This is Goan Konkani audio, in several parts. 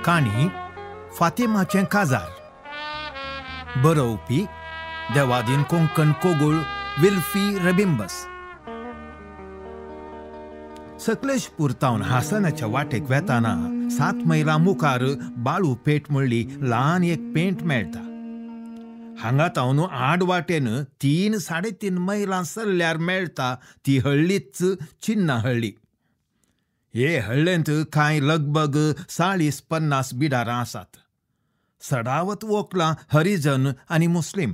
काणी फातिमाचें काजार. बरोवपी देवादीन कोंकण कोगूळ विल्फी रेबिंबस. सकलेशपूर तावन हासनाच्या वाटेक वेताना 7 मैलां मुखार बाळू पेट म्हणली ल्हान एक पेंट मेळटा. हांगा तावन आड वाटेन 3 साडे 3 मैलां सरल्यार मेळटा ती हळ्ळीच चिन्ना हळ्ळी. हे हळ्ळेंत कांय लगभग 40-50 बिडारां आसात. सडावत वोकलां हरिजन आनी मुस्लीम.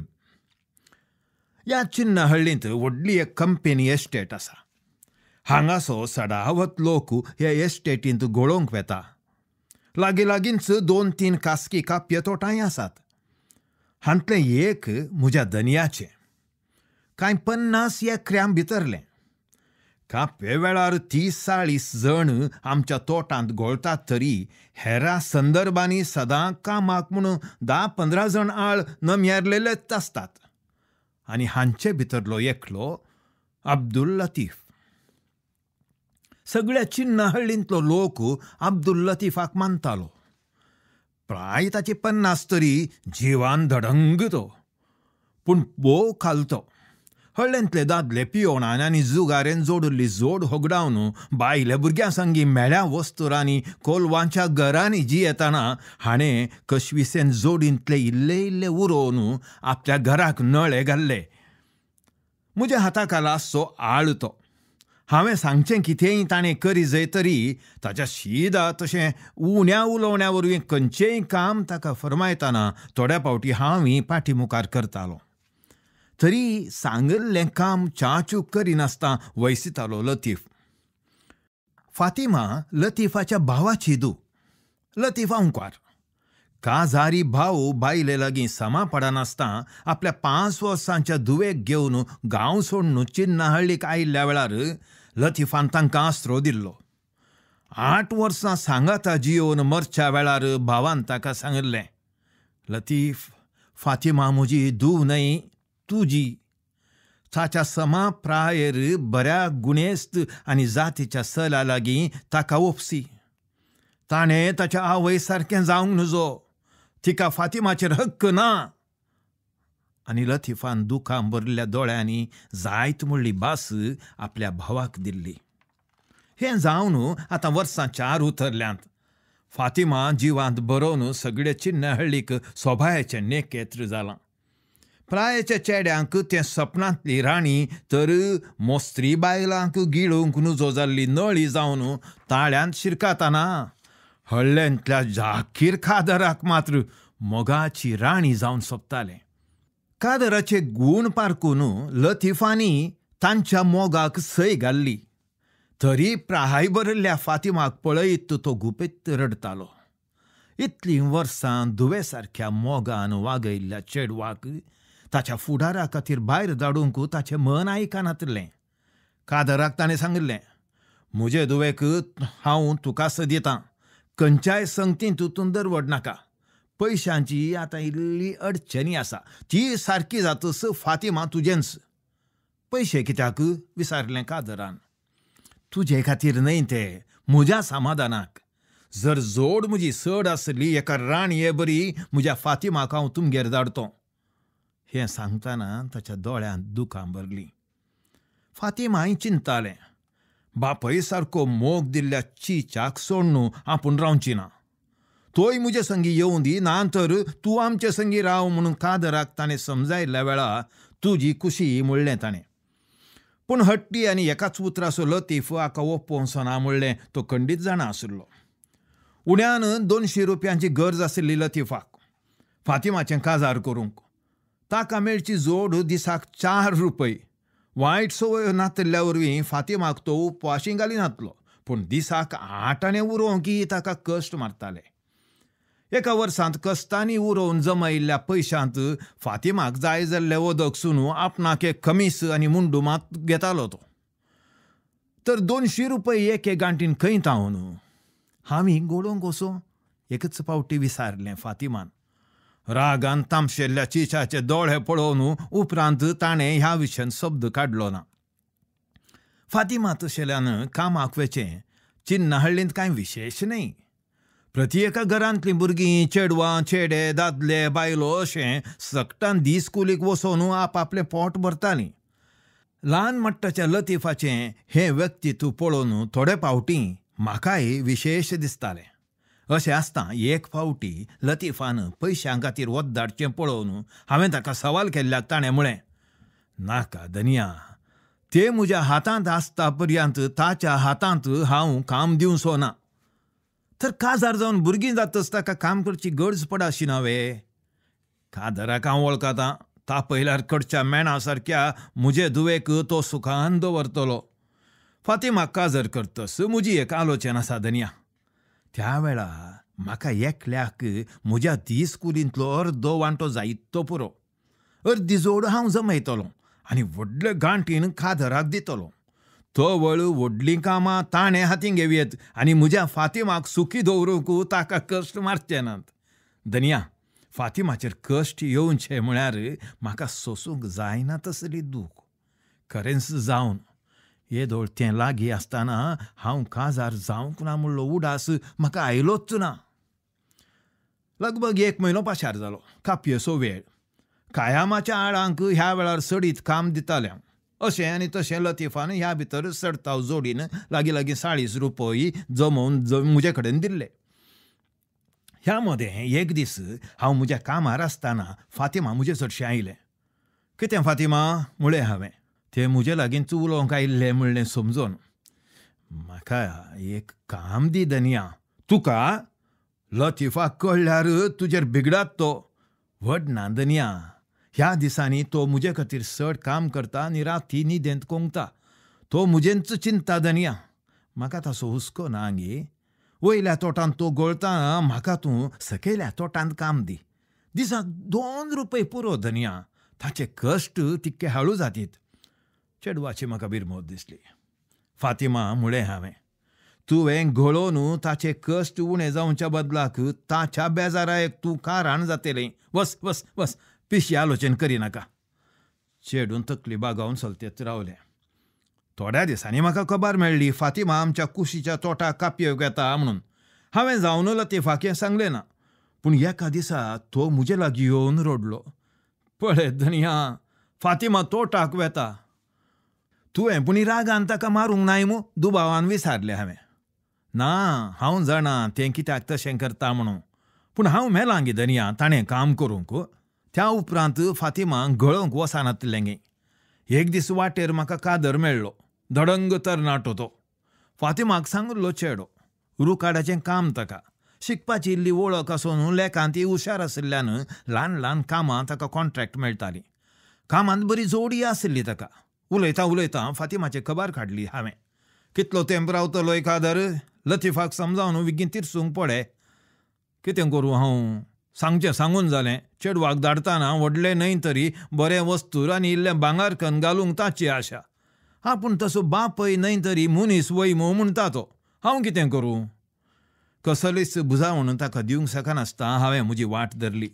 ह्या चिन्ना हळ्ळींत व्हडली एक कंपनी एस्टेट आसा. हांगासो सडावत लोक हे एस्टेटींत घोळोवंक वेता. लागीं लागींच 2-3 खासगी कापये तोटांय आसात. हांतलें एक म्हज्या धनयाचें, कांय 50 एकऱ्यां भितरलें. कापये वेळार 30-40 जण आमच्या तोटांत घोळतात तरी हेरा संदर्भांनी सदां कामाक म्हणून 10-15 जण आळ नमयारलेलेच आसतात. आनी हांचे भितरलो एकलो अब्दुल लतीफ. सगळ्या चिन्ना हळ्ळींतलो लोक अब्दुल लतीफाक मानतालो. प्राय ताची 50 तरी जिवान धडंग तो, पूण भोव खालतो. हळ्ळेंतले दादले पियोणान आनी जुगारेन जोडिल्ली जोड होगडावन बायले भुरग्यां संगी मेळ्या वस्तुरांनी कोलवांच्या घरांनी जियेतना हाणें कशविसेन जोडींतले इल्ले इल्ले उरोवन आपल्या घराक नळे घाल्ले. म्हज्या हाता खाला आसचो आळ तो. हांवें सांगचें कितेंय ताणें करी जय तरी ताच्या शीदा तशें उण्या उलोवण्या वरवीं खंयचेंय काम ताका फरमायतना थोड्या फावटी हांवूय पाटी मुखार करतालो. तरी सांगिल्लें काम चाचूक करिनासतना वैसितालो लतीफ. फातिमा लतीफाच्या भावाची धूव. लतीफ अंकार काजारी भाव बायले लागीं समा पडनासतना आपल्या 5 वर्सांच्या धुवेक घेवन गांव सोडून चिन्ना हळ्ळीक आयिल्ल्या वेळार लतीफान तांकां आसरो दिल्लो. 8 वर्सां सांगाता जियोवन मरच्या वेळार भावान ताका सांगिल्लें, लतीफ, फातिमा म्हजी धूव न्हय, तुजी. ताच्या समा प्रायेर बऱ्या गुणेस्त आनी जातीच्या सला लागीं ताका ओपसी. ताणें ताच्या आवय सारकें जावंक नुजो, तिका फातिमाचेर हक्क ना. आनी लतीफान दुखां भरिल्ल्या दोळ्यांनी जायत म्हणली भास आपल्या भावाक दिल्ली. हें जावन आतां वर्सां 4 उतरल्यांत. फातिमा जिवांत बरोवन सगळे चिन्ना हळ्ळीक सोभायेचें नेकेत्र जालां. प्रायेच्या चेड्यांक तें सपनांतली राणी तर मोस्त्री बायलांक गिळूंक नुजो जाल्ली नळी जावन ताळ्यांत शिरकातना हळ्ळेंतल्या जाकीर कादराक मात्र मोगाची राणी जावन सोंपतालें. कादराचे गूण पारकून लतीफांनी तांच्या मोगाक सय घाल्ली. तरी प्राय भरिल्ल्या फातिमाक पळयत तो गुपीत रडतालो. इतलीं वर्सां धुवे सारक्या मोगान वागयल्ल्या चेडवाक ताच्या फुडारा खातीर भायर धाडूंक ताचें मन आयकनातलें. कादराक ताणें सांगिल्लें, म्हजे धुवेक हांव तुका दितां, खंयच्याय संगतींत तूं दरवड नाका. पयशांची आतां इल्ली अडचणी आसा, ती सारकी जातच फातिमा तुजेंच. पयशे कित्याक विचारलें कादरान. तुजे खातीर न्हय ते, म्हज्या समाधानाक. जर जोड म्हजी चड आसली एका राणये बरी म्हज्या फातिमाक हांव तुमगेर धाडतो. हें सांगतना ताच्या दोळ्यांत दुकां भरलीं. फातिमाय चिंतालें, बापय सारको मोग दिल्ल्या चिचाक सोडून आपूण रावची ना. तोय म्हजे संगी येवं दी, ना तर तूं आमचे संगी राव म्हणून कादराक ताणें समजायल्ल्या वेळा तुजी खुशी म्हणलें ताणें. पूण हट्टी आनी एकाच उतराचो लतीफ हाका ओपोवचो ना म्हणलें तो खंडीत जाणा आशिल्लो. उण्यान 200 रुपयांची गरज आशिल्ली लतीफाक फातिमाचें काजार करूंक. ताका मेळची जोड दिसाक 4 रुपये. वायट संवय नातल्या वरवीं फातिमाक तो उपवाशी घालिनातलो, पूण दिसाक 8 आणे उरोवंक ताका कश्ट मारताले. एका वर्सांत कश्टांनी उरोवन जमयिल्ल्या पयशांत फातिमाक जाय जाल्लें वदक सुनू आपणाक एक कमीस आनी मुंडू मात घेतालो तो. तर 200 रुपये एके गांठीन खंय तावन हांवी गोडोवंक वचो एकच फावटी विसारलें फातिमान. रागान तामशेल्ल्या चिचाचे दोळे पळोवन उपरांत ताणें ह्या विशयान शब्द काडलो ना. फातिमा तशेल्यान कामाक वेचें चिन्ना हळ्ळींत कांय विशेश न्हय. प्रति एका घरांतलीं भुरगीं, चेडवां, चेडे, दादले, बायलो अशें सकटान दीस कुलीक वचोन आपआपलें पोट भरतालीं. ल्हान मट्टाच्या लतीफाचें हें व्यक्तित्व पळोवन थोडे फावटी म्हाकाय विशेश दिसतालें. अशें आसता एक फावटी लतीफान पयशां खातीर वत धाडचें पळोवन हांवें ताका सवाल केल्ल्याक ताणें म्हळें, नाका धनया, ते म्हज्या हातांत आसता पर्यंत ताच्या हातांत हांव काम दिवचो ना. तर काजार जावन भुरगीं जातच ताका काम करची गरज पडाशी ना वे? कादराक हांव वळखतां, तापयल्यार कडच्या मेणा सारक्या म्हजे धुवेक तो सुखान दवरतलो. फातिमाक काजर करतस म्हजी एक आलोचन आसा धनया. त्या वेळा म्हाका एकल्याक म्हज्या दीस कुलींतलो अर्दो वांटो जायतो पुरो. अर्दी जोड हांव जमयतलो आनी व्हडले गांठीन कादराक दितलो. तवळ व्हडलीं कामां ताणें हातीं घेवयेत आनी म्हज्या फातिमाक सुखी दवरूंक ताका कश्ट मारचे नात. धनया, फातिमाचेर कश्ट येवचे म्हळ्यार म्हाका सोसूंक जायना तसली दूख. खरेंच जावन येदोळ तें लागीं आसतना हांव काजार जावंक ना म्हणलो उडास म्हाका आयलोच ना. लगभग एक म्हयनो पाशार जालो. कापयेचो वेळ. कायामाच्या आळांक ह्या वेळार सडीत काम दितालें हांव. अशें आनी तशें लतीफान ह्या भितर चडताव जोडीन लागीं लागीं 40 रुपये जमोवन म्हजे कडेन दिल्ले. ह्या मदें एक दीस हांव म्हज्या कामार आसतना फातिमा म्हजे चडशें आयलें. कितें फातिमा म्हळें हांवें. तें म्हजे लागींच उलोवंक आयिल्लें म्हणलें समजून. म्हाका एक काम दी धनया. तुका? लतीफाक कळ्ळ्यार तुजेर बिगडात तो. व्हड ना धनया, ह्या दिसांनी तो म्हजे खातीर चड काम करता आनी राती न्हिदेंत कोंगता. तो म्हजेंच चिंता धनया. म्हाका ताचो हुस्को ना गे. वयल्या तोटांत तो गळता, म्हाका तूं सकयल्या तोटांत काम दी. दिसाक 2 रुपये पुरो धनया. ताचे कश्ट तितके हाळू जातीत. चेडवाची म्हाका बिरमोत दिसली. फातिमा म्हळें हांवें, तुवें घोळोवन ताचे कश्ट उणें जावच्या बदलाक ताच्या बेजाराक तूं कारण जातलें. वस वस वस, पिशी आलोचन करिनाका. चेडून तकली बागावन चलतेच रावलें. थोड्या दिसांनी म्हाका खबर मेळ्ळी फातिमा आमच्या कुशीच्या तोटाक कापयेक येता म्हणून. हांवें जावन लतीफाक हें सांगलें ना. पूण एका दिसा तो म्हजे लागीं येवन रडलो. पळय धनया, फातिमा तोटाक वेता. तुवें पूण रागान ताका मारूंक नाय मू? दुबावान विचारलें हांवें. ना, हांव जाणा तें कित्याक तशें करता म्हणून. पूण हांव मेलां गे धनया ताणें काम करूंक. त्या उपरांत फातिमा गळोवंक वचनातलें गे. एक दीस वाटेर म्हाका कादर मेळ्ळो. धडंग तरणाटो तो. फातिमाक सांगिल्लो चेडो. रुकाडाचें काम ताका. शिकपाची इल्ली वळख आसून लेखांत ती हुशार आशिल्ल्यान ल्हान ल्हान कामां ताका कॉन्ट्रॅक्ट मेळटालीं. कामांत बरी जोडी आशिल्ली ताका. उलयतां उलयतां फातिमाची खबर काडली हांवें. कितलो तेंप रावतलो कादर? लतीफाक समजावन विगीन तिरसूंक पडे. कितें करूं हांव? सांगचें सांगून जालें. चेडवाक धाडटाना व्हडलें न्हय तरी बरें वस्तूर आनी इल्लें भांगर कन घालूंक ताची आशा. आपूण तसो बापय न्हय तरी मनीस वय मू म्हणटा तो. हांव कितें करूं? कसलीच बुजावण ताका दिवंक शकनासतना हांवें म्हजी वाट धरली.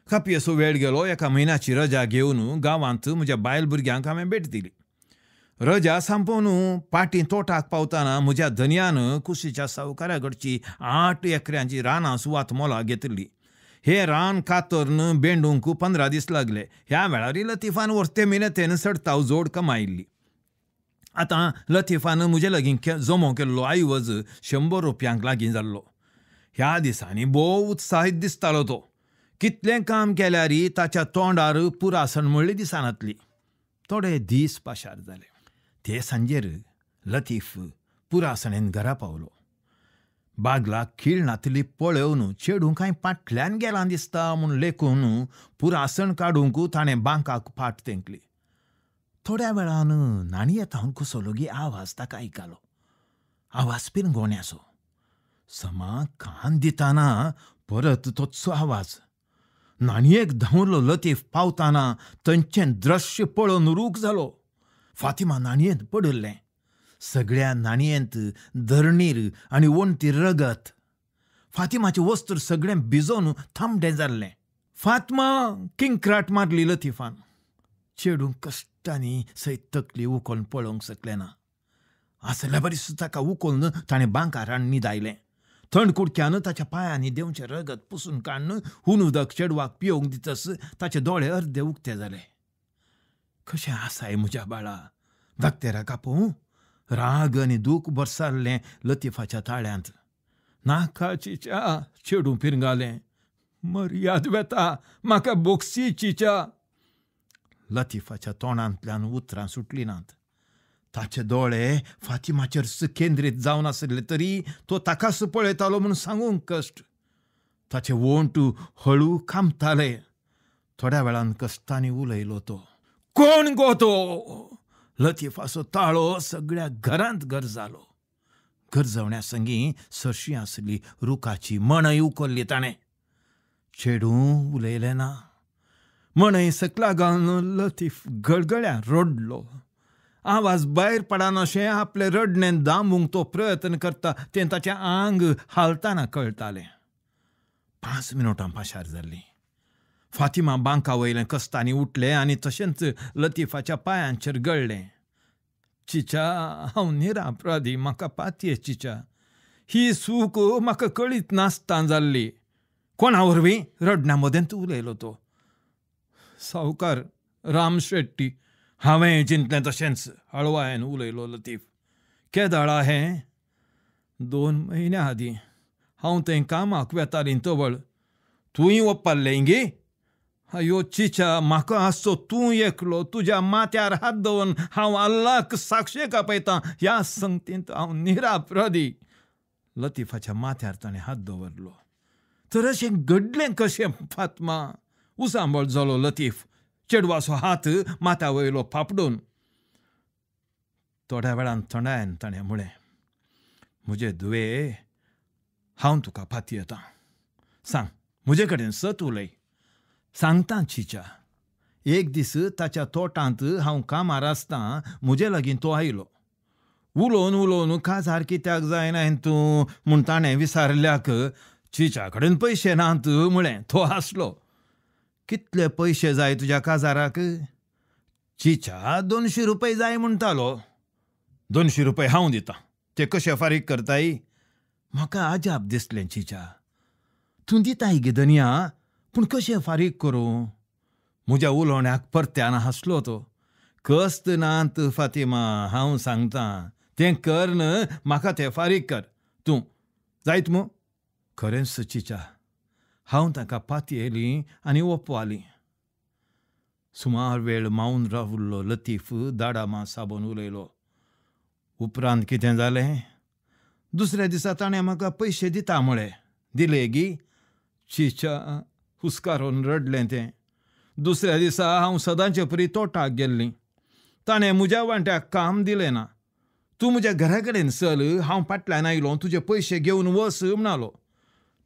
कापयेचो वेळ गेलो. एका म्हयन्याची रजा घेवन गांवांत म्हज्या बायल भुरग्यांक हांवें भेट दिली. रजा सांपोवन पाटी तोटाक पावतना म्हज्या धनयान कुशीच्या सावकारा कडची 8 एकऱ्यांची रानां सुवात मोलाक घेतिल्ली. हे रान कातरून बेंडूंक 15 दीस लागले. ह्या वेळार लतीफान वर्ते मिनतेन चडताव जोड कमायिल्ली. आतां लतीफान म्हजे लागीं जमो केल्लो आयवज 100 रुपयांक लागीं जाल्लो. ह्या दिसांनी भोव उत्साहीत दिसतालो तो. कितलें काम केल्यार ताच्या तोंडार पुरासण म्हणली दिसनातली. थोडे दीस पाशार जाले. ते सांजेर लतीफ पुरासणेन घरा पावलो. बागलाक खीळ नातली पळोवन चेडूं कांय पाटल्यान गेलां दिसता म्हूण लेखून पुरासण काडूंक ताणें बांकाक फाट तेंकली. थोड्या वेळान न्हाणयेतावन कसलोगी आवाज ताका आयकलो. आवाज पिरंगोण्याचो. समा कान दिताना परत तोच आवाज. न्हाणयेक धांवलो लतीफ. पावताना थंयचें दृश्य पळोवन रूख जालो. फातिमा न्हाणयेंत पडिल्लें. सगळ्या न्हाणयेंत धरणीर आनी वण्टीर रगत. फातिमाचें वस्त्र सगळें भिजोवन थांबडें जाल्लें. फातिमा! किंक्राट मारली लतीफान. चेडूं कश्टांनी सयत तकली उखलून पळोवंक शकलें ना. आसल्या बरी ताका उखलून ताणें बांकार हाडून न्हिदायलें. थंड कुडक्यान ताच्या पांयांनी देंवचें रगत पुसून काडून हून उदक चेडवाक पियोवंक दितस ताचे दोळे अर्दे उक्ते जाले. कशें आसाय म्हज्या बाळा? दाक्तेराक आपोवं? राग आनी दूख भरसाल्लें लतीफाच्या ताळ्यांत. नाका चिच्या, चेडूं पिरंगालें. मर्याद वेता, म्हाका बोगसी चिच्या. लतीफाच्या तोंडांतल्यान उतरां सुटलीं नात. ताचे दोळे फातिमाचेर केंद्रीत जावन आसले तरी तो ताकाच पळयतालो म्हूण सांगूंक कश्ट. ताचे वोंट हळू कामताले. थोड्या वेळान कश्टांनी उलयलो तो. कोण गो तो? लतीफाचो ताळो सगळ्या घरांत गरजालो. गरजवण्या संगी सरशी आसली रुखाची मणय उखल्ली ताणें. चेडूं उलयलें ना. मणय सकला घालून लतीफ गळगळ्या रडलो. आवाज भायर पडनाशें आपलें रडणें दामूंक तो प्रयत्न करता तें ताचें आंग हालतना कळटालें. 5 मिनटां पाशार जाल्लीं. फातिमा बांका वयलें कस्तांनी उठलें आनी तशेंच लतीफाच्या पांयांचेर गळ्ळें. चिच्या, हांव निरापराधी, म्हाका पातये चिच्या. ही सूख म्हाका कळीत नासतना जाल्ली. कोणा वरवीं? रडण्या मदेंत उलयलो तो. सावकार राम शेट्टी. हांवें चिंतलें तशेंच, हळवायन उलयलो लतीफ. केदाळा हें? 2 म्हयन्या आदीं. हांव थंय कामाक वेतालीं तवळ. तूंय वपाल्लें गे? अयो चिच्या, म्हाका आसचो तूं एकलो. तुज्या माथ्यार हात दवरून हांव अल्लाक साक्षेक आपयतां. ह्या संगतींत हांव निरापराधी. लतीफाच्या माथ्यार ताणें हात दवरलो. तर अशें घडलें कशें फातमा? उसांबळ जालो लतीफ. चेडवाचो हात माथ्या वयलो फापडून. थोड्या वेळान थंडायन ताणें म्हळें, म्हजे धुवे, हांव तुका पातयेतां. सांग, म्हजे कडेन सत उलय. सांगता चिच्या. एक दीस ताच्या तोटांत हांव कामार आसतां म्हजे लागीं तो आयलो. उलोवन उलोवन काजार कित्याक जायना तूं म्हूण ताणें विचारल्याक चिच्या कडेन पयशे नात म्हळें. तो हांसलो. कितले पयशे जाय तुज्या काजाराक? चिच्या 200 रुपये जाय म्हणटालो. 200 रुपये हांव दितां. ते कशे फारीक करताय? म्हाका अजाप दिसलें. चिच्या, तूं दिताय गे धनया, पूण कशें फारीक करूं? म्हज्या उलोवण्याक परत्यान हांसलो तो. कस्त नात फातिमा, हांव सांगतां तें कर न्हय, म्हाका तें फारीक कर तूं. जायत मू? खरेंच चिच्या, हांव ताका पातयेली आनी ओपवाली. सुमार वेळ मावन रावल्लो लतीफ दाडामा साबोन उलयलो. उपरांत कितें जालें? दुसऱ्या दिसा ताणें म्हाका पयशे दिता म्हळें. दिले गी? चिच्या, हुस्कारून रडलें तें. दुसऱ्या दिसा हांव सदांचे परी तोटाक गेल्लीं. ताणें म्हज्या वांट्याक काम दिलें ना. तूं म्हज्या घरा कडेन चल, हांव फाटल्यान आयलो, तुजे पयशे घेवन वच म्हणालो.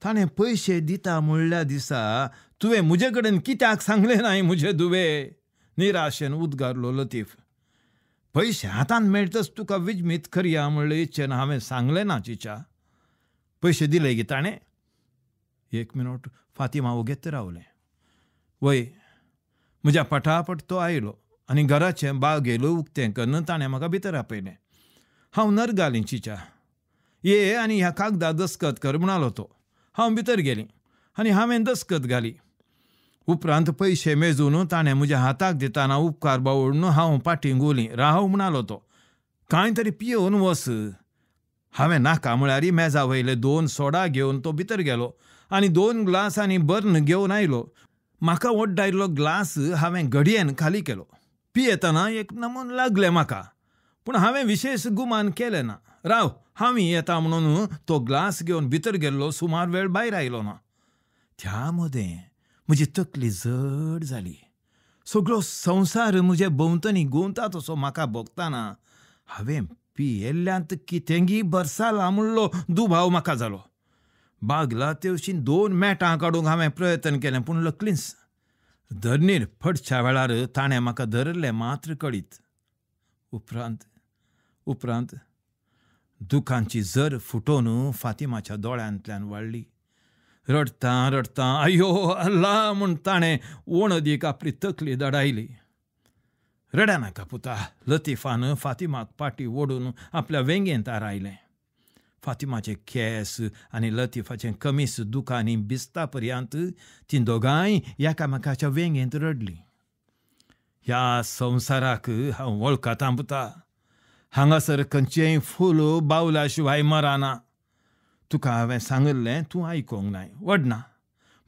ताणें पयशे दिता म्हणल्या दिसा तुवें म्हजे कडेन कित्याक सांगलें नाय म्हजे धुवे? निराशेन उद्गारलो लतीफ. पयशे हातान मेळटच तुका विजमीत करया म्हणले इच्छेन हांवें सांगलें ना चिच्या. पयशे दिले गी ताणें? 1 मिनट फातिमा ओगेत रावलें. वय, म्हज्या पटापट तो आयलो आनी घराचें बागेल उक्तें करून ताणें म्हाका भितर आपयलें. हांव नरगालीं चिच्या. ये आनी ह्या कागदार दस्खत कर म्हणालो तो. हांव भितर गेलीं आनी हांवें दस्खत घाली. उपरांत पयशे मेजून ताणें म्हज्या हाताक दितना उपकार बावडून हांव पाटी गोली. राव म्हणालो तो, कांय तरी पियोवन वच. हांवें नाका म्हळ्यार मेजा वयले 2 सोडा घेवन तो भितर गेलो आनी 2 ग्लास आनी बर्न घेवन आयलो. म्हाका ओड्डायल्लो ग्लास हांवें घडयेन खाली केलो. पियेतना एक नमून लागलें म्हाका, पूण हांवें विशेश गुमान केलें ना. राव, हांव येता म्हणून तो ग्लास घेवन भितर गेल्लो. सुमार वेळ भायर आयलो ना. त्या मदें म्हजी तकली जड जाली. सगळो संवसार म्हजे भोंवतणी घुंवता तसो म्हाका भोगतना हांवें पियेल्ल्यांत कितेंगी भरसाला म्हणलो दुबाव म्हाका जालो. बागला तेवशीन 2 मेटां काडूंक हांवें प्रयत्न केलें, पूण लकलींच. धरणीर पडच्या वेळार ताणें म्हाका धरिल्लें मात्र कळीत. उपरांत उपरांत दुखांची जर फुटोवन फातिमाच्या दोळ्यांतल्यान वाडली. रडतां रडतां आयो अल्ला म्हूण ताणें वणदीक आपली तकली दडायली. रड्या नाका पुता, लतीफान फातिमाक पाटी ओडून आपल्या वेंगेंत आरायलें. फातिमाचे केंस आनी लतीफाचें कमीस दुकांनी भिजता पर्यंत तीं दोगांय एकामेकाच्या वेंगेंत रडलीं. ह्या संवसाराक हांव वळखतां पुता. हांगासर खंयचेंय फूल बावल्या शिवाय मराना. तुका हांवें सांगिल्लें तूं आयकोंक नाय. वडना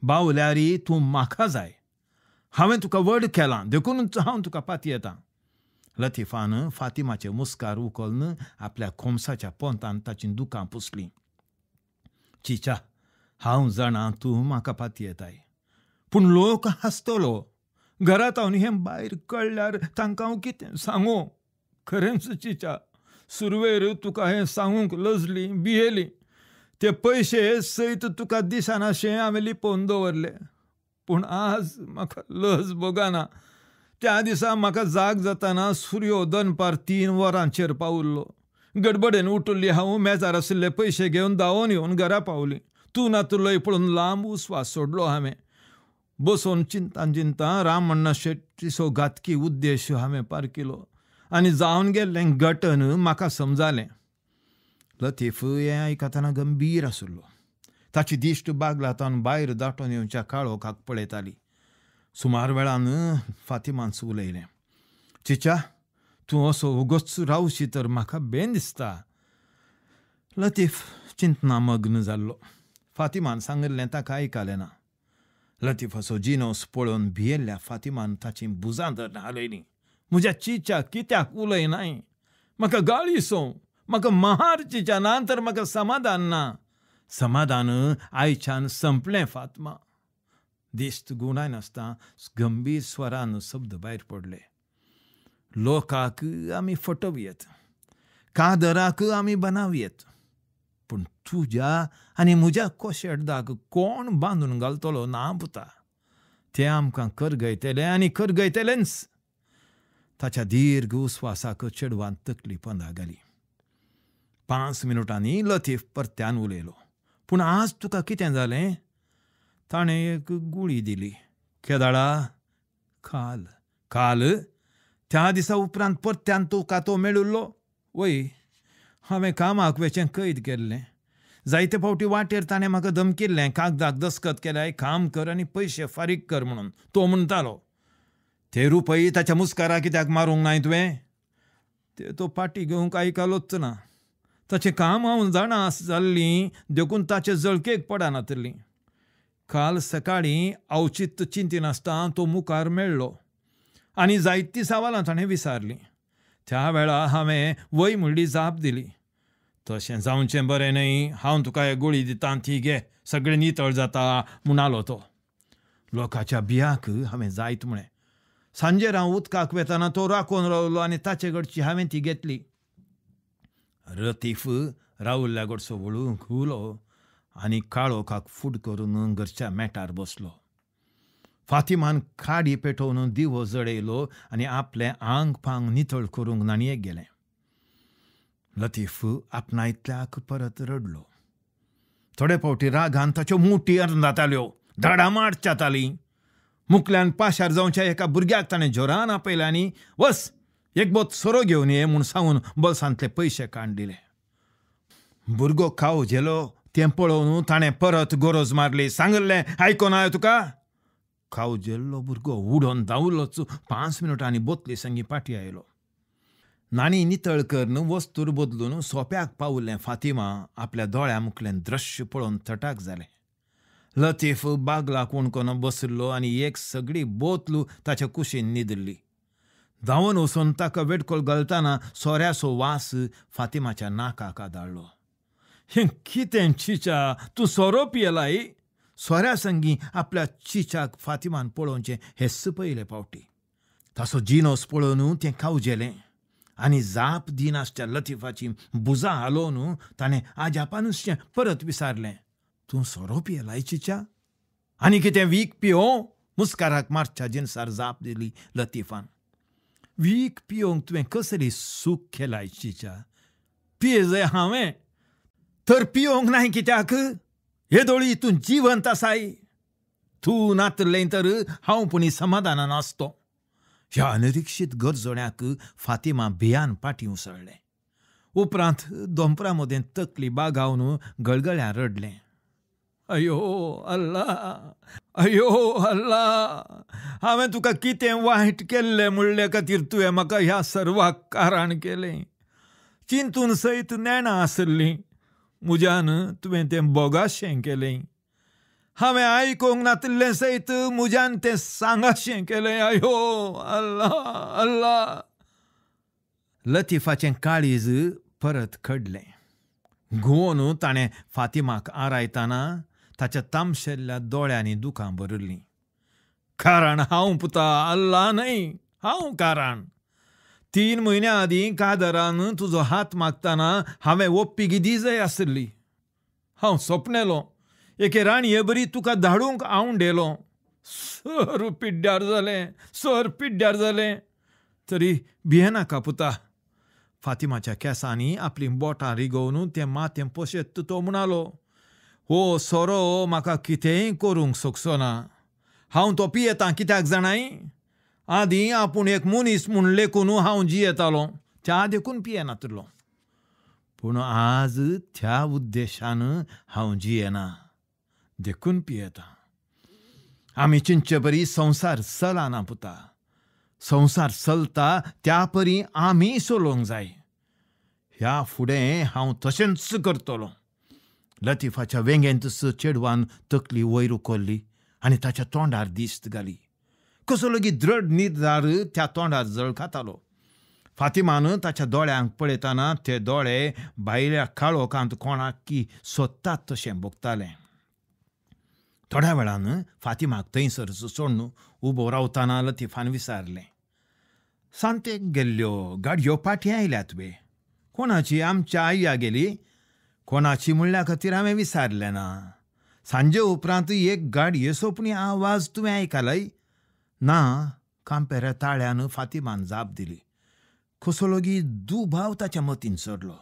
बावल्यारी तूं म्हाका जाय. हांवें तुका व्हड केलां देखूनच हांव तुका पातयेतां. लतीफान फातिमाचे मुस्कार उखलून आपल्या खोमसाच्या पोंतान ताचीं दुकां पुसलीं. चिचा, हांव जाणा तूं म्हाका पातयेताय, पूण लोक हांसतलो. घरांत हांव हें भायर कळ्ळ्यार तांकां हांव कितें सांगू? खरेंच चिचा, सुरवेर तुका हें सांगूंक लजली, भियेली. ते पयशे सयत तुका दिसनाशें हांवें लिपोवन दवरले, पूण आज म्हाका लज भोगना. त्या दिसा म्हाका जाग जाताना सुर्यो दनपार 3 वरांचेर पावल्लो. गडबडेन उठुल्ली हांव मेजार आशिल्ले पयशे घेवन धांवून येवन घरा पावली. तूं नातुल्लोय पळोवन लांब उस्वास सोडलो हांवें. बसून चिंतान चिंता रामण्णा शेट्टीचो घातकी उद्देश हांवें पारखिलो आनी जावन गेल्लें घटन म्हाका समजालें. लतीफ हें आयकतना गंभीर आशिल्लो. ताची दिश्ट बागलातान भायर दाटून येवच्या काळोखाक पळयताली. सुमार वेळान फातिमान उलयलें, चिचा, तूं असो उगोच रावशी तर म्हाका बेन दिसता. लतीफ चिंतना मग्न जाल्लो. फातिमान सांगिल्लें ताका आयकलें ना. लतीफाचो जिनोस पळोवन भियेल्ल्या फातिमान ताचीं भुजां धरून हालयलीं. म्हज्या चिचा कित्याक उलयनाय? म्हाका गाळी सोंव, म्हाका महार चिचा, ना तर म्हाका समाधान ना. समाधान आयच्यान संपलें फातिमा. दिश्ट गुणायनासतना गंभीर स्वरान शब्द भायर पडले. लोकांक आमी फटोवयेत, कादराक आमी बनावयेत, पूण तुज्या आनी म्हज्या कोशेडदाक कोण बांदून घालतलो ना पुता. ते आमकां करगयतले आनी करगयतलेंच. ताच्या दीर्घ उस्वासाक चेडवान तकली पंदा घाली. 5 मिनटांनी लतीफ परत्यान उलयलो, पूण आज तुका कितें जालें? ताणें एक गुळी दिली. केदाळा? काल. काल? त्या दिसा उपरांत परत्यान तुका तो मेळिल्लो? वय, हांवें कामाक वेचें कैद केल्लें. जायते फावटी वाटेर ताणें म्हाका धमकिल्लें, कागदाक दस्खत केल्यार काम कर आनी पयशे फारीक कर म्हणून. तो म्हणटालो. ते रुपये ताच्या मुस्कारा कित्याक मारूंक नाय तुवें? ते तो पाटी घेवंक आयकलोच ना. ताचें काम हांव जाणा जाल्लीं देखून ताचे जळकेक पडनातिल्लीं. काल सकाळीं अवचित चिंतिनासतना तो मुखार मेळ्ळो आनी जायतीं सवालां ताणें विचारलीं. त्या वेळा हांवें वय म्हणली जाप दिली. तशें जावचें बरें न्हय, हांव तुका एक गुळी दितां, ती घे, सगळें नितळ जाता म्हणालो तो. लोकांच्या बियाक हांवें जायत म्हळें. सांजेर हांव उदकाक वेतना तो राखून रावलो आनी ताचे कडची हांवें ती घेतली. रतीफ रावल्ल्या कडचो वळून घुलो आनी काळोखाक फूट करून घरच्या मेटार बसलो. फातिमान काडी पेटोवन दिवो जडयलो आनी आपलें आंग पांग नितळ करूंक न्हाणयेक गेलें. लतीफ आपणायतल्याक परत रडलो. थोडे फावटी रागान ताच्यो मुठी अर्दाताल्यो, धडामार जाताली. मुकल्यान पाशार जावच्या एका भुरग्याक ताणें जोरान आपयलें आनी वस एक बोत सोरो घेवन ये म्हूण सांगून बोल्सांतले पयशे काण दिले. भुरगो खाव झेलो तें पळोवन ताणें परत गरज मारली, सांगिल्लें आयकोन आयो तुका? खाव जेल्लो भुरगो उडोन धांवलोच. 5 मिनटांनी बोतली संगी पाटी आयलो. नाणी नितळ करून वस्तूर बदलून सोप्याक पावल्लें फातिमा आपल्या दोळ्या मुखल्यान दृश्य पळोवन थटाक जालें. लतीफ बागलाक उणकोन बशिल्लो आनी एक सगळी बोतलू ताच्या कुशीन न्हिदिल्ली. धांवन वचून ताका वेटकोल घालतना सोऱ्याचो वास फातिमाच्या नाकाक आदाळ्ळो. हें कितें चिचा, तूं सोरो पियेलाय? सोऱ्या संगी आपल्या चिचाक फातिमान पळोवचें हेच पयले फावटी. ताचो जिनोस पळोवन तें खावजेलें आनी जाप दिनासच्या लतीफाची भुजां हालोवन ताणें आजापानूच परत विचारलें, तूं सोरो पियेलाय चिचा? आनी कितें वीख पियो? मुस्काराक मारच्या जिनसार जाप दिली लतीफान. वीख पियोंक तुवें कसली सूख केलाय चिचा? पिये हांवें तर पियोंक नाय कित्याक? येदोळी तूं जिवंत आसाय. तूं नातलें तर हांव पुणी समाधानान आसतो. ह्या अनिरीक्षीत गरजोण्याक फातिमा भियान पाटी उसळ्ळें. उपरांत दोंपरा मदें तकली बागावन गळगळ्यां रडलें. अयो अल्ला, अयो अल्ला, हांवें तुका कितें वायट केल्लें म्हणले खातीर तुवें म्हाका ह्या सर्वाक कारण केलें. चिंतून सयत नेणां आसलीं, म्हज्यान तुवें तें बोगाशें केलें. हांवें आयकूंक नातिल्लें सयत म्हज्यान तें सांगाशें केलें. अयो अल्ला अल्ला. लतीफाचें काळीज परत खडलें. घुंवोन ताणें फातिमाक आरायतना ताच्या तांबशेल्ल्या दोळ्यांनी दुकां भरिल्लीं. कारण हांव पुता, अल्ला न्हय, हांव कारण. 3 म्हयन्यां आदीं कादरान तुजो हात मागतना हांवें ओप्पी दीजय आसली. हांव सोपनेलो, एके राणये बरी तुका धाडूंक आंवडेलो. सर पिड्ड्यार जालें, सर पिड्ड्यार जालें. तरी भियेनाका पुता. फातिमाच्या केंसांनी आपलीं बोटां रिगोवन तें माथें पोशेत तो म्हणालो, हो सोरो म्हाका कितेंय करूंक शकचो ना. हांव तो पियेतां कित्याक जाणाय? आदीं आपूण एक मनीस म्हूण लेखून हांव जियेतालों, त्या देखून पियेनातिल्लो. पूण आज त्या उद्देशान हांव जियेना, देखून पियेतां. आमी चिंतचे परी संवसार चलना पुता. संवसार चलता त्या परी आमी चलोवंक जाय. ह्या फुडें हांव तशेंच करतलों. लतीफाच्या वेंगेंतच चेडवान तकली वयर उखल्ली आनी ताच्या तोंडार दिस्त घाली. कसो लेगीत दृढ निर्धार त्या तोंडार जळखातालो. फातिमान ताच्या दोळ्यांक पळयतना ते दोळे भायल्या काळोखांत कोणाक की सोदतात तशें भोगतालें. थोड्या वेळान फातिमाक थंयसर सोडून उबो रावतना लतीफान विचारलें, सांतेक गेल्ल्यो गाडयो फाटीं आयल्यात वे? कोणाची? आमच्या आय्या गेली. कोणाची म्हणल्या खातीर हांवें विचारलें ना. सांजे उपरांत एक गाडये सोंपणी आवाज तुवें आयकलाय? ना, कांपेऱ्या ताळ्यान फातिमान जाप दिली. कसो लोगी दुबाव ताच्या मतीन सरलो.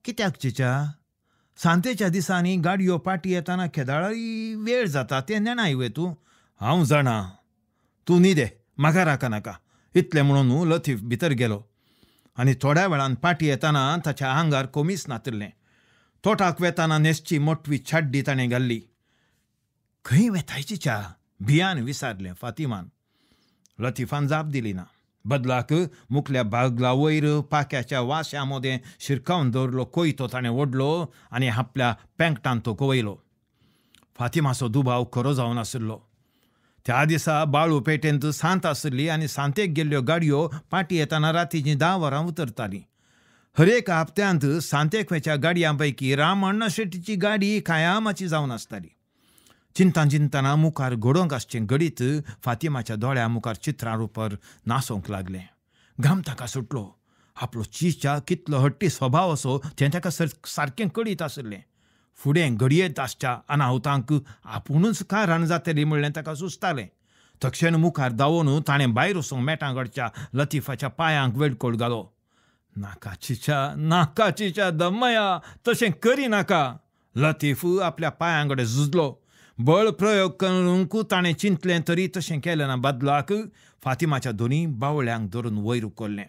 कित्याक चिच्या? सांतेच्या दिसांनी गाडयो पाटी येतना केदाळाय वेळ जाता तें नेणाय वे तूं? हांव जाणा, तूं न्हिदे, म्हाका राखा नाका. इतलें म्हणून लतीफ भितर गेलो आनी थोड्या वेळान पाटी येतना ताच्या आंगार कोमीस नातिल्लें. तोटाक वेताना न्हेसची मोटवी छाड्डी ताणें घाल्ली. खंय वेताय चिच्या? भियान विचारलें फातिमान. लतीफान जाप दिली ना. बदलाक मुखल्या बागला वयर पाक्याच्या वाश्या मदें शिरकावन दवरलो कोयतो ताणें ओडलो आनी आपल्या पेंकटान तो कोवयलो. फातिमाचो दुबाव खरो जावन आशिल्लो. त्या दिसा बाळू पेटेंत सांत आशिल्ली आनी सांतेक गेल्ल्यो गाडयो पाटी येतना रातीचीं 10 वरां उतरतालीं. हरेक हप्त्यांत सांतेक वेच्या गाडयां पैकी रामण्णा शेट्टीची गाडी कायामाची जावन आसताली. चिंता चिंतना मुखार घडोवंक आसचें घडीत फातिमाच्या दोळ्या मुखार चित्रां रुपार नासोंक लागलें. घाम ताका सुटलो. आपलो चिचा कितलो हट्टी स्वभाव असो तें ताका सारकें कळीत आशिल्लें. फुडें घडयेत आसच्या अनाहुतांक आपुणूच कारण जातली म्हणलें ताका सुचतालें. तक्षण मुखार धांवून ताणें भायर वचूंक मेटां कडच्या लतीफाच्या पांयांक वेडकोळ घालो. नाका चिचा, नाका चिचा, दमया, तशें करी नाका. लतीफ आपल्या पांयां कडेन झुजलो. बळ प्रयोग करूंक ताणें चिंतलें तरी तशें केलें ना. बदलाक फातिमाच्या दोनी बावळ्यांक धरून वयर उखल्लें.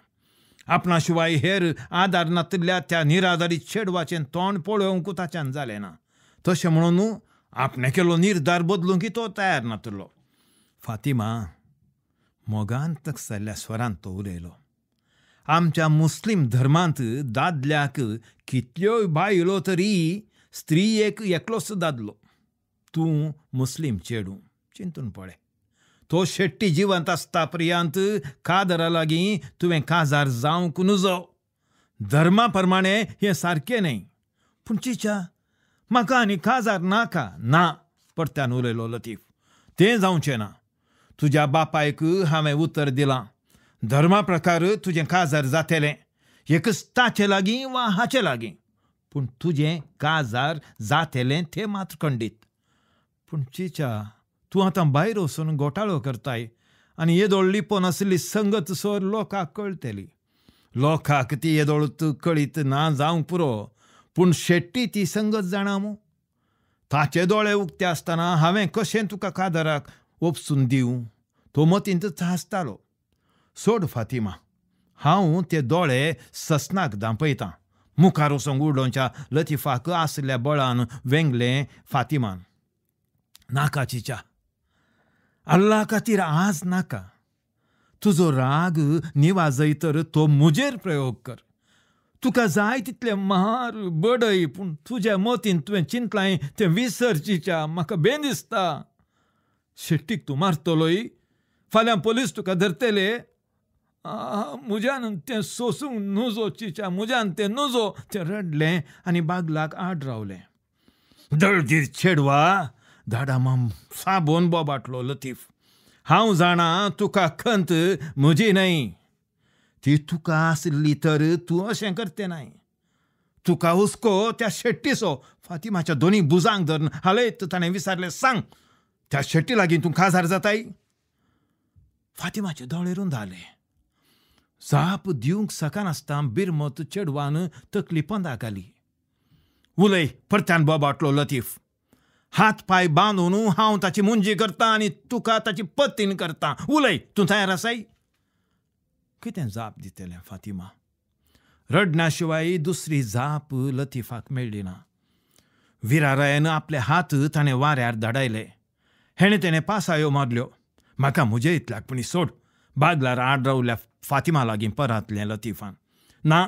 आपणा शिवाय हेर आदार नातिल्ल्या त्या निराधारी चेडवाचें तोंड पळोवंक ताच्यान जालें ना. तशें म्हणून आपणें केलो निर्धार बदलूंक तो तयार नातिल्लो. फातिमा, मोगान तकसल्ल्या स्वरान तो उलयलो, आमच्या मुस्लीम धर्मांत दादल्याक कितल्योय बायलो तरी स्त्रीयेक एकलोच दादलो. तूं मुस्लीम चेडूं, चिंतून पळय. तो शेट्टी जिवंत आसता पर्यंत कादरा लागीं तुवें काजार जावंक नुजो. धर्मा प्रमाणे हें सारकें न्हय. पूण चिचा, म्हाका आनी काजार नाका. ना, परत्यान उलयलो लतीफ, तें जावचें ना. तुज्या बापायक हांवें उतर दिलां, धर्मा प्रकार तुजें काजार जातलें, एकच ताचे लागीं वा हाचे लागीं, पूण तुजें काजार जातलें तें मात्र खंडीत. पूण चिचा, तूं आतां भायर वचून घोटाळो करताय आनी येदोळ लिपोन आशिल्ली संगत सर लोकांक कळटली. लोकांक ती येदोळ कळीत ना जावंक पुरो, पूण शेट्टी ती संगत जाणा मू. ताचे दोळे उक्ते आसतना हांवें कशें तुका कादराक ओपसून दिवं? तो मतींतच हांसतालो. सोड फातिमा, हांव ते दोळे ससनाक दांपयतां, मुखार वचूंक उडोवच्या लतीफाक आसल्या बळान वेंगलें फातिमान. नाका चिचा, अल्ला खातीर आज नाका. तुजो राग निवाजय तर तो म्हजेर प्रयोग कर. तुका जाय तितलें मार बडय, पूण तुज्या मतीन तुवें चिंतलाय तें विसर चिचा. म्हाका बेन दिसता. शेट्टीक तूं मारतलोय, फाल्यां पोलीस तुका धरतले. म्हज्यान तें सोसूंक नुजो चिचा, म्हज्यान तें नुजो. तें रडलें आनी बागलाक आड रावलें. दळदीर चेडवा, धाडामाम साबोन बोबाटलो लतीफ. हांव जाणा तुका खंत म्हजी न्हय, ती तुका आसली तर तूं अशें करते नाय. तुका हुस्को त्या शेट्टीचो. फातिमाच्या दोनी भुजांक धरून हालयत ताणें विचारलें, सांग त्या शेट्टी लागीं तूं काजार जाताय? फातिमाचे दोळे रुंदाले. जाप दिवंक शकनासतना बिरमत चेडवान तकली पंदाक घाली. उलय, परत्यान बोबाटलो लतीफ. हात पांय बांदून हांव ताची मुंजी करतां आनी तुका ताची पत्तीन करतां. उलय, तूं तयार आसाय? कितें जाप दितलें फातिमा? रडना शिवाय दुसरी जाप लतीफाक मेळ्ळी ना. विरारायन आपले हात ताणें वाऱ्यार धाडायले. हेणें तेणें पासायो मारल्यो. म्हाका म्हजे इतल्याक पुणी सोड. बागलार आड रावल्या फातिमा लागीं परातलें लतीफान. ना,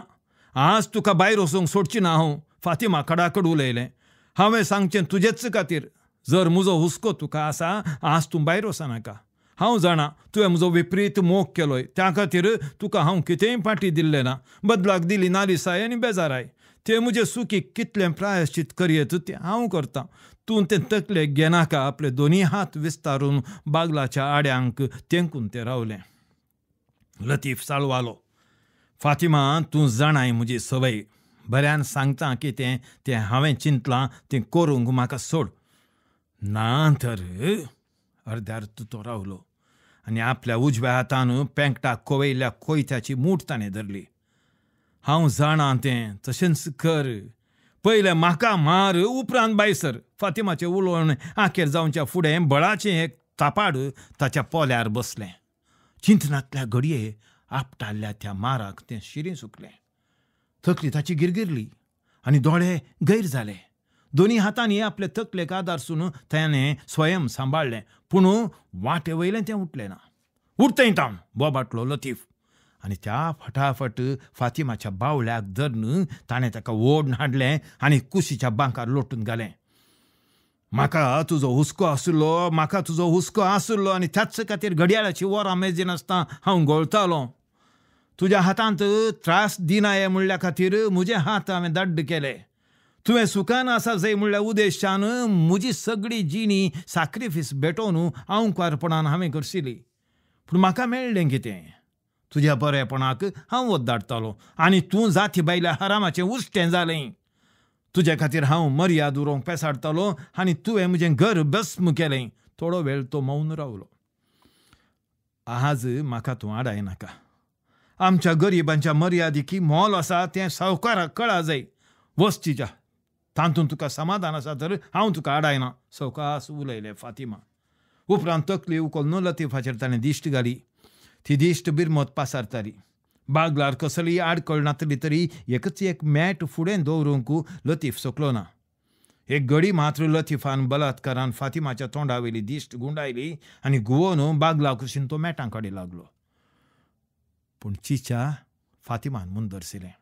आज तुका भायर वचूंक सोडची ना हांव. फातिमा कडाकड उलयलें. हांवें सांगचें तुजेच खातीर. जर म्हजो हुस्को तुका आसा, आज तूं भायर वचनाका. हांव जाणा तुवें म्हजो विपरीत मोग केलोय, त्या खातीर तुका हांव कितेंय पाटी दिल्लें ना. बदलाक दिली नालिसाय आनी बेजाराय. ते म्हजे सुकीक कितलें प्रायश्चित करयेत तें हांव करतां. तूं तें तकलेक घेनाका. आपले दोनी हात विस्तारून बागलाच्या आड्यांक तेंकून तें रावलें. लतीफ साळवालो. फातिमा, तूं जाणाय म्हजी संवय. बऱ्यान सांगता कितें तें हांवें चिंतलां तें करूंक म्हाका सोड. ना तर अर्द्यार तो रावलो आनी आपल्या उजव्या हातान पेंकटाक कोवयल्ल्या कोयत्याची मूठ ताणें धरली. हांव जाणा तें तशेंच कर. पयलें म्हाका मार, उपरांत बायसर. फातिमाचें उलोवणें आखेर जावच्या फुडें बळाचें एक थापाड ताच्या पोल्यार बसलें. चिंतनांतल्या घडये आपटाल्ल्या त्या माराक तें शिरीं सुकलें. तकली ताची गिरगिरली आनी दोळे गैर जाले. दोनी हातांनी आपले तकलेक आदारसून ताणें स्वयं सांबाळ्ळें, पूण वाटे वयलें तें उठलें ना. उठतंय तावन बोबाटलो लतीफ आनी त्या फटाफट फातिमाच्या बावल्याक धरून ताणें ताका ओडून हाडलें आनी कुशीच्या बांकार लोटून घालें. म्हाका तुजो हुस्को आशिल्लो, म्हाका तुजो हुस्को आशिल्लो आनी त्याच खातीर घडयाळाची वरां मेजिनासतना हांव गोळतालों. तुज्या हातांत त्रास दिनाये म्हणल्या खातीर म्हजे हात हांवें दड्ड केले. तुवें सुखान आसा जाय म्हणल्या उद्देशान म्हजी सगळी जिणी साक्रिफीस भेटोवन आंवकारपणान हांवें करशिली. पूण म्हाका मेळ्ळें कितें? तुज्या बरेपणाक हांव वद्दाडटालो आनी तूं जाती बायल्या हरामाचें उश्टें जालें. तुजे खातीर हांव मर्याद उरोवंक पेसाडटालो आनी तुवें म्हजें घर भस्म केलें. थोडो वेळ तो मौन रावलो. आज म्हाका तूं आडायनाका. आमच्या गरिबांच्या मर्यादिकी मोल आसा तें सावकाराक कळा जाय. वच चिचा, तातूंत तुका समाधान आसा तर हांव तुका आडायना. सवकास उलयलें फातिमा. उपरांत तकली उखलून लतीफाचेर ताणें दिश्ट घाली. ती दिश्ट बिरमत पासारताली. बागलार कसलीय आडकळ नातली तरी एकच एक मॅट फुडें दवरूंक लतीफ शकलो ना. एक घडी मात्र लतीफान बलात्कारान फातिमाच्या तोंडावयली दिश्ट गुंडायली आनी घुंवोन बागला कुशीन तो मॅटां काडी लागलो. पूण चिचा, फातिमान मुंदरशिलें.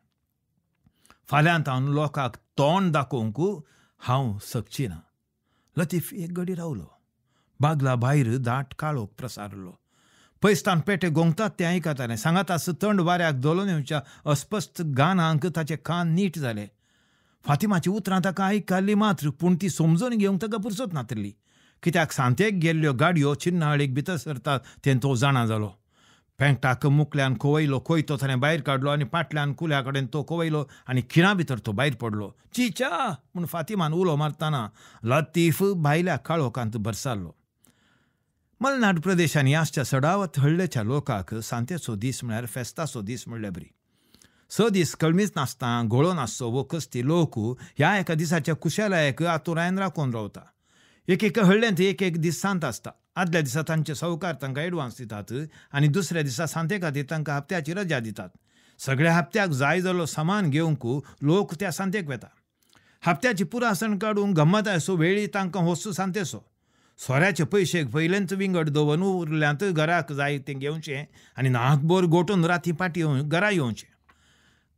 फाल्यां तावन लोकांक तोंड दाखोवंक हांव सकची ना. लतीफ एक घडी रावलो. बागला भायर दाट काळोख प्रसारलो. पयसतान पेटे गोंगतात तें आयकतालें. सांगात आस थंड वाऱ्याक धोलून येवच्या अस्पश्ट गानांक ताचे कान नीट जाले. फातिमाची उतरां ताका आयकल्ली मात्र, पूण ती समजून घेवंक ताका पुरसत नातली. कित्याक सांतेक गेल्ल्यो गाडयो चिन्नाळीक भितर सरतात तें तो जाणा जालो. पेंकटाक मुकल्यान खोवयलो कोयतो ताणें भायर काडलो आनी पाटल्यान कुल्या कडेन तो खोवयलो आनी खिणा भितर तो भायर पडलो. चिचा म्हूण फातिमान उलो मारतना लतीफ भायल्या काळोखांत भरसाल्लो. मलनाड प्रदेशांनी आसच्या सडावत हळ्ळेच्या लोकांक सांतेचो दीस म्हळ्यार फेस्ताचो दीस म्हणल्यार बरी. स दीस कळमीच नासता घोळो नासचो वो कस्ती लोक ह्या एका दिसाच्या कुशलायक आतुरायन राखून रावता. एक एक हळ्ळेंत एक एक दीस सांत आसता. आदल्या दिसा तांचे सावकार तांकां एडवान्स दितात आनी दुसऱ्या दिसा सांते खातीर तांकां हप्त्याची रजा दितात. सगळ्या हप्त्याक जाय जालो सामान घेवंक लोक त्या सांतेक वेता. हप्त्याची पुरासण काडूंक गम्मत आसो वेळी तांकां वस्तू सांतेसो. सोऱ्याचे पयशे पयलेंच विंगड दवरून उरल्यांत घराक जाय तें घेवचें आनी नाकभर गोटून राती पाटी येवन घरा येवचें.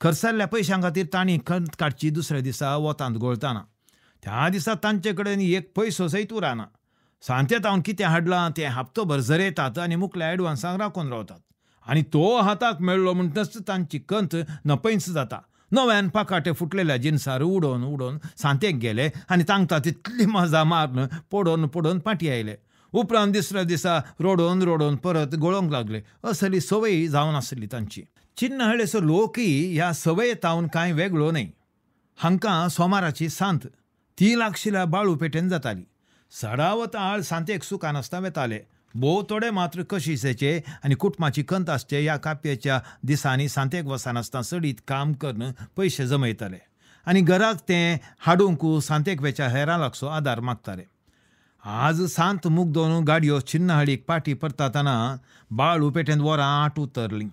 खर्चाल्ल्या पयशां खातीर तांणी खंत काडची दुसऱ्या दिसा वतांत घोळताना. त्या दिसा तांचे कडेन एक पयसो सयत उरना. सांतेत हांव कितें हाडलां तें हप्तोभर झरयतात आनी मुखल्या एडवान्सांक राखून रावतात आनी तो हाताक मेळ्ळो म्हणटच तांची कंत नपयच जाता. नव्यान पाकाटे फुटलेल्या जिनसार उडोवन उडोवन सांतेक गेले आनी तांकां तितली मजा मारून पडोवन पडोवन पाटी आयले. उपरांत दुसऱ्या दिसा रडोवन रडोवन परत गळोवंक लागले. असली संवय जावन आसली तांची. चिन्नहळ्ळेचो लोकय ह्या संवये तावन कांय वेगळो न्हय. हांकां सोमाराची सांत ती लागशिल्या बाळू पेटेन जाताली. सडावत आळ सांतेक सुखान आसतना वेताले. भोव थोडे मात्र कशिशेचे आनी कुटुंबाची कंत आसचे ह्या कापयेच्या दिसांनी सांतेक वचनासतना सडीत काम करून पयशे जमयताले आनी घराक तें हाडूंक सांतेक वेच्या हेरां लागसो आदार मागताले. आज सांत मुगदोन गाडयो चिन्नहळ्ळीक पाटी परतातना बाळू पेटेंत वरां 8 उतरलीं.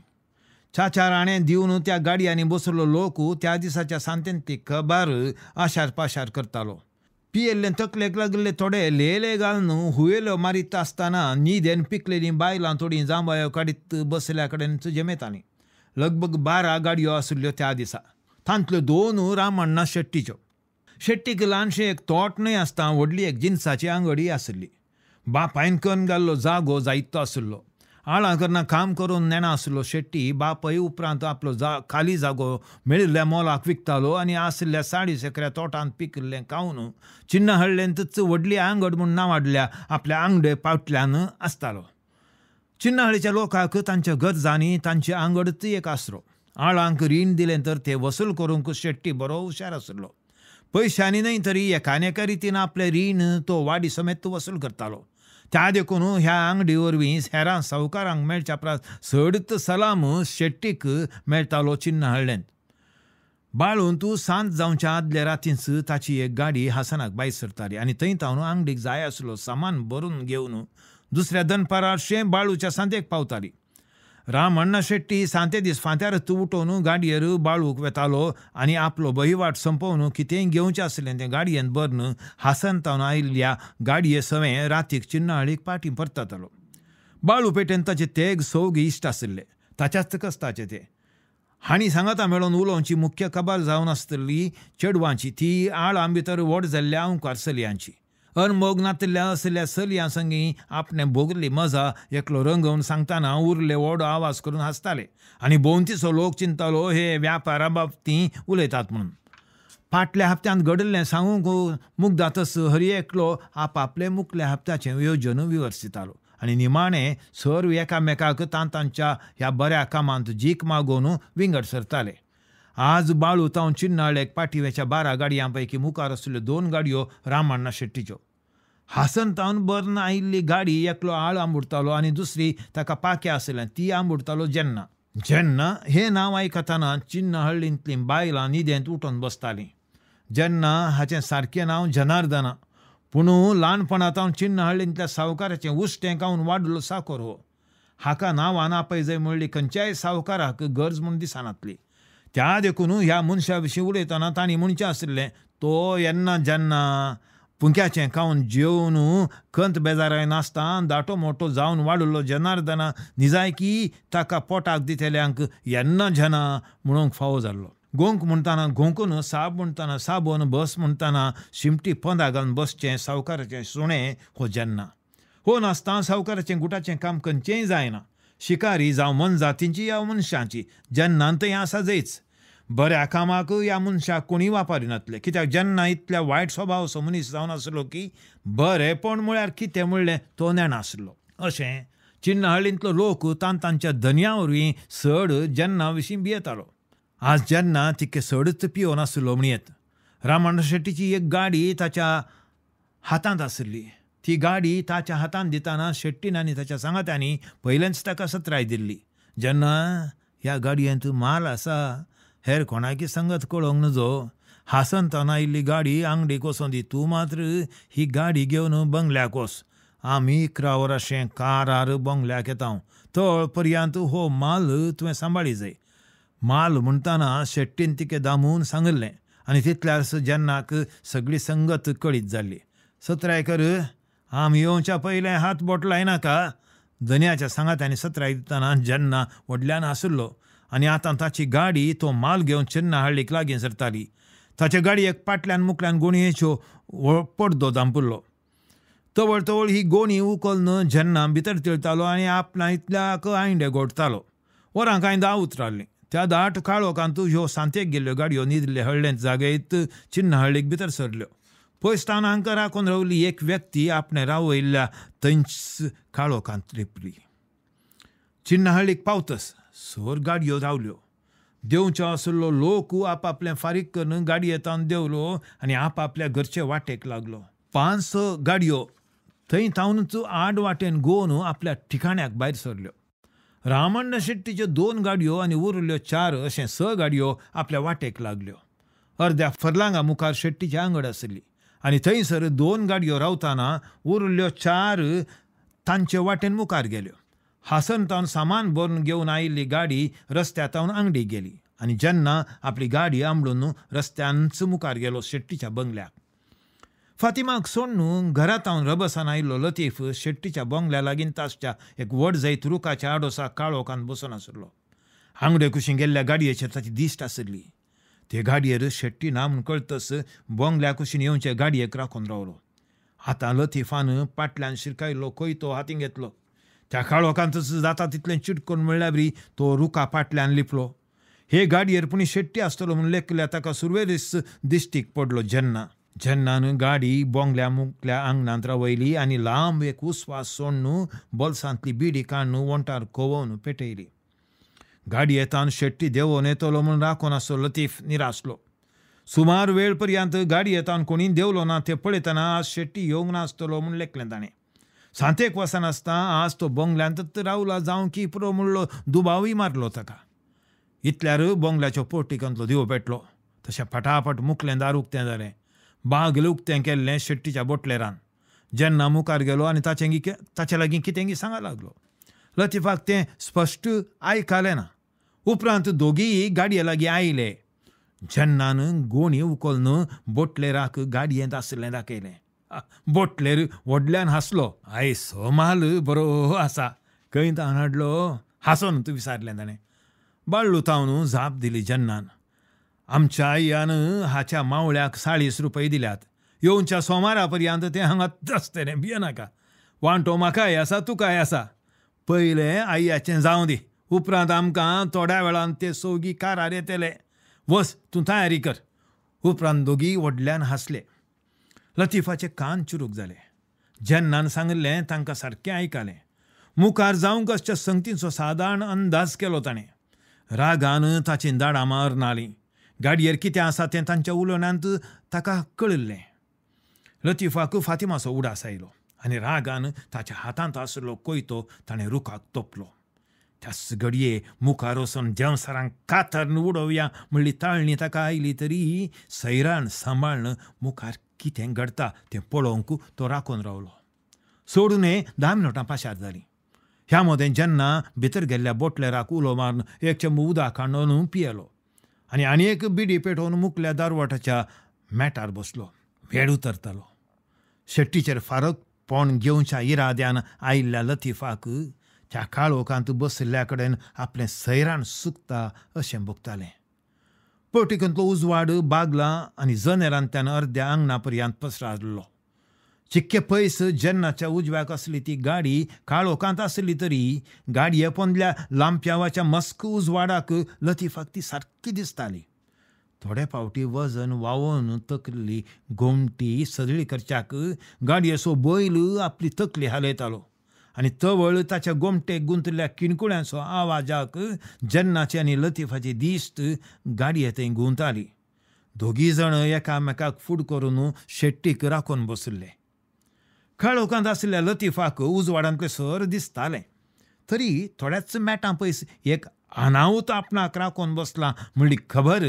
चाचार आणें दिवन त्या गाडयांनी बसलो लोक त्या दिसाच्या सांतेंत ती खबर आशार पाशार करतालो. पियेल्लें तकलेक लागिल्ले थोडे लेले घालून हुयेल्यो मारीत आसतना न्हिदेन पिकलेलीं बायलां थोडीं जांबायो काडीत बसल्या कडेन जमेतालीं. लगभग 12 गाडयो आशिल्ल्यो त्या दिसा. तांतल्यो 2 रामण्णा शेट्टीच्यो. शेट्टीक ल्हानशें एक तोट न्हय आसता व्हडली एक जिनसाची आंगडी आशिल्ली. बापायन कन्न घाल्लो जागो जायतो आशिल्लो. आळां करना काम करून नेणा आशिल्लो शेट्टी बापय उपरांत आपलो खाली जागो मेळिल्ल्या मोलाक विकतालो आनी आशिल्ल्या 4.5 एकऱ्या तोटांत पिकिल्लें खावन चिन्नहळ्ळेंतच व्हडली आंगड म्हूण नांवाडल्या आपल्या आंगडे पावटल्यान आसतालो. चिन्नहळ्ळीच्या लोकांक तांच्या गरजांनी तांची आंगडच एक आसरो. आळांक रीण दिलें तर ते वसूल करूंक शेट्टी बरो हुशार आशिल्लो. पयशांनी न्हय तरी एकान एका रितीन आपलें रीण तो वाडी समेत वसूल करतालो. त्या देखून ह्या आंगडी वरवीं हेरां सावकारांक मेळच्या परस चडच सलाम शेट्टीक मेळटालो चिन्नहळ्ळेंत. बाळून तूं सांत जावच्या आदल्या रातींच ताची एक गाडी हासनाक भायर सरताली आनी थंय तावन आंगडीक जाय आसलो सामान भरून घेवन दुसऱ्या दनपाराशें बाळूच्या सांतेक पावताली. रामण्णा शेट्टी सांते दीस फांत्यार उठोवन गाडयेर बाळूक वेतालो आनी आपलो बहिवाट संपोवन कितेंय घेवचें आसलें तें गाडयेन भरून हासन तावन आयिल्ल्या गाडये सवें रातीक चिन्नहळ्ळीक पाटी परततालो. बाळू पेटेन ताचे तेग सौगी इश्ट आशिल्ले. ताच्याच कस्ताचे ते. हांणी सांगाता मेळोवन उलोवची मुख्य खबर जावन आसतली चेडवांची, ती आळां भितर व्हड जाल्ल्या अंकार चलयांची. अनमोग नातिल्ल्या असल्या चलयां संगी आपणें भोगली मजा एकलो रंगोवन सांगतना उरले व्हड आवाज करून हांसताले आनी भोंवतीचो लोक चिंतालो हे व्यापारा बाबतीं उलयतात म्हणून. फाटल्या हप्त्यांत घडिल्लें सांगूंक मुग्धातच हर एकलो आपापले मुखल्या हप्त्याचें योजन विवर्सितालो आनी निमाणें सर्व एकामेकाक तांच्या ह्या बऱ्या कामांत जीक मागोवन विंगड सरताले. आज बाळू तावन चिन्नहळ्ळेक पाटीवेच्या 12 गाडयां पैकी मुखार आशिल्ल्यो 2 गाडयो रामण्णा शेट्टीच्यो. हासन तावन बर्न आयिल्ली गाडी एकलो आळ आंबुडतालो आनी दुसरी ताका पाखे आशिल्ल्यान ती आंबुडतालो जेन्ना. जेन्ना हें नांव आयकतना चिन्नहळ्ळींतलीं बायलां न्हिदेंत उठून बसतालीं. जेन्ना हाचें सारकें नांव जनार्दना, पूण ल्हानपणांत चिन्नहळ्ळींतल्या सावकाराचें उश्टें खावन वाडलो साकोर हो. हाका नांवान आपयजय म्हणली खंयच्याय सावकाराक गरज म्हूण दिसनातली. त्या देखून ह्या मनशा विशीं उलयतना तांणी म्हणचें आशिल्लें तो येन्ना जेन्ना पुंक्याचें खावन जेवन खंत बेजाराय नासता दाटो मोटो जावन वाडलो जनार्दना निजायकी ताका पोटाक दितल्यांक येन्ना जना म्हणूंक फावो जाल्लो. गोंक म्हणटाना गोंकून, साब म्हणटाना साबोन, बस म्हणटाना शिमटी पोंदा घालून बसचें सावकाराचें सुणें हो जेन्ना. हो नासता सावकाराचें गुटाचें काम खंयचेंय जायना. शिकारी जावं मनजातींची या मनशांची जेन्ना थंय आसा जयच. बऱ्या कामाक ह्या मनशाक कोणीय वापरिनातले कित्याक जेन्ना इतल्या वायट स्वभावाचो मनीस जावन आसलो की बरेपण म्हळ्यार कितें म्हणलें तो नेणासलो. अशें चिन्नहळ्ळींतलो लोक तांच्या धनया वरवीं चड जेन्ना विशीं भियेतालो. आज जेन्ना तितके चडच पियोवन आसलो म्हणयेत. रामण्णा शेट्टीची एक गाडी ताच्या हातांत आशिल्ली. ती गाडी ताच्या हातांत दितना शेट्टीन आनी ताच्या सांगात्यांनी पयलेंच ताका सत्राय दिल्ली. जेन्ना ह्या गाडयेंत माल आसा हेर कोणाकी संगत कळोवंक नजो. हासन ताना आयिल्ली गाडी आंगडीक वचोन दी, तूं मात्र ही गाडी घेवन बंगल्याक वच. आमी 11 वरांशें कारार बंगल्याक येता, तळ पर्यंत हो माल तुवें सांबाळी जाय. माल म्हणटाना शेट्टीन तिके दामून सांगिल्लें आनी तितल्यार जेन्नाक सगळी संगत कळीत जाल्ली. सत्रायकर आमी येवच्या पयलें हात बोट लायनाका. धनयाच्या सांगात्यांनी सत्राय दितना जेन्ना व्हडल्यान आशिल्लो आनी आतां ताची गाडी तो माल घेवन चिन्नाहळ्ळीक लागीं सरताली. ताचे गाडयेक पाटल्यान मुकल्यान गोणयेच्यो पडदो धांपुल्लो. तवळ तवळ ही गोणी उखलून जेन्ना भितर तिळतालो आनी आपणा इतल्याक आयंडे गोडतालो. वरां कांय 10 उतराल्लीं. त्या दाट काळोखांत ह्यो सांतेक गेल्ल्यो गाडयो न्हिदिल्ले हळ्ळेंत जागयत चिन्नाहळ्ळीक भितर सरल्यो. पयस तावन हांकां राखून रावली एक व्यक्ती आपणें रावयल्ल्या थंयच काळोखांत लिपली. चिन्नाहळ्ळीक पावतस सर गाडयो रावल्यो. देंवचो आशिल्लो लोक आपापलें फारीक करून गाडयेंत देंवलो आनी आपापल्या घरचे वाटेक लागलो. 5-6 गाडयो थंय तावनूच आड वाटेन गोवन आपल्या ठिकाण्याक भायर सरल्यो. रामण्ण शेट्टीच्यो 2 गाडयो आनी उरल्यो 4 अशें 6 गाडयो आपल्या वाटेक लागल्यो. अर्द्या फर्लांगा मुखार शेट्टीची आंगड आशिल्ली आनी थंयसर 2 गाडयो रावतना उरल्यो 4 तांचे वाटेन मुखार गेल्यो. हासन तावन सामान भरून घेवन आयिल्ली गाडी रस्त्या तावन आंगडी गेली आनी जेन्ना आपली गाडी आंबडून रस्त्यानच मुखार गेलो शेट्टीच्या बंगल्याक. फातिमाक सोडून घरांत हांव रबसान आयिल्लो लतीफ शेट्टीच्या बंगल्या लागीं तासच्या एक व्हड जैत रुखाच्या आडोसाक काळोखान बसून आशिल्लो. आंगडे कुशीन गेल्ल्या गाडयेचेर ताची दिश्ट आशिल्ली. ते गाडयेर शेट्टी ना म्हूण कळतस बंगल्या कुशीन येवचे गाडयेक राखून रावलो. आतां लतीफान पाटल्यान शिरकायल्लो कोयतो हातीन घेतलो. त्या काळोखांतच जाता तितलें चिटकोन म्हणल्यार तो रुखा पाटल्यान लिपलो. हे गाडयेर पुणी शेट्टी आसतलो म्हूण लेखल्या ताका सुरवेरीच दिश्टीक पडलो. जेन्ना जेन्नान गाडी बोंगल्या मुकल्या आंगणांत रावयली आनी लांब एक उस्वास सोडून बोल्सांतली बिडी काडून वोंटार खोवोवन पेटयली. गाडी येतान शेट्टी देंवोन येतलो म्हूण राखून आसलो लतीफ निरासलो. सुमार वेळ पर्यंत गाडी येतान कोणी देंवलो ना तें पळयतना आज शेट्टी येवंक नासतलो म्हूण लेखलें ताणें. सांतेक वचनासतना आज तो बंगल्यांतच रावला जावं की पुरो म्हणलो दुबावूय मारलो ताका. इतल्यार बंगल्याच्या पोर्टिकांतलो दिवो पेटलो. तशें फटाफट मुकलें दार उक्तें जालें. बागल उक्तें केल्लें शेट्टीच्या बोटलेरान. जेन्ना मुखार गेलो आनी ताचे लागीं कितेंगी सांगा लागलो. लतीफाक तें स्पश्ट आयकलें ना. उपरांत दोगीय गाडये लागीं आयले. जेन्नान गोणी उखलून बोटलेराक गाडयेंत आशिल्लें दाखयलें. बोटलेर व्हडल्यान हांसलो. आय सोमाल बरो आसा, खंय तावन हाडलो? हांसोन तूं विचारलें ताणें. बाळ्ळू तावन जाप दिली जेन्नान. आमच्या आईयान हाच्या मावळ्याक 40 रुपये दिल्यात. येवच्या सोमारा पर्यंत तें हांगाच आसतलें, भियेनाका. वांटो म्हाकाय आसा तुकाय आसा. पयलें आईयाचें जावं दी, उपरांत आमकां थोड्या वेळान ते सोगी कारार येतले. वस तूं तयारी कर. उपरांत दोगी व्हडल्यान हांसले. लतीफाचे कान चुरूक जाले. जेन्नान सांगिल्लें तांकां सारकें आयकलें. मुखार जावंक आसच्या संगतीचो सादारण अंदाज केलो ताणें. रागान ताचीं दाडां मारनालीं. गाडयेर कितें आसा तें तांच्या उलोवण्यांत ताका कळिल्लें. लतीफाक फातिमाचो उडास आयलो आनी रागान ताच्या हातांत आशिल्लो कोयतो ताणें रुखाक तोपलो. त्याच घडये मुखार वचून देंवसारांक कातरून उडोवया म्हणली ताळणी ताका आयली तरी सैराण सांबाळ्न मुखार कितें घडटा तें पळोवंक तो राखून रावलो. सोडून 10 मिनटां पाशार जालीं. ह्या मदें जेन्ना भितर गेल्ल्या बोटलेराक उलो मारून एक चेंबू उदक हाडून पियेलो आनी आनी एक बिडी पेटोवन मुकल्या दारवाटाच्या मॅटार बसलो. वेळ उतरतालो. शेट्टीचेर फारक पोण घेवच्या इराद्यान आयिल्ल्या लतीफाक त्या काळोखांत बशिल्ल्या कडेन आपलें सैराण सुकता अशें भोगतालें. पोर्टिकांतलो उजवाड बागला आनी जनेरांतल्यान अर्द्या आंगणा पर्यंत पसराल्लो. चिक्के पयस जेन्नाच्या उजव्याक आसली ती गाडी काळोखांत आसली तरी गाडये पोंदल्या लांप्यावाच्या मस्क उजवाडाक लतीफाक ती सारकी दिसताली. थोडे फावटी वजन वावोवन तकली गोमटी सदळी करच्याक गाडयेचो बैल आपली तकली हालयतालो आनी तवळ ताच्या गोमटेक गुंतल्या किणकुळ्यांचो आवाजाक जेन्नाची आनी लतीफाची दिश्ट गाडये थंय गुंताली. दोगी जाण एकामेकाक फूड करून शेट्टीक राखून बशिल्ले. काळोखांत आशिल्ल्या लतीफाक उजवाडांतलें सर दिसतालें तरी थोड्याच मेटां पयस एक अनावत आपणाक राखून बसला म्हणली खबर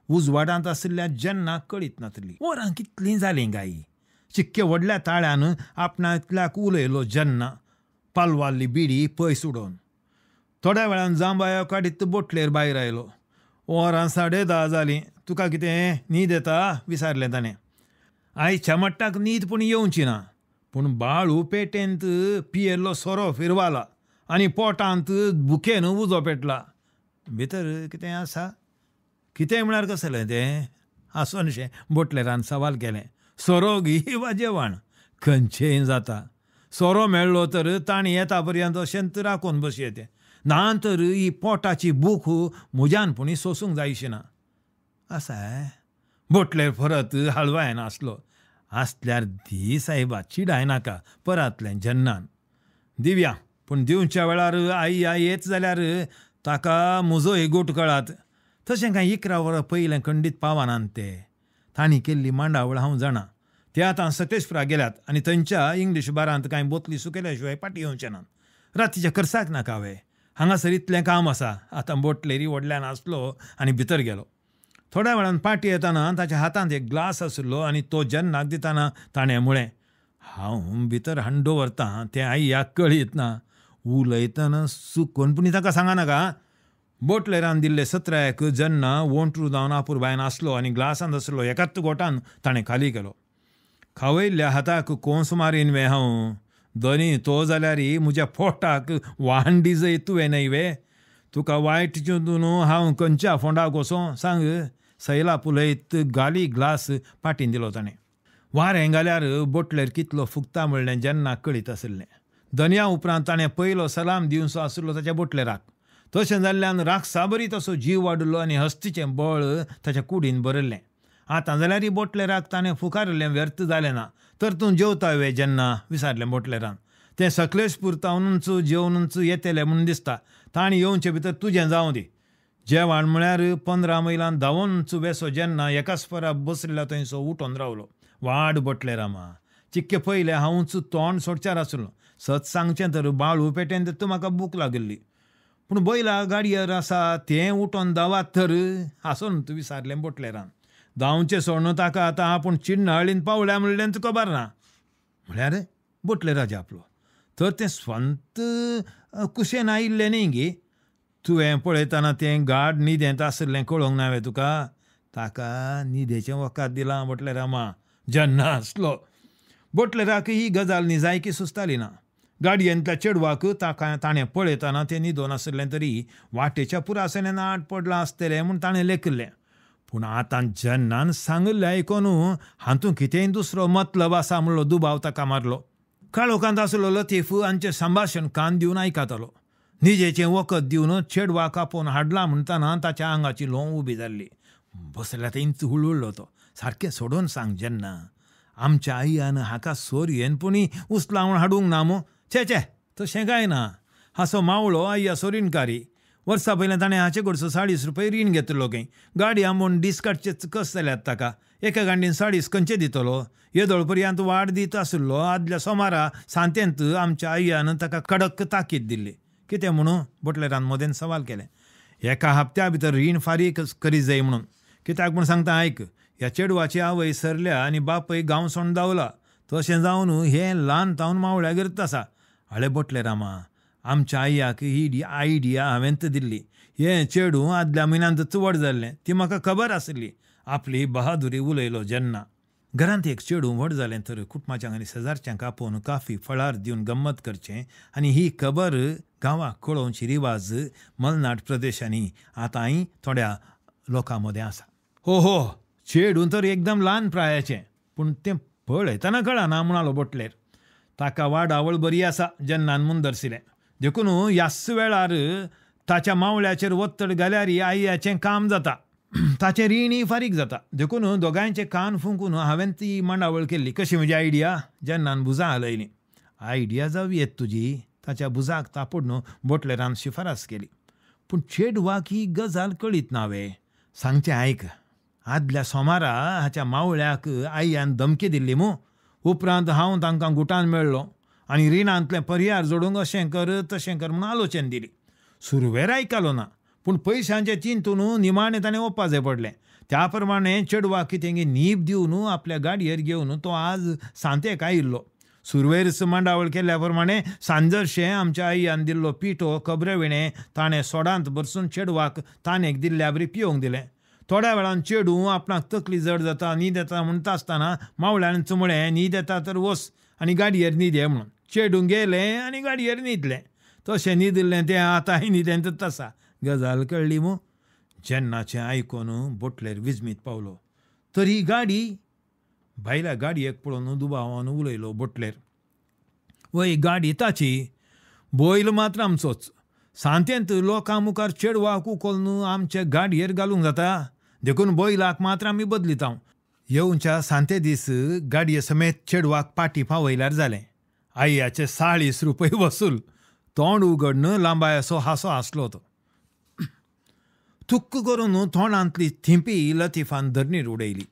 उजवाडांत आशिल्ल्या जेन्ना कळीत नासली. वरां कितलीं जालीं गायी. चिक्के व्हडल्या ताळ्यान आपणांतल्याक उलयलो जेन्ना पालवाल्ली बिडी पयस उडोवन. थोड्या वेळान जांबायो काडीत बोटलेर भायर आयलो. वरां 10:30 जालीं. तुका कितें न्हीद येता? विचारलें ताणें. आयच्या मट्टाक न्हीद पूण येवची ना. पूण बाळू पेटेंत पियेल्लो सोरो फिरवाला आनी पोटांत भुकेन उजो पेटला. भितर कितें आसा? कितें म्हळ्यार कसलें तें? आसोनशें बोटलेरान सवाल केलें. सोरो गी वा जेवण खंयचेंय जाता. सोरो मेळ्ळो तर ताणें येता पर्यंत अशेंच राखून बसयें. ना तर ही पोटाची भूक म्हज्यान पुणी सोसूंक जायशी ना. आसा? बोटलेर परत हळवायन आसलो. आसल्यार दी सायबा, चिडाय नाका परातलें जेन्नान. दिव्या, पूण दिवच्या वेळार आई आई येत जाल्यार ताका म्हजो एगोट कळात. तशें कांय 11 वरां पयलें खंडीत पावनात ते. तांणी केल्ली मांडावळ हांव जाणा. ते आतां सकलेशपुरा गेल्यात आनी थंयच्या इंग्लीश बारांत कांय बोतली सुकयल्या शिवाय पाटी येवचे नात. रातीच्या खर्चाक नाका वे. हांगासर इतलें काम आसा. आतां बोटलेरी व्हडल्यान आसलो आनी भितर गेलो. थोड्या वेळान पाटी येताना ताच्या हातांत एक ग्लास आशिल्लो आनी तो जेन्नाक दिताना ताणें म्हळें, हांव भितर हाडून दवरतां तें आईयाक कळीत ना. उलयतना चुकोन पूण ताका सांगा नाका. बोटलेरान दिल्ले सत्रायक जेन्ना वोंटरू जावन आपुरबायन आसलो आनी ग्लासांत आसलो एकाच गोटान ताणें खाली केलो. खावयल्ल्या हाताक कोंस मारीन वे हांव? दनी तो जाल्यार म्हज्या पोटाक वांडी जय तुवें न्हय वे? तुका वायट चिंतून हांव खंयच्या फोंडाक वचों सांग? सैला पुलयत गाली ग्लास पाटीन दिलो ताणें. वारें घाल्यार बोटलेर कितलो फुगता म्हणलें जेन्ना कळीत आशिल्लें. दनया उपरांत ताणें पयलो सलाम दिवचो आशिल्लो ताच्या बोटलेराक. तशें जाल्ल्यान राक्षसा बरी तसो जीव वाडिल्लो आनी हस्तीचें बळ ताच्या कुडीन भरिल्लें. आतां जाल्यार बोटलेराक ताणें फुकारिल्लें व्यर्थ जालें ना. तर तूं जेवता वे जेन्ना? विचारलें बोटलेरान. तें सकलेशपूर तावनूच जेवनूच येतलें म्हूण दिसता. ताणें येवचे भितर तुजें जावं दी. जेवण म्हळ्यार 15 मैलान धांवनच वेसो जेन्ना एकाच परा बसरिल्ल्या थंयसो उठोन रावलो. वाड बोटलेरामा, चिक्के पयलें हांवूच तोंड सोडच्यार आसलो. सत सांगचें तर बाळू पेटेन तर म्हाका भूक लागिल्ली. पूण बैला गाडयेर आसा तें उठोन धांवात तर हांसून तूं विचारलें बोटलेरान. धांवचें सोडून ताका आतां आपूण चिन्नाळीन पावल्या म्हणलें तुका खबर ना. म्हळ्यार बोटलेराज आपलो तर तें स्वंत कुशेन आयिल्लें न्ही गे. तुवें पळयतना तें गाड न्हिदेंत आशिल्लें कळोंक ना वे तुका? ताका न्हिदेचें वखद दिलां बोटलेरामा जेन्ना आसलो. बोटलेराक ही गजाल निजायकी सुचताली ना. गाडयेंतल्या चेडवाक ताका ताणें पळयतना तें न्हिदोन आशिल्लें तरी वाटेच्या पुरासण्यान आड पडलां आसतलें म्हूण ताणें लेखिल्लें. पूण आतां जेन्नान सांगिल्लें आयकून हातूंत कितेंय दुसरो मतलब आसा म्हणलो दुबाव ताका मारलो. काळोखांत आसलो लतीफ हांचें संभाशण कान दिवन आयकतालो. निजेचें वखद दिवन चेडवाक आपोवन हाडलां म्हणटना ताच्या आंगाची ल्होंव उबी जाल्ली. बसल्या थंयच हुळहुळ्ळो तो. सारकें सोडून सांग जेन्ना, आमच्या आईयान हाका सोरयेन पुणी उचलावन हाडूंक ना मू? छे छे, तशें कांय ना. हाचो मावळो आय्या सोरीणकारी. वर्सा पयलें ताणें हाचे कडचो 40 रुपये रीण घेतिल्लो खंय. गाडी आंबोवन दीस काडचेच कस जाल्यात ताका. एका गांडीन 40 खंयचे दितलो? येदोळ पर्यंत वाड दीत आशिल्लो. आदल्या सोमारा सांतेंत आमच्या आईयान ताका कडक ताकीद दिल्ली. कितें म्हणून? बोटलेरान मदेन सवाल केलें. एका हप्त्या भितर रीण फारीक करी जाय म्हणून. कित्याक म्हूण सांगता आयक. ह्या चेडवाची आवय सरल्या आनी बापय गांव सोडून धांवला. तशें जावन हें ल्हान तावन मावळ्यागेरच आसा. आळे बोटलेरामा, आमच्या आईयाक ही आयडिया हांवेंच दिल्ली. हें चेडूं आदल्या म्हयन्यांतच व्हड जाल्लें, ती म्हाका खबर आशिल्ली. आपली बहादुरी उलयलो जेन्ना. घरांत एक चेडूं व्हड जालें तर कुटुंबाच्यांक आनी शेजारच्यांक आपोवन काफी फळार दिवन गम्मत करचें आनी ही खबर गांवाक कळोवची रिवाज मलनाड प्रदेशांनी आतांय थोड्या लोकां मदें आसा. हो हो, चेडूं तर एकदम ल्हान प्रायाचें, पूण तें पळयतना कळना म्हणालो बोटलेर. ताका वाडावळ बरी आसा जेन्नान मुंदरशिलें. देखून ह्याच वेळार ताच्या मावळ्याचेर वत्तड घाल्यार आईयाचें काम जाता, ताचें रीणय फारीक जाता. देखून दोगांयचे कान फुंकून हांवें ती मांडावळ केल्ली. कशी म्हजी आयडिया? जेन्नान भुजां हालयलीं. आयडिया जावं येत तुजी, ताच्या भुजाक तापडून बोटलेरान शिफारस केली. पूण चेडवाक ही गजाल कळीत ना वे? सांगचें आयक, आदल्या सोमारा हाच्या मावळ्याक आईयान धमकी दिल्ली मू. उपरांत हांव तांकां गुटान मेळ्ळो आनी रिणांतलें पर्यार जोडूंक अशें कर तशें कर म्हणून आलोचन दिली. सुरवेर आयकलो ना, पूण पयशांचें चिंतून निमाणें ताणें वचपाचें पडलें. त्या प्रमाणे चेडवाक कितें न्हीब दिवन आपल्या गाडयेर घेवन तो आज सांतेक आयिल्लो. सुरवेरच मांडावळ केल्या प्रमाणे सांजरशें आमच्या आईयान दिल्लो पिठो खबरे विणें ताणें सोडांत भरसून चेडवाक तानेक दिल्ल्या बरी पिवंक दिलें. थोड्या वेळान चेडूं आपणाक तकली जड जाता न्हीद येता म्हणटा आसतना मावळ्यान चुमळें न्हीद येता तर वस आनी गाडयेर न्हिदे म्हणून. चेडूं गेलें आनी गाडयेर न्हिदलें. तशें न्हिदिल्लें तें आतांय न्हिदेंतच आसा. गजाल कळ्ळी मू? जेन्नाचें आयकून बोटलेर विजमीत पावलो. तरी गाडी भायल्या गाडयेक पळोवन दुबावान उलयलो बोटलेर. वय गाडी ताची, बैल मात्र आमचोच. सांतेंत लोकां मुखार चेडवाक उखलून आमचे गाडयेर घालूंक जाता, देखून बैलाक मात्र आमी बदलिता. येवच्या सांते दीस गाडये समेत चेडवाक पाटी पावयल्यार जालें. आईयाचे 40 रुपये वसूल. तोंड उगडन लांबायसो हांसो आसलो तो. थुक्क करून तोंडांतली थिंपी लतीफान धरणीर उडयली.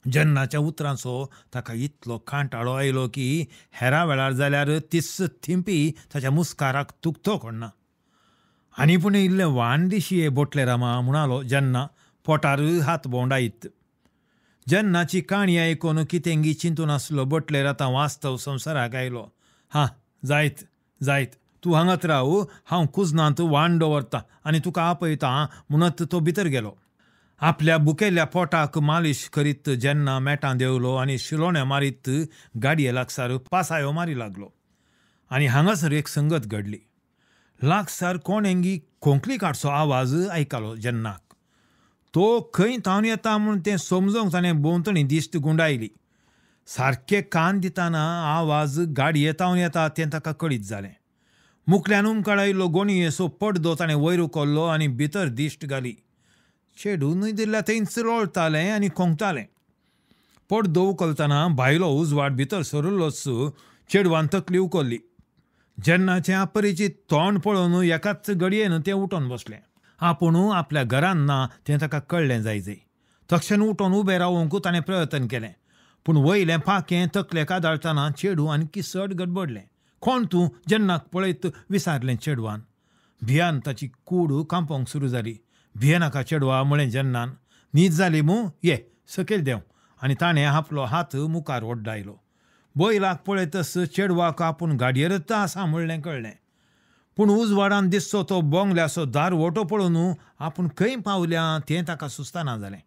जेन्नाच्या उतरांचो ताका इतलो कांटाळो आयलो की हेरा वेळार जाल्यार तीच थिंपी ताच्या मुस्काराक तुकतो कोण्णा. आनी पूण इल्लें वाण दिशी बोटले रामा म्हणालो जेन्ना पोटार हात भोंवडायत. जेन्नाची काणी आयकून कितेंगी चिंतून आसलो बोटलेर आतां वास्तव संवसाराक आयलो. हां जायत जायत, तूं हांगात राव, हांव कुजनांत वाण दवरतां आनी तुका आपयतां म्हणत तो भितर गेलो. आपल्या बुकेल्या पोटाक मालिश करीत जेन्ना मेटां देंवलो आनी शिलोण्या मारीत गाडये लागसार पासायो मारी लागलो. आनी हांगासर एक संगत घडली. लागसार कोणेंगी खोंकली काडचो आवाज आयकलो जेन्नाक. तो खंय थावन येता म्हूण तें समजूंक ताणें भोंवतणी दिश्ट गुंडायली. सारके कान दितना आवाज गाडये थावन येता तें ताका कळीत जालें. मुखल्यान उमकाळायिल्लो गोणयेचो पडदो ताणें वयर उखल्लो आनी भितर दिश्ट घाली. चेडूं न्हिदिल्ल्या थंयच लोळटालें आनी खोंकतालें. पडदो उखलतना भायलो उजवाड भितर सरिल्लोच चेडवान तकली उखल्ली. जेन्नाचें अपरिचीत तोंड पळोवन एकाच घडयेन तें उठून बसलें. आपूण आपल्या घरान ना तें ताका कळ्ळें जायजय. तक्षण उठून उबें रावंक ताणें प्रयत्न केलें, पूण वयलें पाखें तकलेक आदाळतना चेडूं आणकी चड गडबडलें. कोण तूं? जेन्नाक पळयत विचारलें चेडवान. भियान ताची कूड कांपोंक सुरू जाली. भियेनाका चेडवा म्हळें जेन्नान. न्हीद जाली मू? ये सकयल देंव. आनी ताणें आपलो हात मुखार ओड्डायलो. बैलाक पळयतच चेडवाक आपूण गाडयेरच आसा म्हणलें कळ्ळें. पूण उजवाडान दिसचो तो बोंगल्याचो दारवटो पळोवन आपूण खंय पावल्या तें ताका सुचना जालें.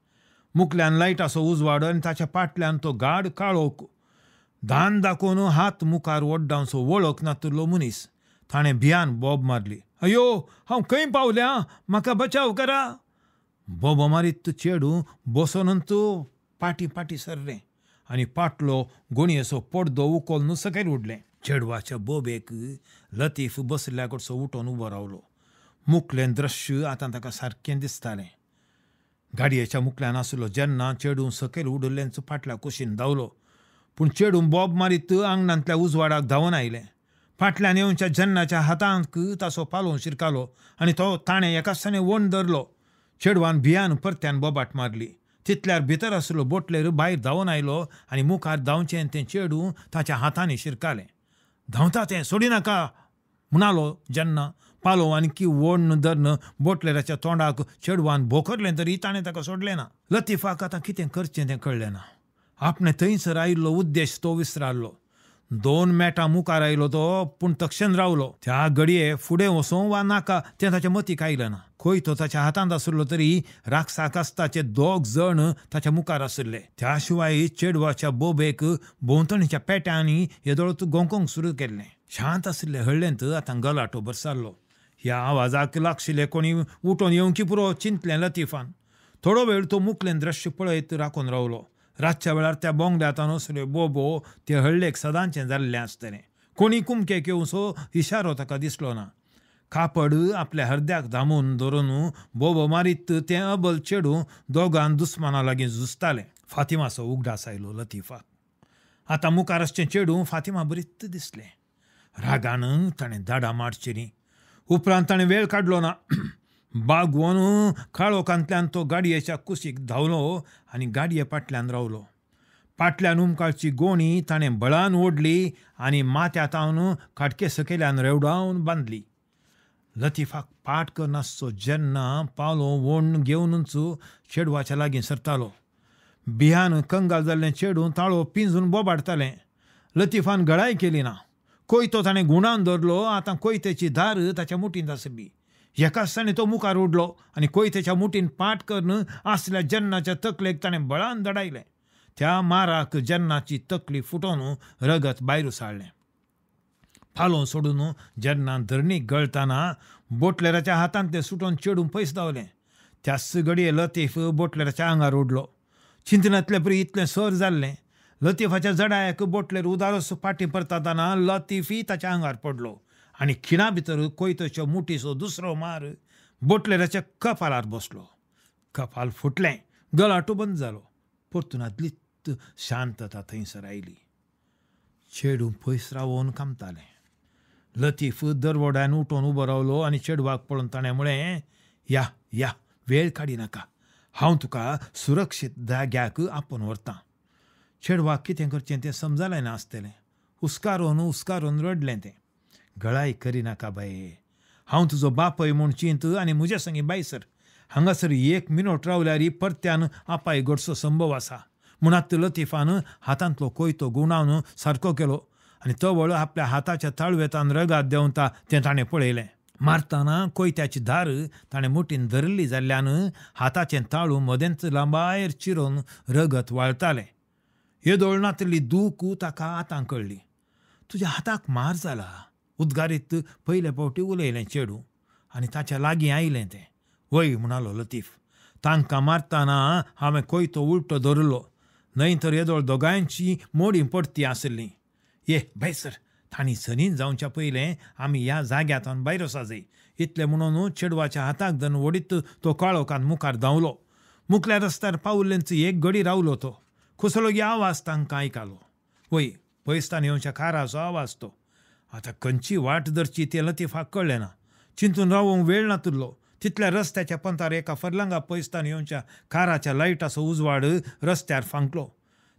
मुखल्यान लायटाचो उजवाड आनी ताच्या फाटल्यान तो गाड काळोख. दान दाखोवन हात मुखार ओड्डावचो वळख नातुल्लो मनीस. ताणें भियान बोब मारली. अयो हांव खंय पावल्या, म्हाका बचाव करा. बोबो मारीत चेडूं बसोनच पाटी पाटी सरलें आनी पाटलो गोणयेचो पडदो उखलून सकयल उडलें. चेडवाच्या बोबेक लतीफ बसल्या कडचो उठोवन उबो रावलो. मुखलें दृश्य आतां ताका सारकें दिसतालें. गाडयेच्या मुखल्यान आसलो जेन्ना चेडूं सकयल उडलेंच फाटल्या कुशीन धांवलो. पूण चेडूं बोब मारीत आंगणांतल्या उजवाडाक धांवन आयलें. फाटल्यान येवच्या जेन्नाच्या हातांक ताचो पालोवन शिरकालो आनी तो ताणें एकाच वण धरलो. चेडवान भियान परत्यान बोबाट मारली. तितल्यार भितर आसलो बोटलेर भायर धांवन आयलो आनी मुखार धांवचें तें चेडूं ताच्या हातांनी शिरकालें. धांवता तें सोडिनाका म्हणालो जेन्ना. पालो आणकी वण धरून बोटलेराच्या तोंडाक चेडवान भोकरलें तरी ताणें ताका सोडलें ना. लतीफाक आतां कितें करचें तें कळ्ळें ना. आपणें थंयसर आयिल्लो उद्देश तो विसरालो. 2 मेटां मुखार आयलो तो, पूण तक्षण रावलो. त्या घडये फुडें वचूं वा नाका तें ताच्या मतीक आयलें ना. खंय तो ताच्या हातांत आसलो तरी राक्षसाक आसताचे 2 जण ताच्या मुखार आशिल्ले. त्या शिवाय चेडवाच्या बोबेक भोंवतणीच्या पेट्यांनी येदोळत गोंकोंक सुरू केल्लें. शांत आशिल्ले हळ्ळेंत आतां गलाटो भरसाल्लो. ह्या आवाजाक लागशिल्ले कोणी उठोवन येवंकी पुरो चिंतलें लतीफान. थोडो वेळ तो मुखलें दृश्य पळयत राखून रावलो. रातच्या वेळार त्या बोंगल्यात आसल्यो बोबो ते हळ्ळेक सदांचें जाल्लें आसतलें. कोणी कुमकेक येवसो इशारो ताका दिसलो ना. कापड आपल्या हरद्याक दामून धरून बोबो मारीत तें अबल चेडूं दोगान दुस्माना लागीं झुजतालें. फातिमाचो उगडास आयलो लतीफाक. आतां मुखार आसचें चेडूं फातिमा बरीच दिसलें. रागान ताणें दाडां मारचीं. उपरांत ताणें वेळ काडलो ना. बागवोन काळोखांतल्यान तो गाडयेच्या कुशीक धांवलो आनी गाडये फाटल्यान रावलो. फाटल्यान उमकाळची गोणी ताणें बळान ओडली आनी माथ्या तावन खाटके सकयल्यान रेवडावन बांदली. लतीफाक पाट करनासचो जेन्ना पावलो वोण घेवनूच चेडवाच्या लागीं सरतालो. भियान कंगाल जाल्लें चेडूं ताळो पिंजून बोबाडतालें. लतीफान गळाय केली ना. कोयतो ताणें गुणान धरलो. आतां कोयतेची धार ताच्या मुठींत आसली. एकाच ताणें तो मुखार उडलो आनी कोयतेच्या मुठीन पाट करून आसल्या जन्नाच्या तकलेक ताणें बळान दडायलें. त्या माराक जन्नाची तकली फुटोवन रगत भायर उसळ्ळें. फालो सोडून जन्ना धरणीक गळतना बोटलेराच्या हातांत तें सुटोवन चेडूं पयस धांवलें. त्याच घडये लतीफ बोटलेराच्या आंगार उडलो. चिंतनांतले परी इतलें सर जाल्लें. लतीफाच्या जडायक बोटलेर उदारोच फाटीं परतातना लतीफी ताच्या आंगार पडलो आनी खिणा भितर कोयतेच्यो मुठीचो दुसरो मार बोटलेराच्या कपालार बसलो. कपाल फुटलें. गलाटो बंद जालो. परतून आदलीच शांतता थंयसर आयली. चेडूं पयस रावोवन कामतालें. लतीफ दरवड्यान उठोवन उबो रावलो आनी चेडवाक पळोवन ताणें म्हळें, या या, वेळ काडिनाका, हांव तुका सुरक्षीत जाग्याक आपोवन व्हरतां. चेडवाक कितें करचें तें समजालें ना आसतलें. हुस्कारोन हुस्कारोन रडलें तें. गळाय करिनाका बाये, हांव तुजो बापय म्हूण चिंत आनी म्हजे संगी बायसर. हांगासर एक मिनट रावल्यार परत्यान आपाय घडचो संभव आसा. म्हणात लतीफान हातांतलो कोयतो गुणावन सारको केलो आनी तवळ आपल्या हाताच्या ताळवेतान रगात देंवता तें ताणें पळयलें. मारतना कोयत्याची धार ताणें मुठीन धरिल्ली जाल्ल्यान हाताचें ताळू मदेंच लांबायर चिरोवन रगत वाळतालें. येदोळ नातली दूख ताका आतां कळ्ळी. तुज्या हाताक मार जाला, उद्गारीत पयले फावटी उलयलें चेडूं आनी ताच्या लागीं आयलें तें. वय, म्हणालो लतीफ, तांकां मारतना हांवें कोयतो उलटो धरलो, न्हय तर येदोळ दोगांयची मोडीं पडती आसली. ये भायसर, तांणी सनीन जावच्या पयलें आमी ह्या जाग्यांतल्यान भायर वचा जाय. इतलें म्हणून चेडवाच्या हाताक धरून ओडीत तो काळोखान मुखार धांवलो. मुखल्या रस्त्यार पावल्लेंच एक घडी रावलो तो. कसलो आवाज तांकां आयकलो. वय, पयसतान येवच्या काराचो आवाज तो. आतां खंयची वाट धरची तें लतीफाक कळ्ळें ना. चिंतून रावोंक वेळ नातुरलो. तितल्या रस्त्याच्या पंतार एका फरलांगा पयसतान येवच्या काराच्या लायटाचो उजवाड रस्त्यार फांकलो.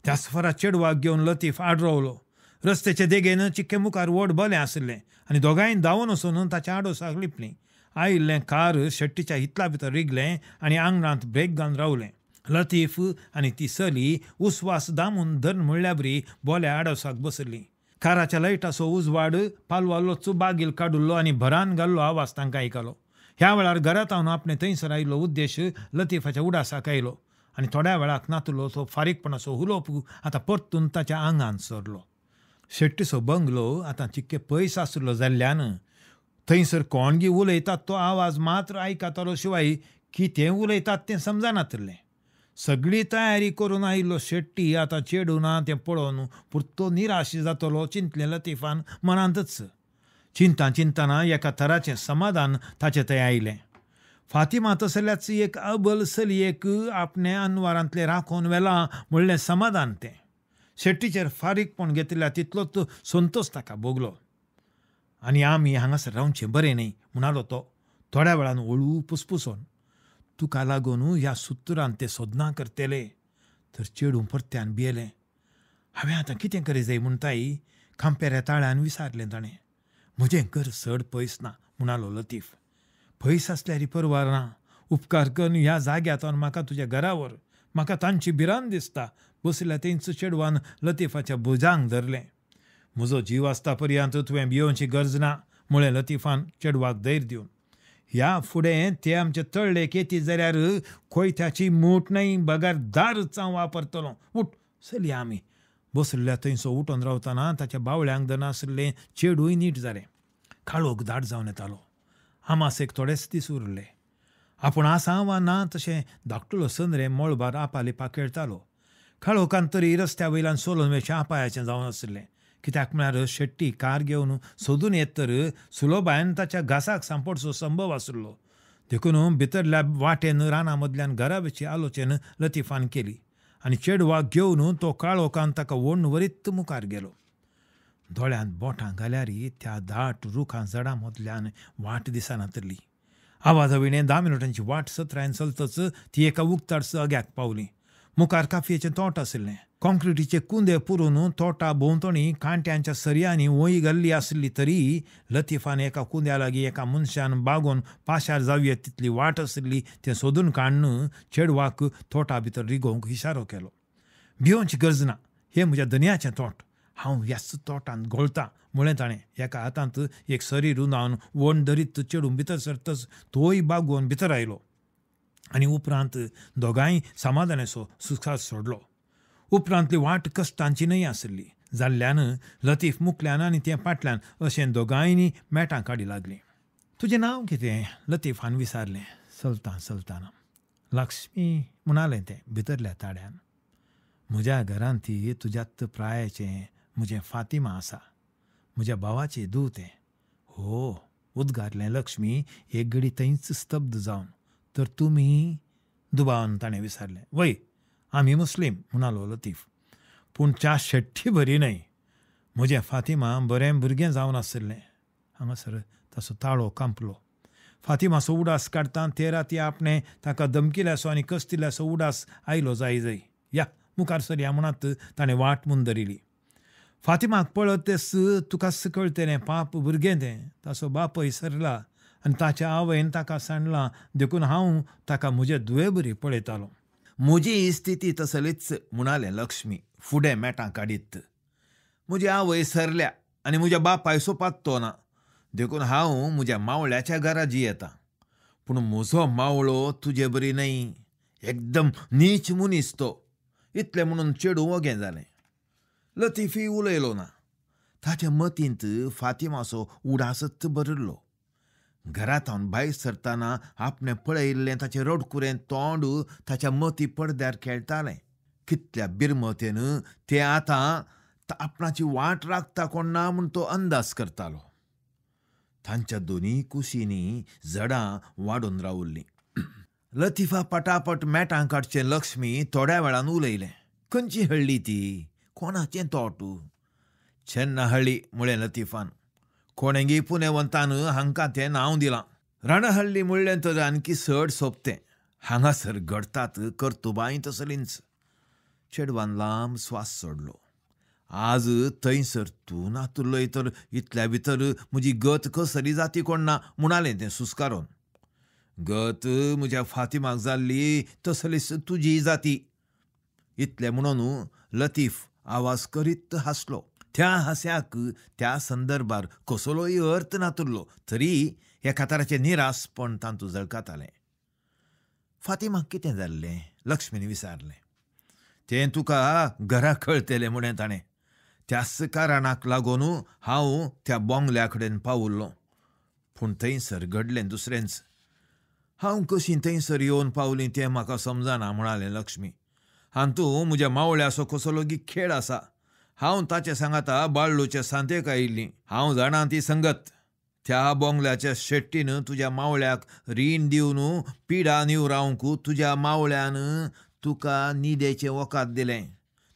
त्याच फरा चेडवाक घेवन लतीफ आड रावलो. रस्त्याचे देगेन चिक्के मुखार व्हड बलें आशिल्लें आनी दोगांय धांवन वचून ताच्या आडोसाक लिपलीं. आयिल्लें कार शेट्टीच्या हितला भितर रिगलें आनी आंगणांत ब्रेक घालून रावलें. लतीफ आनी ती चली उस्वास दामून धरून म्हणल्याबरी बोल्या आडोसाक बसली. काराच्या लायटाचो उजवाड पालवालोच बागील काडुल्लो आनी भरान घाल्लो आवाज तांकां आयकलो. ह्या वेळार घरांत हांव आपणे थंयसर आयिल्लो उद्देश लतीफाच्या उडासाक आयलो आनी थोड्या वेळाक नातुलो तो फारीकपणाचो हुलोप आतां परतून ताच्या आंगान सरलो. शेट्टीचो बंगलो आतां चिक्के पयस आसलो जाल्ल्यान थंयसर कोणगी उलयतात तो आवाज मात्र आयकतालो, शिवाय कितें उलयतात तें समजनातलें. सगळी तयारी करून आयिल्लो शेट्टी आतां चेडूं ना तें पळोवन पुरतो निराश जातलो चिंतलें लतीफान मनांतच. चिंता चिंतना एका थराचें समाधान ताचें थंय आयलें. फातिमा तसल्याच एक अबल चलयेक आपणें अनवारांतलें राखोवन व्हेलां म्हणलें समाधान तें. शेट्टीचेर फारीकपण घेतिल्ल्या तितलोच संतोश ताका भोगलो. आनी आमी हांगासर रावचें बरें न्हय, म्हणालो तो थोड्या वेळान हळू पुसपुसोन. तुका लागून ह्या सुत्रान ते सोदनां करतले. तर चेडूं परत्यान भियेलें. हांवें आतां कितें करी जाय म्हणटाय, खांपेऱ्या ताळ्यान विचारलें ताणें. म्हजें घर चड पयस ना, म्हणालो लतीफ. पयस आसल्यार परवार ना, उपकार करून ह्या जाग्यांतल्यान म्हाका तुज्या घरा व्हर, म्हाका तांची भिरांत दिसता. बसल्या तेंच चेडवान लतीफाच्या भुजांक धरलें. म्हजो जीव आसता पर्यंत तुवें भियोवची गरज ना, म्हळें लतीफान चेडवाक धैर्य दिवन. ह्या फुडें ते आमचे तळ्ळेक येती जाल्यार कोयत्याची मूठ न्हय बगर दारच हांव वापरतलो. उठ चलया आमी. बसल्या थंयसो उठून रावतना ताच्या बावळ्यांक धरनासलें चेडूय नीट जालें. काळोख दाट जावन येतालो. आमासेक थोडेच दीस उरले. आपूण आसा वा ना तशें धाकटुलो सनरे मळबार आपालिपा खेळटालो. काळोखान तरी रस्त्या वयल्यान सोलून वेचें आपायाचें जावन आशिल्लें. कित्याक म्हळ्यार शेट्टी कार घेवन सोदून येत तर सुलोबायन ताच्या घासाक सांपडचो संभव आशिल्लो. देखून भितरल्या वाटेन राना मदल्यान घरावेची आलोचन लतीफान केली आनी चेडवाक घेवन तो काळोखान ताका ओडून वरीत मुखार गेलो. दोळ्यांत बोटां घाल्यार त्या दाट रुखां झाडां मदल्यान वाट दिसनातली. आवाजा विणें 10 मिनटांची वाट सत्रायन चलतच ती एका उक्ताडस अग्याक पावली. मुखार काफयेचें तोट आशिल्लें. कॉन्क्रिटीचे कुंदे पुरून तोटा भोंवतणी कांट्यांच्या सरयांनी वंय घाल्ली आसली तरी लतीफान एका कुंद्या लागीं एका मनशान बागोवन पाशार जावये तितली वाट आसली तें सोदून काडून चेडवाक तोटा भितर रिगोवंक इशारो केलो. भियोवची गरज ना, हें म्हज्या धनयाचें तोट, हांव ह्याच तोटांत घोळतां म्हळें ताणें. एका हातांत एक सरी रुंदावन वण धरीत चेडूं भितर सरतच तोय बागोवन भितर आयलो आनी उपरांत दोगांय समाधानाचो सुखास सोडलो. उपरांतली वाट कश्टांची न्हय आसली जाल्ल्यान लतीफ मुखल्यान आनी तें फाटल्यान अशें दोगांयनी मेटां काडी लागलीं. तुजें नांव कितें? लतीफान विचारलें चलता चलतना. लक्ष्मी म्हणालें तें भितरल्या ताड्यान. म्हज्या घरांत ती तुज्याच प्रायाचें म्हजें फातिमा आसा, म्हज्या भावाची धूव तें. हो, उद्गारलें लक्ष्मी एक घडी थंयच स्तब्ध जावन. तर तुमी? दुबावान ताणें विचारलें. वय, आमी मुस्लीम म्हणालो लतीफ, पूण च्या शेट्टी बरी न्हय. म्हजें फातिमा बरें भुरगें जावन आशिल्लें. हांगासर ताचो ताळो कांपलो. फातिमाचो उडास काडटा ते राती आपणें ताका धमकिल्याचो आनी कस्तिल्याचो उडास आयलो जाय जाय. या मुखार सरया म्हणात ताणें वाट म्हूण धरिल्ली. फातिमाक पळत तेच तुकाच कळटलें, पाप भुरगें तें. ताचो बापय सरला आनी ताच्या आवयन ताका सांडलां, देखून हांव ताका म्हजे धुवे बरी पळयतालो. म्हजी स्थिती तसलीच म्हणालें लक्ष्मी फुडें मेटां काडीत. म्हजी आवय सरल्या आनी म्हज्या बापायचो पात्तो ना, देखून हांव म्हज्या मावळ्याच्या घरा जियेतां. पूण म्हजो मावळो तुजे बरी न्हय, एकदम नीच मनीस तो. इतलें म्हणून चेडूं वगें जालें. लतीफी उलयलो ना. ताच्या मतींत फातिमाचो उडासच भरिल्लो. घरांत भायर सरतना आपणें पळयिल्लें ताचें रडकुरें तोंड ताच्या मती पडद्यार खेळटालें. कितल्या बिरमतेन तें आतां आपणाची वाट राखता कोण ना म्हूण तो अंदाज करतालो. तांच्या दोनूय कुशींनी झडां वाडून रावल्लीं. लतीफा पटापट मेटां काडचें लक्ष्मी थोड्या वेळान उलयलें. खंयची हळ्ळी ती? कोणाचें तोट? चेन्नाहळ्ळी म्हळें लतीफान. कोणेगी पुनेवंतान हांकां तें नांव दिलां. रणहल्ली म्हणलें तर आणखी चड सोंपतें. हांगासर घडतात कर्तुबांय तसलींच. चेडवान लांब स्वास सोडलो. आज थंयसर तूं नातुल्लोय तर इतल्या भितर म्हजी गत कसली जाती कोण ना म्हणालें तें सुस्कारून. गत म्हज्या फातिमाक जाल्ली तसलीच तुजी जाती. इतलें म्हणून लतीफ आवाज करीत हांसलो. त्या हास्याक त्या संदर्भार कसलोय अर्थ नातुल्लो तरी एका तराचें निरासपण तातूंत झळकातालें. फातिमाक कितें जाल्लें? लक्ष्मीन विचारलें. तें तुका घरा कळटलें म्हणें ताणें. त्याच कारणाक लागून हांव त्या बोंगल्या कडेन पावल्लों. पूण थंयसर घडलें दुसरेंच. हांव कशी थंयसर येवन पावलीं तें म्हाका समजना म्हणालें लक्ष्मी. हातूंत म्हज्या मावळ्याचो कसलोगी खेळ आसा. हांव ताचे सांगाता बाळ्ळूचे सांतेक आयिल्लीं. हांव जाणा ती संगत. त्या बोंगल्याच्या शेट्टीन तुज्या मावळ्याक रीण दिवन पिडा निवरावंक तुज्या मावळ्यान तुका निदेचें वखाद दिलें,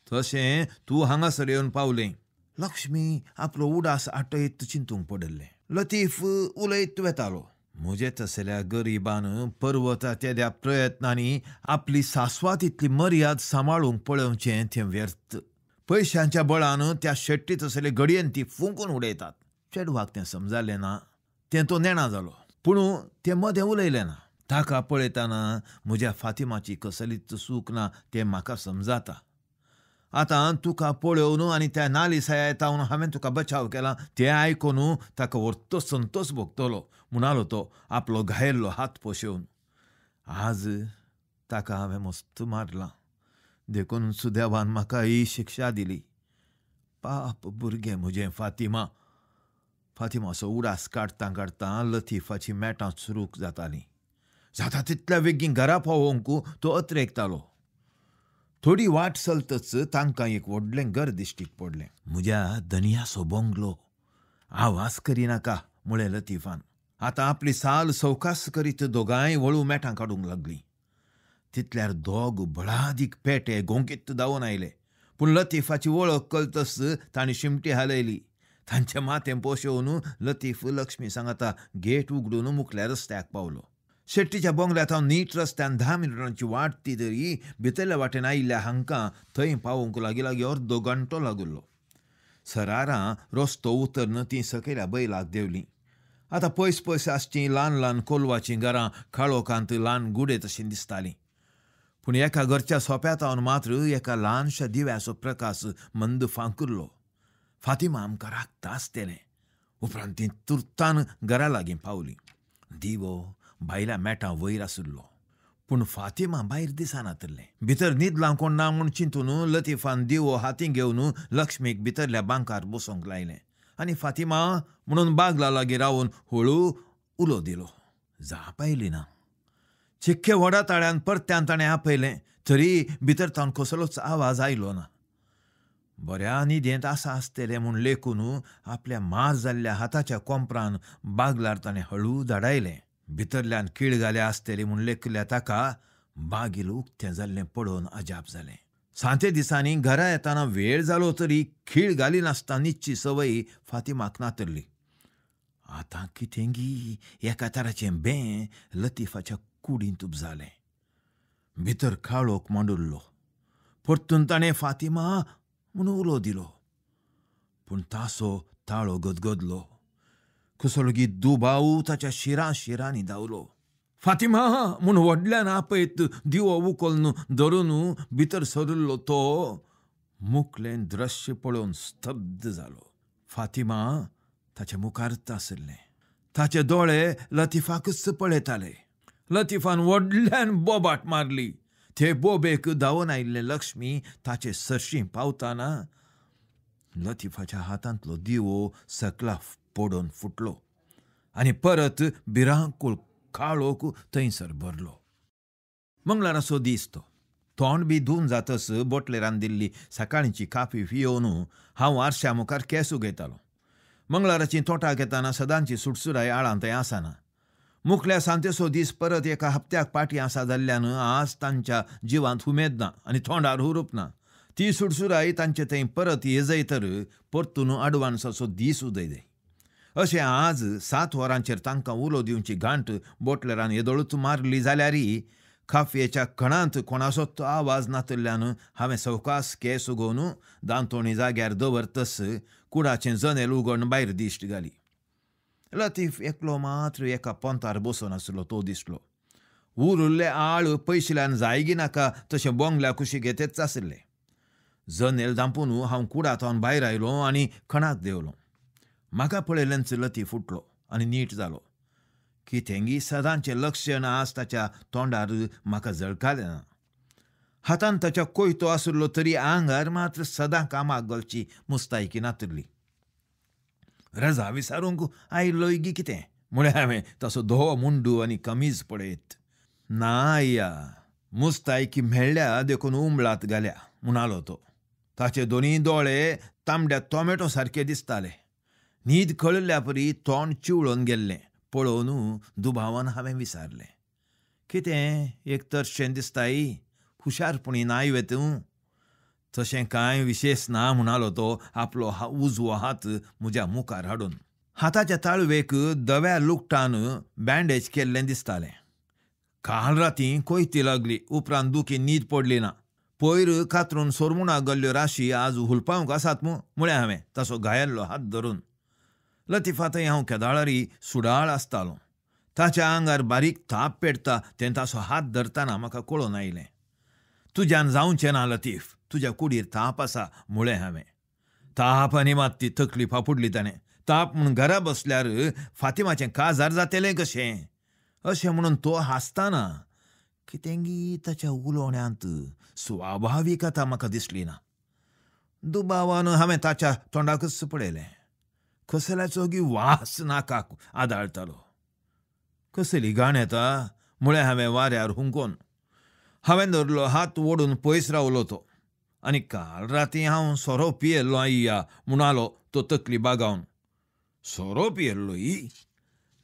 तशें तूं हांगासर येवन पावलें. लक्ष्मी आपलो उडास आटयत चिंतूंक पडिल्लें. लतीफ उलयत वेतालो. म्हजे तसल्या गरिबान पर्वता तेद्या प्रयत्नांनी आपली सासवात इतली मर्याद सांबाळूंक पळोवचें तें व्यर्थ. पयशांच्या बळान त्या शेट्टी तसले घडयेन ती फुंकून उडयतात. चेडवाक तें समजालें ना, तें तो नेणा जालो. पूण तें मदें उलयलें ना. ताका पळयतना म्हज्या फातिमाची कसलीच चूक ना तें म्हाका समजाता. आतां तुका पळोवन आनी त्या नालिसायतावन हांवें तुका बचाव केला तें आयकून ताका व्हडतो संतोश भोगतलो म्हणालो तो आपलो घायल्लो हात पोशेवन. आज ताका हांवें मस्त मारलां, देखून सुदेवान म्हाका ही शिक्षा दिली. पाप भुरगें म्हजें फातिमा. फातिमाचो उडास काडटां काडटां लतीफाची मेटां चुरूक जातालीं. जाता तितल्या बेगीन घरा पावोवंक तो अत्रेकतालो. थोडी वाट चलतच तांकां एक व्हडलें घर दिश्टीक पडलें. म्हज्या धनयाचो बंगलो. आवाज करिनाका म्हळें लतीफान. आतां आपली साल सवकास करीत दोगांय वळू मेटां काडूंक लागलीं. तितल्यार दोग बळादीक पेटे गोंकीत धांवून आयले. पूण लतीफाची वळख कळतच तांणी शिमटी हालयली. तांचें माथें पोशेवन लतीफ लक्ष्मी सांगाता गेट उगडून मुखल्या रस्त्याक पावलो. शेट्टीच्या बंगल्यात हांव नीट रस्त्यान 10 मिनटांची वाट ती तरी भितरल्या वाटेन आयिल्ल्या हांकां थंय पावोवंक लागीं लागीं अर्दो घंटो लागिल्लो. सरारां रस्तो उतरन तीं सकयल्या बैलाक देंवलीं. आतां पयस पयस आसचीं ल्हान ल्हान कोलवाचीं घरां काळोखांत ल्हान गुडे तशीं दिसतालीं. पूण एका घरच्या सोप्यातावन मात्र एका ल्हानशा दिव्याचो प्रकाश मंद फांकुरलो. फातिमा आमकां राखता आसतलें. उपरांत ती तुर्तान घरा लागीं पावली. दिवो भायल्या मेटां वयर आशिल्लो, पूण फातिमा भायर दिसनातलें. भितर न्हिदलां कोण ना म्हूण चिंतून लतीफान दिवो हातीं घेवन लक्ष्मीक भितरल्या बांकार बसोंक लायलें आनी फातिमा म्हणून बागला लागीं रावन हळू उलो दिलो. जाप आयली ना. चिक्के व्हडा ताळ्यान परत्यान ताणें आपयलें तरी भितर तावन कसलोच आवाज आयलो ना. बऱ्या न्हिदेंत आसा आसतलें म्हूण लेखून आपल्या मार जाल्ल्या हाताच्या कोंपरान बागलार ताणें हळू धाडायलें. भितरल्यान कीळ घाल्या आसतली म्हूण लेखिल्ल्या ताका बागील उक्तें जाल्लें पळोवन अजाप जालें. सांते दिसांनी घरा येतना वेळ जालो तरी खीळ घाली नासतना न्हिदची संवय फातिमाक नातरली. आतां कितेंगी एका तराचें बें लतीफाच्या कुडींत उपजालें. भितर काळोख मांडुल्लो. परतून ताणें फातिमा म्हूण उलो दिलो, पूण तासो ताळो गदगदलो. कसलोगी दुबाव ताच्या शिरां शिरांनी धांवलो. फातिमा म्हूण व्हडल्यान आपयत दिवो उखलून धरून भितर सरिल्लो तो मुखलें दृश्य पळोवन स्तब्ध जालो. फातिमा ताच्या मुखारच आशिल्लें. ताचे दोळे लतीफाकच पळयताले. लतीफान व्हडल्यान बोबाट मारली. ते बोबेक धांवन आयिल्लें लक्ष्मी ताचे सरशीं पावतना लतीफाच्या हातांतलो दिवो सकला पडून फुटलो आनी परत भिरांकूळ काळोख थंयसर भरलो. मंगळाराचो दीस तो. तोंड बी धुवन जातच बोटलेरान दिल्ली सकाळची काफी पियोवन हांव आरश्या मुखार केंस उगयतालो. मंगळाराची तोटाक येतना सदांची सुटसुराय आळांत थंय आसना. मुखल्या सांतेचो दीस परत एका हप्त्याक पाटी आसा जाल्ल्यान आज तांच्या जिवांत हुमेद ना आनी तोंडार हुरूप ना. ती सुटसुराय तांचे थंय परत येजय तर परतून अडवान्साचो दीस उदय जाय. अशें आज 7 वरांचेर तांकां उलो दिवची घांट बोटलेरान येदोळूच मारली जाल्यारय खाफयेच्या खणांत कोणाचो तो आवाज नातल्यान हांवें सवकास केंस उगोवन दांतोणी जाग्यार दवरतस कुडाचें जनेल उगोवन भायर दिश्ट घाली. लतीफ एकलो मात्र एका पोंतार बसून आसलो तो दिसलो. उरिल्ले आळ पयशिल्यान जायगी नाका तशें बोंगल्या कुशीक येतेच आशिल्ले. जनेल धांपून हांव कुडांत भायर आयलो आनी खणाक देंवलो. म्हाका पळयल्ल्यानच लतीफ उठलो आनी नीट जालो. कितेंगी सदांचें लक्षण आज ताच्या तोंडार म्हाका झळकालें ना. हातान ताच्या कोयतो आशिल्लो तरी आंगार मात्र सदां कामाक घालची मुस्तायकी नातरली. रजा विसारूंक आयिल्लोय गी कितें म्हळें हांवें ताचो धवो मुंडू आनी कमीज पळयत. ना आय्या, मुस्तायकी मेळ्ळ्या देखून उंबळात घाल्या म्हणालो तो. ताचे दोनूय दोळे तांबड्या टोमॅटो सारके दिसताले. न्हीद कळिल्ल्या परी तोंड चिवळून गेल्लें पळोवन दुबावान हांवें विचारलें, कितें एक तरशें दिसताय, हुशारपणी नाय वे तूं? तशें कांय विशेश ना म्हणालो तो आपलो उजवो हात म्हज्या मुखार हाडून. हाताच्या ताळवेक धव्या लुगटान बँडेज केल्लें दिसतालें. काल राती कोयती लागली, उपरांत दुखी न्हीद पडली ना. पयर कातरून सोरमुणाक गेल्ल्यो राशी आज हुलपावंक आसात मू म्हळें हांवें ताचो घायल्लो हात धरून. लतीफा थंय हांव केदाळारी सुडाळ आसतालो. ताच्या आंगार बारीक ताप पेटता तें ताचो हात धरतना म्हाका कळोन आयलें. तुज्यान जावचें ना लतीफ, तुज्या कुडीर ताप आसा म्हळें हांवें. ताप आनी मात ती तकली फाफुडली ताणें. ताप म्हूण घरा बसल्यार फातिमाचें काजार जातलें कशें अशें म्हणून तो हांसतना कितेंगी ताच्या उलोवण्यांत स्वाभाविकता म्हाका दिसली ना. दुबावान हांवें ताच्या तोंडाकच पळयलें. कसल्याचो गी वास नाकाक आदाळतालो. कसली घाण येता म्हळें हांवें वाऱ्यार हुंकोन. हांवें धरलो हात ओडून पयस रावलो तो. आनी काल राती हांव सोरो पियेल्लो आय्या म्हणालो तो तकली बागावन. सोरो पियेल्लो ही?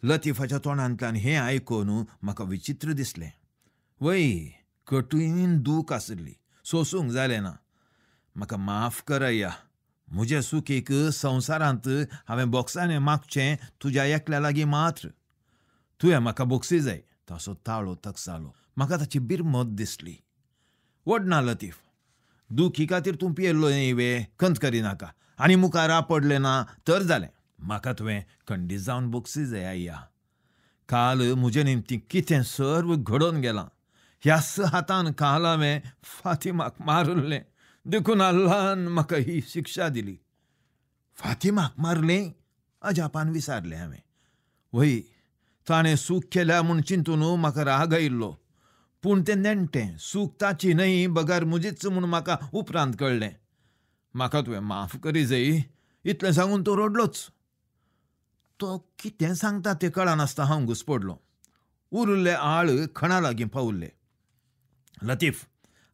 लतीफाच्या तोंडांतल्यान हें आयकून म्हाका विचित्र दिसलें. वय कठीण दूख आशिल्ली, सोसूंक जालें ना. म्हाका माफ कर आय्या, म्हजे सुखीक संवसारांत हांवें बोक्सांनी मागचें तुज्या एकल्या लागीं मात्र. तुवें म्हाका बोक्सी जाय. ताचो ताळो तकसालो. म्हाका ताची बिरमत दिसली. वडना लतीफ, दुखी खातीर तूं पियेल्लो न्ही वे, खंत करिनाका. आनी मुखार आपडलें ना तर जालें. म्हाका तुवें खंडीत जावन बोक्सी जाय आय्या. काल म्हजे निमतीं कितें सर्व घडोवन गेलां. ह्याच हातान काल हांवें फातिमाक मारिल्लें, देखून अल्लान म्हाका ही शिक्षा दिली. फातिमाक मारलें? अजापान विचारलें हांवें. वय, ताणें सूख केल्या म्हूण चिंतून म्हाका राग आयिल्लो. पूण तें नेणटें सूख ताची न्हय बगर म्हजीच म्हूण म्हाका उपरांत कळ्ळें. म्हाका तुवें माफ करी जाय. इतलें सांगून तो रडलोच. तो कितें सांगता तें कळनासतना हांव घुसपडलो. उरिल्ले आळ खणा लागीं पावल्ले. लतीफ,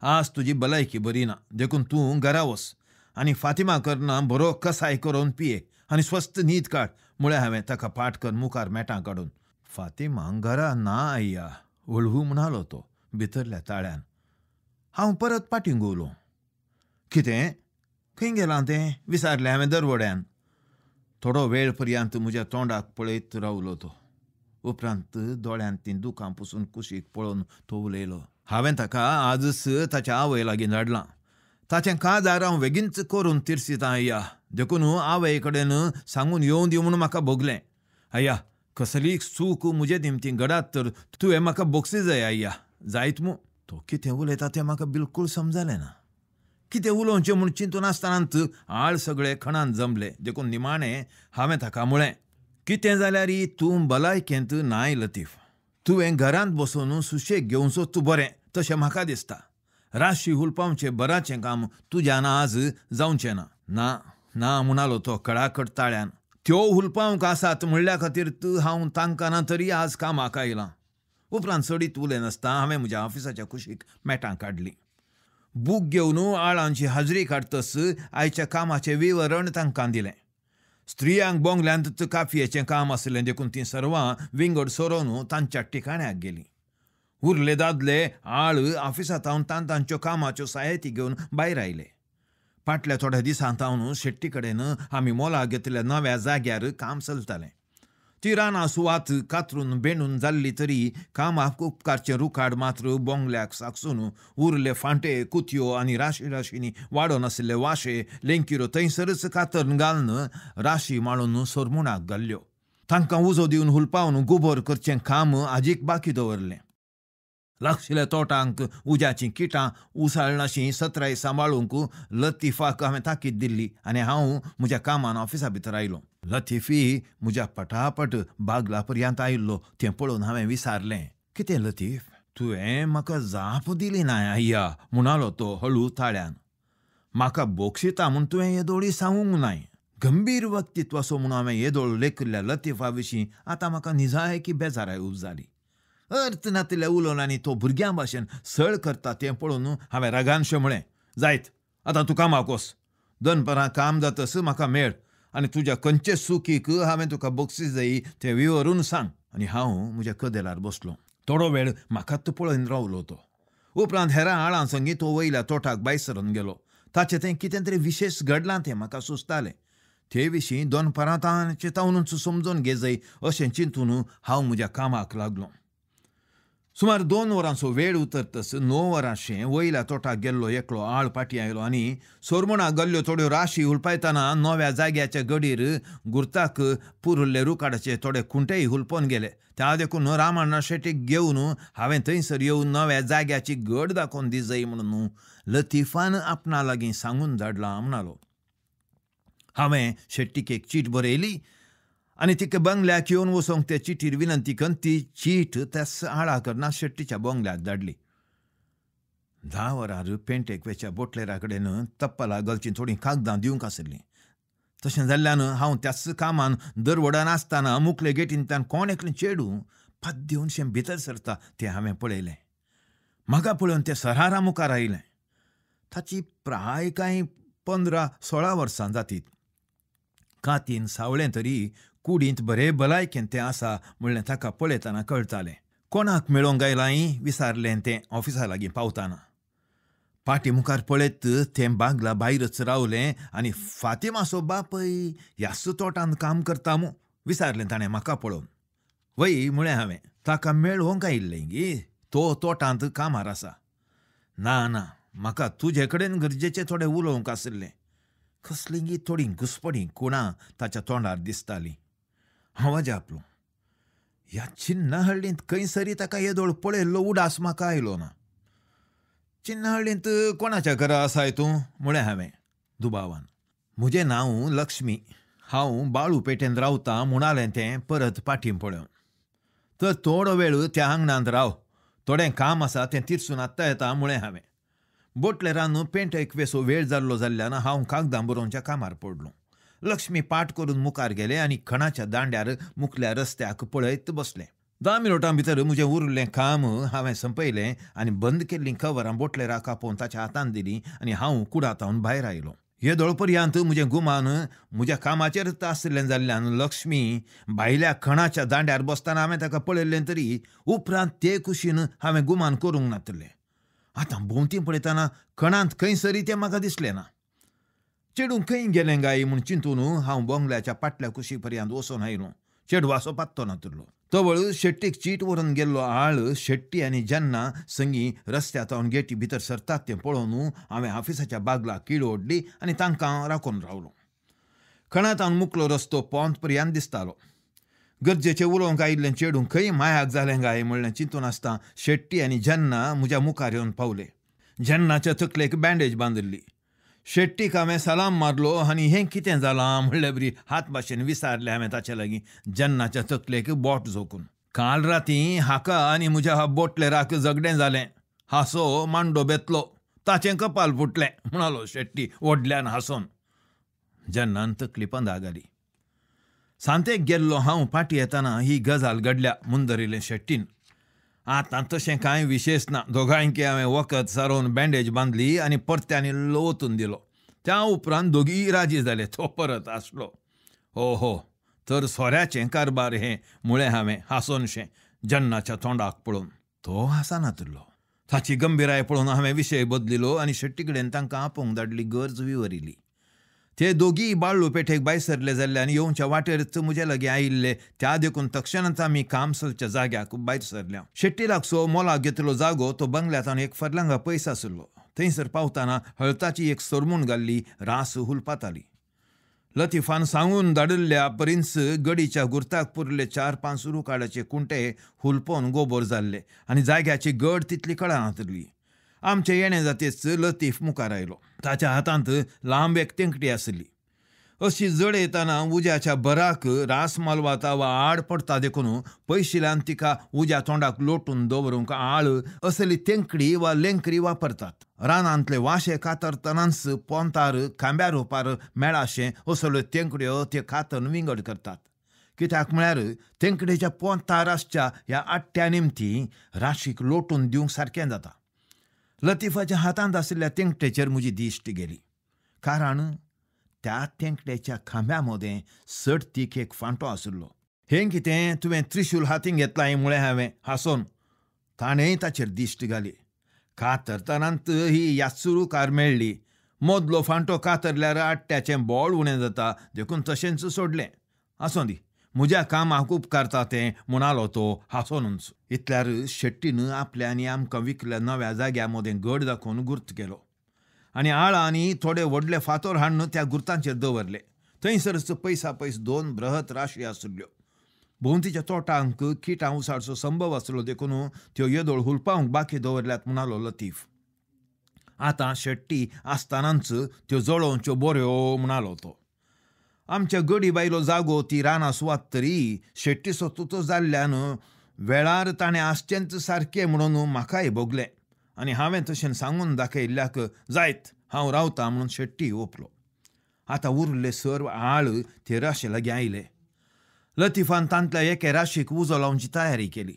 आज तुजी भलायकी बरी ना देखून तूं घरा वच आनी फातिमा करना बरो कसाय करून पिये आनी स्वस्थ न्हीद काड म्हळें हांवें ताका पाठ कर मुखार मेटां काडून. फातिमा घरा ना आय्या, हळू म्हणालो तो भितरल्या ताळ्यान. हांव परत पाटीं घुंवलो. कितें, खंय गेलां तें? विचारलें हांवें दरवड्यान. थोडो वेळ पर्यंत म्हज्या तोंडाक पळयत रावलो तो. उपरांत दोळ्यांत तीं दुकां पुसून कुशीक पळोवन तो उलयलो. हांवें ताका आजच ताच्या आवय लागीं धाडलां. ताचें काजार हांव बेगीनच करून तिरसितां आय्या, देखून आवय कडेन सांगून येवं दी म्हूण म्हाका भोगलें. आय्या, कसली चूक म्हजे निमतीं घडात तर तुवें म्हाका बोगसी जाय आय्या, जायत मू? तो कितें उलयता तें म्हाका बिलकूल समजलें ना. कितें उलोवचें म्हूण चिंतून आसतनाच आळ सगळे खणान जमले. देखून निमाणें हांवें ताका म्हळें, कितें जाल्यार तूं भलायकेंत नाय लतीफ. तुवें घरांत बसून सुशेग घेवचो तूं बरें तशें म्हाका दिसता. राशी हुलपावचें बराचें काम तुज्यान आज जावचें ना. ना ना म्हणालो तो कडाकड ताळ्यान. त्यो हुलपावंक आसात म्हणल्या खातीर तूं हांव तांकां ना तरी आज कामाक आयलां. उपरांत चडीत उलयनासतना हांवें म्हज्या ऑफिसाच्या कुशीक मेटां काडलीं. बूक घेवन आळांची हाजरी काडतस आयच्या कामाचें विवरण तांकां दिलें. स्त्रियांक बोंगल्यांत काफयेचें काम आसलें देखून तीं सर्वां विंगड सोरोवन तांच्या ठिकाण्याक गेलीं. उरले दादले आळ ऑफिसांत तांच्यो कामाच्यो सायती घेवन भायर आयले. फाटल्या थोड्या दिसांत हांव शेट्टी कडेन आमी मोला घेतल्या नव्या जाग्यार काम चलतालें. ती रानां सुवात कातरून बेणून जाल्ली तरी कामाक उपकारचें रुखाड मात्र बोंगल्याक साकसून उरले फांटे कुतयो आनी राशी राशींनी वाडोवन आशिल्ले वाशे लेंकिरो थंयसरच कातरून घालून राशी माळून सोरमुणाक घाल्ल्यो. तांकां उजो दिवन हुलपावन गोबोर करचें काम आजीक बाकी दवरलें. लागशिल्ल्या तोटांक उज्याचीं किटां उसाळनाशीं सत्राय सांबाळूंक लतीफाक हांवें ताकीद दिल्ली आनी हांव म्हज्या कामान ऑफिसा भितर आयलो. लतीफी म्हज्या पटापट बागला पर्यंत आयिल्लो तें पळोवन हांवें विचारलें, कितें लतीफ, तुवें म्हाका जाप दिली ना आय्या? म्हणालो तो हळू ताळ्यान. म्हाका बोक्षिता म्हूण तुवें येदोळी सांगूंक नाय. गंभीर व्यक्तित्वाचो म्हूण हांवें येदोळ लेखिल्ल्या लतीफा विशीं आतां म्हाका निजायकी बेजाराय उब जाली. अर्थ नातिल्ल्या उलोवन आनी तो भुरग्यां भाशेन सळ करता तें पळोवन हांवें रागानशें म्हळें, जायत आतां तूं कामाक वच. दनपरां काम जातस म्हाका मेळ आनी तुज्या खंयचे सुखीक हांवें तुका बक्षीस जाय तें विवरून सांग. आनी हांव म्हज्या कदेलार बसलो. थोडो वेळ म्हाकाच पळोवन रावलो तो. उपरांत हेरां आळां संगी तो वयल्या तोटाक भायर सरून गेलो. ताचें तें कितें तरी विशेश घडलां तें म्हाका सुचतालें. ते विशीं दनपरां तांचे तावनूच समजून घेजय अशें चिंतून हांव म्हज्या कामाक लागलो. सुमार 2 वरांचो वेळ उतरतस 9 वरांशें वयल्या तोटाक गेल्लो एकलो आळ पाटी आयलो आनी सोरमणाक गेल्ल्यो थोड्यो राशी हुलपायतना नव्या जाग्याच्या गडीर गुर्ताक पुरुल्ले रुकाडाचे थोडे खुंटेय हुलपोवन गेले. त्या देखून रामाणा शेटीक घेवन हांवें थंयसर येवन नव्या जाग्याची गड दाखोवन दिजय म्हणून लतीफान आपणा लागीं सांगून धाडलां म्हणालो. हांवें शेट्टीक एक चीट बरयली आनी तिका बंगल्याक येवन वचोंक ते चिटीर विनंती करून ती चीट त्याच आळा करना शेट्टीच्या बंगल्याक धाडली. 10 वरार पेंटेक वेच्या बोटलेरा कडेन तप्पला घालचीं थोडीं कागदां दिवंक आशिल्लीं. तशें जाल्ल्यान हांव त्याच कामान दरवडान आसतना मुखले गेटींतल्यान कोण एकलें चेडूं पाद्देवनशें भितर सरता तें हांवें पळयलें. म्हाका पळोवन तें सरारा मुखार आयलें. ताची प्राय कांय 15-16 वर्सां जातीत. कातीन सावळें तरी कुडींत बरे भलायकेन तें आसा म्हणलें ताका पळयतना कळटालें. कोणाक मेळोवंक आयलां विचारलें तें ऑफिसा लागीं पावतना. पाटी मुखार पळयत तें बागला भायरच रावलें आनी फातिमाचो बापय ह्याच तोटांत काम करता मू विचारलें ताणें म्हाका पळोवन. वय म्हळें हांवें, ताका मेळोवंक आयिल्लें गी, तो तोटांत कामार आसा. ना ना, म्हाका तुजे कडेन गरजेचें थोडें उलोवंक आशिल्लें. कसलीं गी थोडीं घुसपडीं कुणां ताच्या तोंडार दिसतालीं. हांव अजापलो. ह्या चिन्नहळ्ळींत खंयसरी ताका येदोळ पळयल्लो उडास म्हाका आयलो ना. चिन्नहळ्ळींत कोणाच्या घरा आसाय तूं म्हळें हांवें दुबावान. म्हजें नांव लक्ष्मी, हांव बाळू पेटेन रावतां म्हणालें तें परत पाटीं पळोवन. तर थोडो वेळ त्या आंगणांत राव, थोडें काम आसा तें तिरसून आत्तां येता म्हळें हांवें. बोटलेरान पेंट एक वेसो वेळ जाल्लो जाल्ल्यान हांव कागदां बरोवच्या कामार पडलो. लक्ष्मी पाट करून मुखार गेलें आनी खणाच्या दांड्यार मुखल्या रस्त्याक पळयत बसलें. 10 मिनटां भितर म्हजें उरिल्लें काम हांवें संपयलें आनी बंद केल्लीं कवरां बोटलेराक आपोवन ताच्या हातांत दिलीं आनी हांव कुडातावन भायर आयलो. येदोळ पर्यंत म्हजें गुमान म्हज्या कामाचेरच आशिल्लें जाल्ल्यान लक्ष्मी भायल्या खणाच्या दांड्यार बसतना हांवें ताका पळयल्लें तरी उपरांत ते कुशीन हांवें गुमान करूंक नातिल्लें. आतां भोंवती पळयतना खणांत खंयसरी तें म्हाका दिसलें ना. चेडूं खंय गेलें गाय म्हूण चिंतून हांव बंगल्याच्या पाटल्या कुशी पर्यंत वचून आयलो. चेडवाचो पात्तो नातिल्लो. तवळ शेट्टीक चीट व्हरून गेल्लो आळ शेट्टी आनी जेन्ना संगी रस्त्यातावन गेटी भितर सरतात तें पळोवन हांवें ऑफिसाच्या बागला कीड ओडली आनी तांकां राखून रावलो. खणातावन मुकलो रस्तो पोंत पर्यंत दिसतालो. गरजेचें उलोवंक आयिल्लें चेडूं खंय मायाक जालें गाय म्हणलें चिंतून आसता शेट्टी आनी जेन्ना म्हज्या मुखार येवन पावले. जेन्नाच्या तकलेक बँडेज बांदिल्ली. शेट्टीक हांवें सलाम मारलो आनी हें कितें जालां म्हणले बरी हात भाशेन विसारलें हांवें ताचे लागीं जेन्नाच्या तकलेक बोट झोकून. काल राती हाका आनी म्हज्या बोटलेराक झगडें जालें, हांसो मांडो बेतलो, ताचें कपाल फुटलें म्हणालो शेट्टी व्हडल्यान हांसोन. जेन्नान तकली पंदा घाली. सांतेक गेल्लो हांव फाटीं येतना ही गजाल घडल्या मुंदरिल्लें शेट्टीन. आतां तशें कांय विशेश ना. दोगांयकी हांवें वखद सारोवन बँडेज बांदली आनी परत्यान इल्लो ओतून दिलो. त्या उपरांत दोगीय राजी जाले. तो परत आसलो. हो हो, तर सोऱ्याचें कारबार हें म्हळें हांवें हांसोनशें जन्नाच्या तोंडाक पळोवन. तो हांसनातिल्लो. ताची गंभीराय पळोवन हांवें विशय बदलिलो आनी शेट्टी कडेन तांकां आपोवंक धाडली गरज विवरिली. ते दोगीय बाळ्ळू पेठेक भायर सरले जाल्ले आनी येवच्या वाटेरच म्हजे लागीं आयिल्ले. त्या देखून तक्षणाच आमी काम चलच्या जाग्याक भायर सरल्या. शेट्टी लागसो मोलाक घेतिल्लो जागो तो बंगल्यांत एक फरलांगा पयस आशिल्लो. थंयसर पावतना हळताची एक सरमूण घाल्ली रास हुलपाताली. लतीफान सांगून धाडिल्ल्या परिंच गडीच्या गुर्ताक पुरले 4-5 रुकाडाचे कुंटे हुलपोवन गोबोर जाल्ले आनी जाग्याची गड तितली कळनातिल्ली. आमचे येणे जातेच लतीफ मुखार आयलो. ताच्या हातांत लांब एक तेंकटी आशिल्ली. अशी जड येतना उज्याच्या बराक रास मालवाता वा आड पडटा देखून पयशिल्यान तिका उज्या तोंडाक लोटून दवरूंक आळ असली तेंकडी वा लेंकरी वापरतात. रानांतले वाशे कातरतनाच पोंतार खांब्या रोपार मेळाशें असल्यो तेंकड्यो ते कातरून विंगड करतात. कित्याक म्हळ्यार तेंकडेच्या पोंतार आसच्या ह्या आट्ट्या निमती राशीक लोटून दिवंक सारकें जाता. लतीफाच्या हातांत आशिल्ल्या तेंकटेचेर म्हजी दिश्ट गेली, कारण त्या तेंकटेच्या खांब्या मदें सडतीक एक फांटो आशिल्लो. हें कितें तुवें त्रिशूल हातीन घेतलां म्हळें हांवें हांसोन. ताणेंय ताचेर दिश्ट घाली. कातरतनांत ही यात्सुरू कार मेळ्ळी. मदलो फांटो कातरल्यार आट्ट्याचें बोळ उणें जाता देखून तशेंच सोडलें. आसूं दी, म्हज्या कामाक उपकारता तें म्हणालो तो हांसोनूच. इतल्यार शेट्टीन आपल्या आनी आमकां विकल्या नव्या जाग्या मदें गड दाखोवन गुर्त केलो आनी आळांनी थोडे व्हडले फातोर हाडून त्या गुर्तांचेर दवरले. थंयसरच पयसा पयस 2 बृहत राशी आशिल्ल्यो. भोंवतीच्या तोटांक किटां उसाडचो संभव आसलो देखून त्यो येदोळ हुलपावंक बाकी दवरल्यात म्हणालो लतीफ. आतां शेट्टी आसतनाच त्यो जळोवच्यो बऱ्यो म्हणालो तो. आमच्या गडी बायलो जागो ती रानां सुवात तरी शेट्टीचो तुतो जाल्ल्यान वेळार ताणें आसचेंच सारकें म्हणून म्हाकाय भोगलें आनी हांवें तशें सांगून दाखयल्ल्याक जायत हांव रावतां म्हणून शेट्टी ओपलो. आतां उरिल्ले सर्व आळ ते राशी लागीं आयले. लतीफान तांतल्या एके राशीक उजो लावची तयारी केली.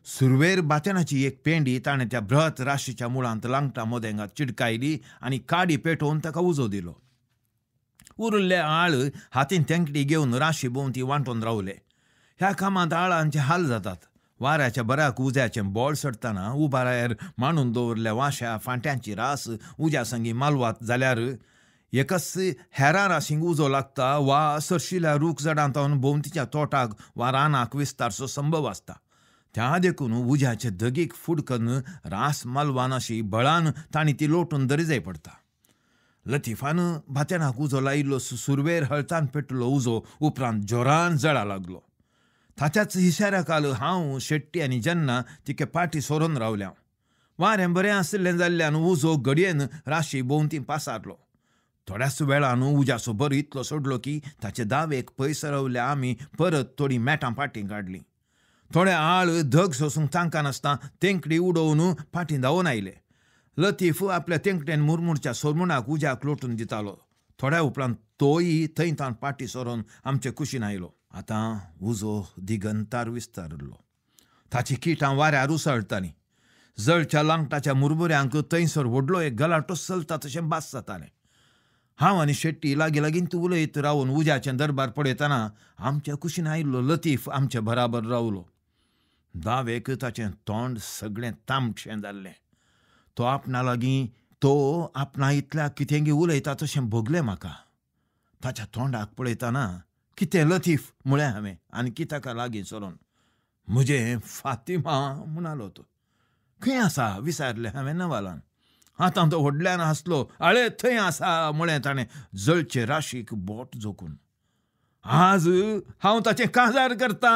सुरवेर बातेनाची एक पेंडी ताणें त्या बृहत राशीच्या मुळांत लांगटा मोदेंगात चिडकायली आनी काडी पेटोवन ताका उजो दिलो. उरिल्ले आळ हातीन तेंकडी घेवन राशी भोंवती वांटून रावले. ह्या कामांत आळांचे हाल जातात. वाऱ्याच्या बराक उज्याचें बोळ चडटना उबारायर मांडून दवरल्या वांश्या फांट्यांची रास उज्या संगी मालवात जाल्यार एकच हेरां राशींक उजो लागता वा सरशिल्या रूख झाडांत भोंवतीच्या तोटाक वा रानाक विस्तारचो संभव आसता. त्या देखून उज्याचे धगीक फुडकन रास मालवान अशी बळान तांणी ती लोटून दरी जाय पडटा. लतीफान भात्यानाक उजो लायिल्लो सुरवेर हळतान पेटलो उजो उपरांत जोरान जळा लागलो. ताच्याच इशाऱ्याकाल हांव शेट्टी आनी जेन्ना तिके पाटी सोरून रावल्या. वारें बरें आशिल्लें जाल्ल्यान उजो घडयेन राशी भोंवती पासारलो. थोड्याच वेळान उज्याचो बरो इतलो सोडलो की ताचे दावेक पयस रावल्या आमी परत थोडीं मेटां फाटीं काडलीं. थोडे आळ धग सोसूंक तांकां तेंकडी उडोवन फाटीं धांवून आयले. लतीफ आपल्या तेंकटेन मुरमुरच्या सोरमुणाक उज्याक लोटून दितालो. थोड्या उपरांत तोय थंय तान फाटीं सरोन आमचे कुशीन आयलो. आतां उजो दिगंतार विस्तारिल्लो. ताची किटां वाऱ्यार उसळटालीं. जळच्या लांगटाच्या मुरमुऱ्यांक थंयसर व्हडलो एक गलाटो चलता तशें भास जातालें. हांव आनी शेट्टी लागीं लागीं उलयत रावन उज्याचें दरबार पळयतना आमच्या कुशीन आयिल्लो लतीफ आमचे बराबर रावलो. दावेक ताचें तोंड सगळें तांबशें जाल्लें. तो आपणा लागीं तो आपणा इतल्या कितेंगी उलयता तशें भोगलें म्हाका. ताच्या तोंडाक पळयतना कितें लतीफ म्हळें हांवें आनी ताका लागीं सरोन. म्हजें फातिमा म्हणालो तो. खंय आसा विचारलें हांवें नवालान. आतां तो व्हडल्यान हांसलो. आळे थंय आसा म्हळें ताणें जळचे राशीक बोट जोखून. आज हांव ताचें काजार करतां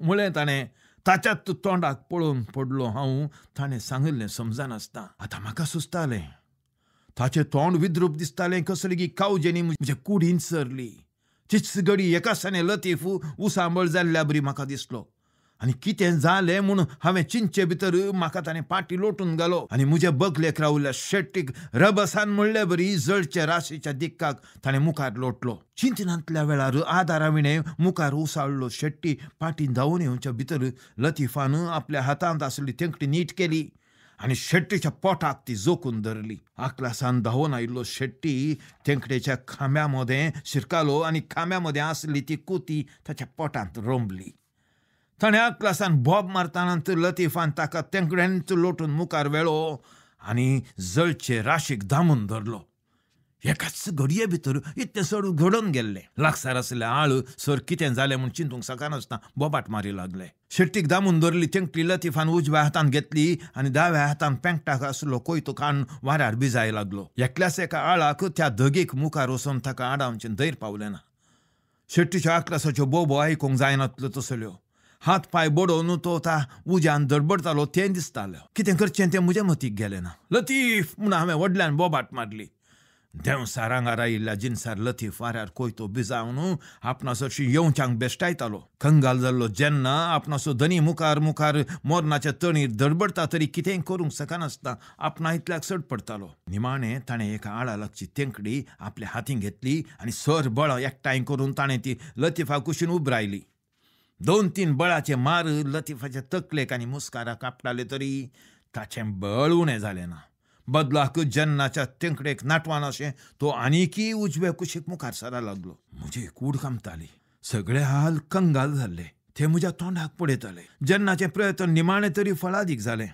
म्हळें ताणें. ताच्याच तोंडाक पळोवन पडलो हांव. ताणें सांगिल्लें समजनासतना. आतां म्हाका सुचतालें. ताचें तोंड विद्रूप दिसतालें. कसली कावजेनी म्हजे कुडीन सरली. तीच घडी एकासाने लतीफ उसांबळ जाल्ल्या बरी म्हाका दिसलो. आनी कितें जालें म्हूण हांवें चिंतचे भितर म्हाका ताणें पाटी लोटून घालो आनी म्हजे बगलेक रावल्ल्या शेट्टीक रबसान म्हणले बरी जळचे राशीच्या दिक्काक ताणें मुखार लोटलो. चिंतनांतल्या वेळार आदारा विणें मुखार उसाळ्ळो शेट्टी पाटी धांवून येवच्या भितर लतीफान आपल्या हातांत आसली तेंकटी नीट केली आनी शेट्टीच्या पोटाक ती जोखून धरली. आकलासान धांवून आयिल्लो शेट्टी तेंकडेच्या खांब्या मदें शिरकालो आनी खांब्या मदें आसली ती कुती ताच्या पोटांत रोंबली. ताणें आकलासान बोब मारतना लतीफान ताका तेंकड्यांत लोटून मुखार वेळो आनी जळचे राशीक दामून धरलो. एकाच घडये भितर इतलें चड घडोवन गेल्लें. लागसार आसलें आळ सर कितें जालें म्हूण चिंतूंक शकनासतना बोबाट मारी लागले. शेट्टीक दामून धरली तेंकटी लतीफान उजव्या हातान घेतली आनी दाव्या हातान पेंकटाक आसलो कोयतो कान वाऱ्यार भिजाय लागलो. एकल्याच एका आळाक त्या धगीक मुखार वचून ताका आडावचें धैर्य पावलें ना. शेट्टीच्या आकलासाच्यो बोबो आयकूंक जायनातल्यो तसल्यो. हात पांय बडोवन तो ता उज्यान धडबडतालो तें दिसतालें. कितें करचें तें म्हज्या मतीक गेलें ना. लतीफ म्हूण हांवें व्हडल्यान बोबाट मारली. देंवसार आंगार आयिल्ल्या जिनसार लतीफ वाऱ्यार कोयतो भिजावन आपणासरशी येवच्यांक बेश्टायतालो. कंगाल जाल्लो जेन्ना आपणाचो धनी मुखार मुखार मोरनाच्या तणीर धडबडटा तरी कितेंय करूंक शकनासतना आपणा इतल्याक चड पडटालो. निमाणें ताणें एका आळा लागची तेंकडी आपल्या हातीं घेतली आनी सर बळां एकठांय करून ताणें ती लतीफा कुशीन उबरायली. दोन तीन बळाचे मार लतीफाच्या तकलेक आनी मुस्काराक आपटाले तरी ताचें बळ उणें जालें ना. बदलाक जन्नाच्या तेंकडेक नाटवान अशें तो आनीकय उजव्या कुशीक मुखार सरा लागलो. म्हजी कूड कामताली. सगळे हाल कंगाल जाल्ले. ते म्हज्या तोंडाक पळयताले. जन्नाचें प्रयत्न निमाणें तरी फळादीक जालें.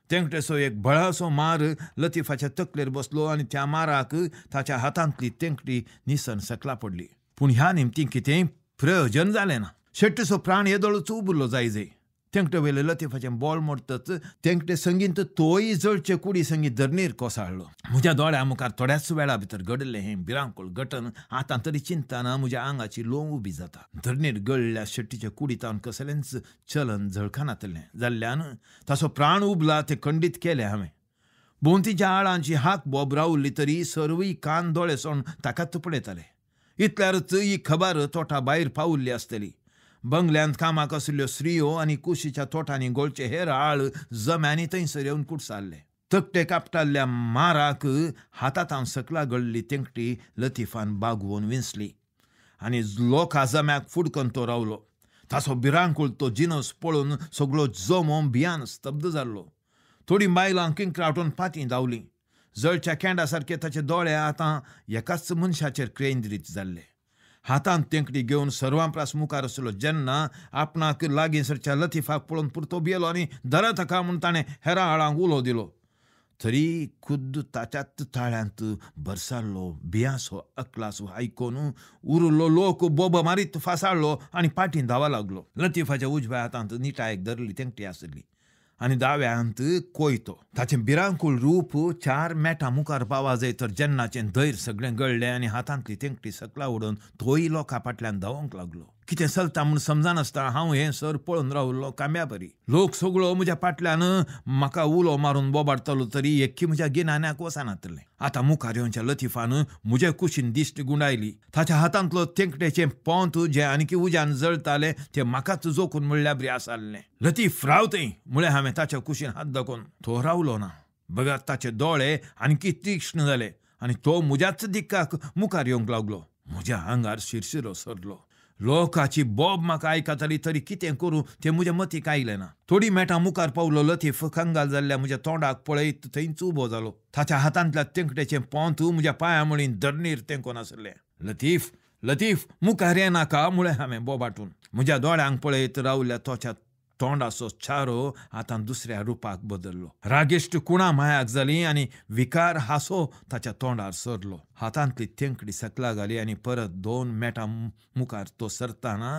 तेंकटेचो एक बळाचो मार लतीफाच्या तकलेर बसलो आनी त्या माराक ताच्या हातांतली तेंकटी निसन सकला पडली. पूण ह्या निमतीं कितेंय प्रयोजन जालें ना. शेट्टीचो प्राण येदोळच उबुल्लो जायजे. तेंकटे वयले लतीफाचें बॉल मोडटच तेंकटे संगीत तोय जळचे कुडी संगीत धरणीर कोसळ्ळो. म्हज्या दोळ्या मुखार थोड्याच वेळा भितर घडिल्लें हें भिरांकूळ घटन आतां तरी चिंतना म्हज्या आंगाची लोंव उबी जाता. धरणीर गळ्ळ्या शेट्टीच्या कुडीतावन कसलेंच चलन झळकनातलें जाल्ल्यान ताचो प्राण उबला तें खंडीत केलें हांवें. भोंवतीच्या आळांची हाक बोब रावली तरी सर्वूय कान दोळे सोडून ताकाच पळयताले. इतल्यारच ही खबर तोटा भायर पावल्ली आसतली. बंगल्यांत कामाक आशिल्ल्यो स्त्रियो आनी कुशीच्या तोटांनी गोळचे हेर आळ जम्यांनी थंयसर येवन कुडसाल्ले. तकटे कापटाल्ल्या माराक हातांत सकला गळ्ळी तेंकटी लतीफान बागवोन विंचली आनी लोका जम्याक फुडकन तो रावलो. ताचो भिरांकूळ तो जिनस पळोवन सगळो जमो भियान स्तब्ध जाल्लो. थोडीं बायलां किंक्राटून पातीं धांवलीं. जळच्या केंडा सारके ताचे दोळे आतां एकाच मनशाचेर केंद्रीत जाल्ले. हातांत तेंकडी घेवन सर्वांप्रास मुखार आसलो जेन्ना आपणाक लागीं सरच्या लतीफाक पळोवन पुरतो भियेलो आनी धरा ताका म्हूण ताणें हेरां आळांक उलो दिलो. तरी खुद्द ताच्याच ताळ्यांत भरसाल्लो भियांसो अकलासो आयकून उरिल्लो लोक बोब मारीत फासाळ्ळो आनी पाटीं धांवा लागलो. लतीफाच्या उजव्या हातांत निटायेक धरली तेंकटी आसली आनी दाव्या हातांत कोयतो. ताचें भिरांकूळ रूप 4 मेटां मुखार पावा जाय तर जेन्नाचें धैर्य सगळें गळ्ळें आनी हातांतली तेंकटी सकला उडोवन तोय लोकां फाटल्यान धांवंक लागलो. कितें चलता म्हूण समजनासतना हांव हें सर पळोवन रावल्लो कांब्या बरी. लोक सगळो म्हज्या फाटल्यान म्हाका उलो मारून बोबाडतालो तरी एक्की म्हज्या गिन्यानाक वचनातलें. आतां मुखार येवच्या लतीफान म्हजे कुशीन दिश्ट गुंडायली. ताच्या हातांतलो तेंकटेचें पोंत जें आनीकी उज्यान जळतालें तें म्हाकाच जोखून म्हणल्यार बरी आसाल्लें. लतीफ राव थंय म्हळें हांवें ताच्या कुशीन हात दाखोवन. तो रावलो ना, बगर ताचे दोळे आणखी तीक्ष्ण जाले आनी तो म्हज्याच दिक्काक मुखार येवंक लागलो. म्हज्या आंगार शिरशिरो सरलो. लोकाची बोब म्हाका आयकताली तरी कितें करूं तें म्हज्या मतीक आयलें ना. थोडी मेटां मुखार पावलो लतीफ कंगाल जाल्ल्या म्हज्या तोंडाक पळयत थंयच उबो जालो. ताच्या हातांतल्या तेंकटेचें पोंत म्हज्या पांया मुळीं धरणीर तेंकोन आसलें. लतीफ लतीफ मुखार येनाका म्हळें हांवें बोबाटून. म्हज्या दोळ्यांक पळयत रावल्या तोच्या तोंडाचो चारो आतां दुसऱ्या रुपाक बदल्लो. रागेश्ट कुणा मायाक जाली आनी विकार हांसो ताच्या तोंडार सरलो. हातांतली तेंकडी सकला घाली आनी परत 2 मेटां मुखार तो सरताना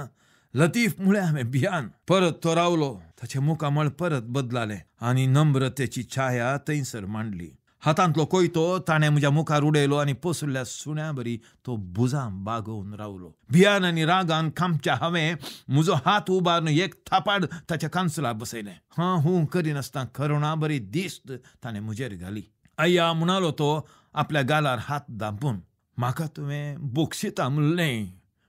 लतीफ म्हळें हांवें भियान. परत तो रावलो. ताचें मुखामळ परत बदलालें आनी नम्रतेची छाया थंयसर मांडली. हातांतलो कोयतो ताणें म्हज्या मुखार उडयलो आनी पोसुल्ल्या सुण्या बरी तो भुजां बागोवन रावलो. भियान आनी रागान खामच्या हांवें म्हजो हात उबारून एक थापाड ताच्या कानसुलार बसयलें. हां हूं करिनासतना करुणा बरी दिश्ट ताणें म्हजेर घाली. अय्या म्हणालो तो आपल्या गालार हात धांपून. म्हाका तुवें बोक्षिता म्हणलें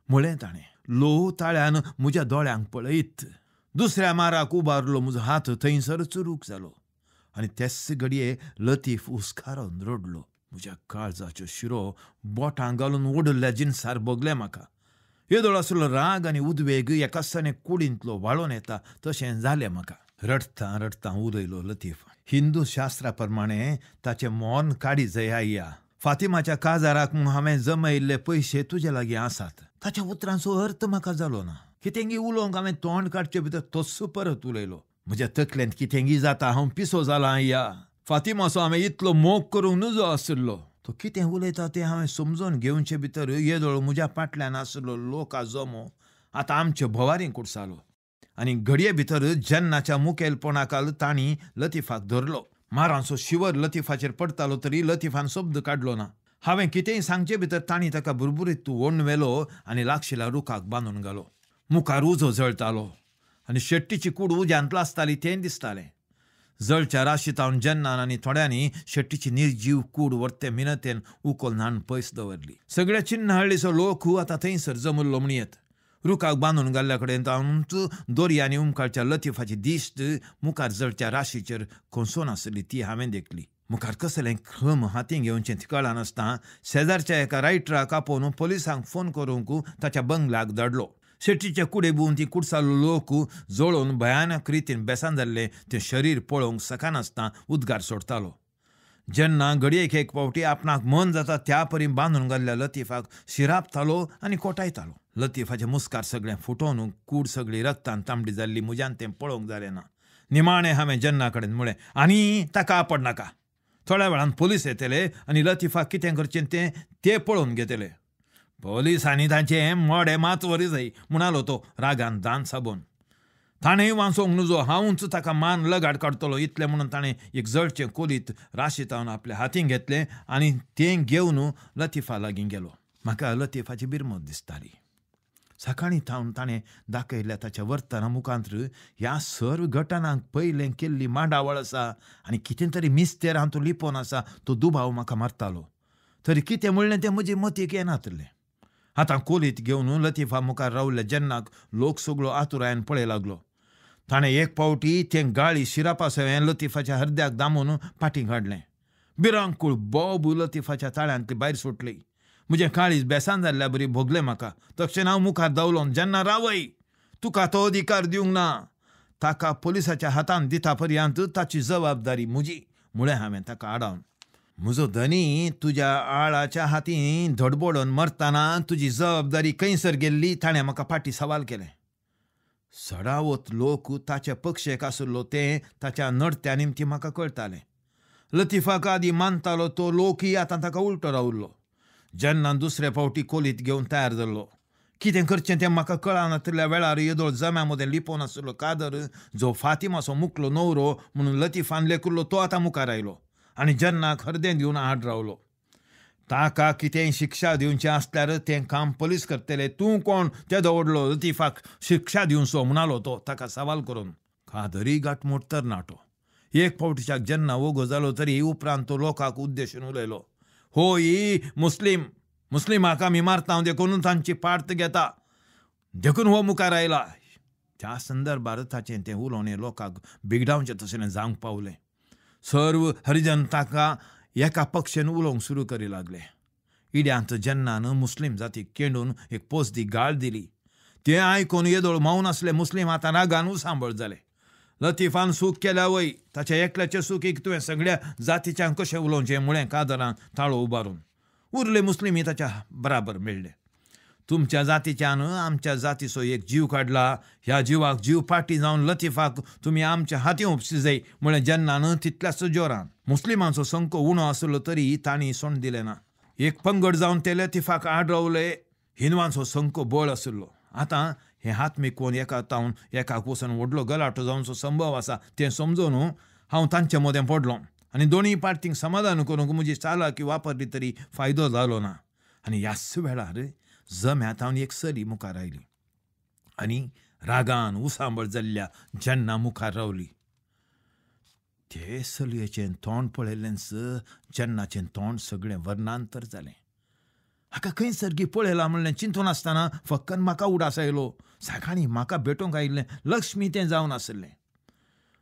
म्हळें ताणें ल्हव ताळ्यान म्हज्या दोळ्यांक पळयत. दुसऱ्या माराक उबारलो म्हजो हात थंयसर चुरूक जालो आनी तेच घडये लतीफ हुस्कारान रडलो. म्हज्या काळजाच्यो शिरो बोटां घालून ओडिल्ल्या जिनसार भोगलें म्हाका. येदोळ आसलो राग आनी उद्वेग एकासाने कुडींतलो वाळोन येता तशें जालें म्हाका. रडटां रडटां उलयलो लतीफ. हिंदू शास्त्रा प्रमाणे ताचें मौन काडी जय. फातिमाच्या काजाराक हांवें जमयिल्ले पयशे तुजे लागीं आसात. ताच्या उतरांचो अर्थ म्हाका जालो ना. कितेंगी उलोवंक हांवें तोंड काडचे भितर तोच परत उलयलो. म्हज्या तकलेंत कितेंगी जाता, हांव पिसो जालां या. फातिमाचो हांवें इतलो मोग करूंक नजो आशिल्लो. तो कितें उलयता तें हांवें समजून घेवचे भितर येदोळ म्हज्या फाटल्यान आशिल्लो लोका जमो आतां आमचे भोवारी कुडसालो आनी घडये भितर जन्नाच्या मुखेलपणाकाल तांणी लतीफाक धरलो. मारांचो शिवर लतीफाचेर पडटालो तरी लतीफान शब्द काडलो ना. हांवें कितेंय सांगचे भितर तांणी ताका बुरबुरीत ओडून व्हेलो आनी लागशिल्या रुखाक बांदून घालो. मुखार उजो जळटालो आनी शेट्टीची कूड उज्यांत लासताली तें दिसतालें. जळच्या राशीतावन जन्नान आनी थोड्यांनी शेट्टीची निर्जीव कूड व्हरते मिनतेन उखल न्हाण पयस दवरली. सगळ्या चिन्नहळ्ळीचो लोक आतां थंयसर जमल्लो म्हणयेत. रुखाक बांदून घाल्ल्या कडेन तावनूच दोरयांनी उमकाळच्या लतीफाची दिश्ट मुखार जळच्या राशीचेर कोसोन आसली ती हांवें देखली. मुखार कसलें खम हातीं घेवचें कळनासतना शेजारच्या एका रायटराक आपोवन पोलिसांक फोन करूंक ताच्या बंगल्याक धाडलो. शेटीचे कुडे बुवन ती कुडसालो लोक जळोवन भयानक रितीन बेसान जाल्लें तें शरीर पळोवंक शकनासतना उद्गार सोडटालो. जेन्ना घडयेक एक फावटी आपणाक मन जाता त्या परी बांदून घाल्ल्या लतीफाक शिरापतालो आनी कोटायतालो. लतीफाचे मुस्कार सगळें फुटोवन कूड सगळी रक्तान तांबडी जाल्ली म्हज्यान तें पळोवंक जालें ना. निमाणें हांवें जन्ना कडेन म्हळें, आनी ताका आपड नाका, थोड्या वेळान पोलीस येतले आनी लतीफाक कितें करचें तें ते पळोवन घेतले. पोलिसांनी तांचें मडें मात वरी जाय म्हणालो तो रागान दांत साबोन. ताणें वांचोवंक नुजो, हांवूच ताका मान लगाड काडटलो इतलें म्हणून ताणें एक जळचें कोलीत राशीतावन आपल्या हातीन घेतलें आनी तें घेवन लतीफा लागीं गेलो. म्हाका लतीफाची बिरमत दिसताली. सकाळीं थावन ताणें दाखयल्ल्या ताच्या वर्तना मुखांत ह्या सर्व घटनांक पयलें केल्ली मांडावळ आसा आनी कितें तरी मिस्तेर हातूंत लिपोवन आसा तो दुबाव म्हाका मारतालो. तरी कितें म्हणलें तें म्हजे मतीक येनातलें. आतां कोलीत घेवन लतीफा मुखार रावल्ल्या जन्नाक लोक सगळो आतुरायेन पळय लागलो. ताणें एक फावटी तें गाळी शिरापा सवें लतीफाच्या हरद्याक दामून फाटीं काडलें. बिरांकूळ बोब लतीफाच्या ताळ्यांतली भायर सुटली. म्हजें काळीज बेसान जाल्ल्या बरी भोगलें म्हाका. तशें हांव मुखार धांवलो. जेन्ना रावय, तुका तो अधिकार दिवंक ना, ताका पोलिसाच्या हातान दिता पर्यंत ताची जबाबदारी म्हजी म्हळें हांवें ताका आडावन. म्हजो धनी तुज्या आळाच्या हातीन धडबडोन मरतना तुजी जबाबदारी खंयसर गेल्ली ताणें म्हाका फाटीं सवाल केलें. सडावत लोक ताच्या पक्षेक आशिल्लो तें ताच्या नडत्या निमती म्हाका कळटालें. लतीफाक आदी मानतालो तो लोकय आतां ताका उलटो रावल्लो. जेन्ना दुसरे फावटी कोलीत घेवन तयार जाल्लो. कितें करचें तें म्हाका कळनातल्या वेळार येदोळ जम्या मदें लिपोवन आशिल्लो कादर जो फातिमाचो मुकलो नवरो म्हणून लतीफान लेखिल्लो तो आतां मुखार आयलो आनी जन्नाक हरदें दिवन आड रावलो. ताका कितेंय शिक्षा दिवचें आसल्यार तें काम पोलीस करतले, तूं कोण तेदो व्हडलो लतीफाक शिक्षा दिवचो म्हणालो तो ताका सवाल करून. कादरी गांठमूट तरणाटो एक फावटीच्याक जेन्ना वोगो जालो तरी उपरांत तो लोकांक उद्देशून उलयलो, होय मुस्लीम मुस्लिमाक आमी मारता देखून तांची पार्त घेता देखून हो मुखार आयला. त्या संदर्भार ताचें तें उलोवणें लोकांक बिगडावचें तशें जावंक पावलें. सर्व हरिजन ताका एका पक्षेन उलोवंक सुरू करी लागले. इड्यांत जेन्ना मुस्लीम जातीक केंडून एक पोसदी गाळ दिली तें आयकून येदोळ मावन आसले मुस्लीम आतां रागान उसांबळ जाले. लतीफान सूख केल्या वय, ताच्या एकल्याचे सुखीक तुवें सगळ्या जातीच्यान कशें उलोवचें म्हळें कादरान ताळो उबारून. उरले मुस्लिमी ताच्या बराबर मेळ्ळे. तुमच्या जातीच्यान आमच्या जातीचो एक जीव काडला, ह्या जिवाक जीव फाटी जावन लतीफाक तुमी आमच्या हाती उपशी जाय म्हळें जेन्ना न्हू तितल्याच जोरान. मुस्लिमांचो संको उणो आसलो तरी तांणी सोंड दिलें ना. एक पंगड जावन ते लतीफाक आड रावले. हिंदवांचो संको बळ आशिल्लो. आतां हे हात मेकून एका तावन एकाक वचून व्हडलो गलाटो जावचो संभव आसा तें समजून हांव तांचे मदें पडलो आनी दोनूय पार्टींक समाधान करूंक म्हजी चालाकी वापरली तरी फायदो जालो ना. आनी ह्याच वेळार जम्यांत हांव एक चली मुखार आयली आनी रागान उसांबळ जाल्ल्या जेन्ना मुखार रावली. ते चलयेचें तोंड पळयल्लेंच जेन्नाचें तोंड सगळें वर्णांतर जालें. हाका खंय सर्गी पळयलां म्हणलें चिंतून आसतना फक्कन म्हाका उडास आयलो. सकाळीं म्हाका भेटूंक आयिल्लें लक्ष्मी तें जावन आशिल्लें.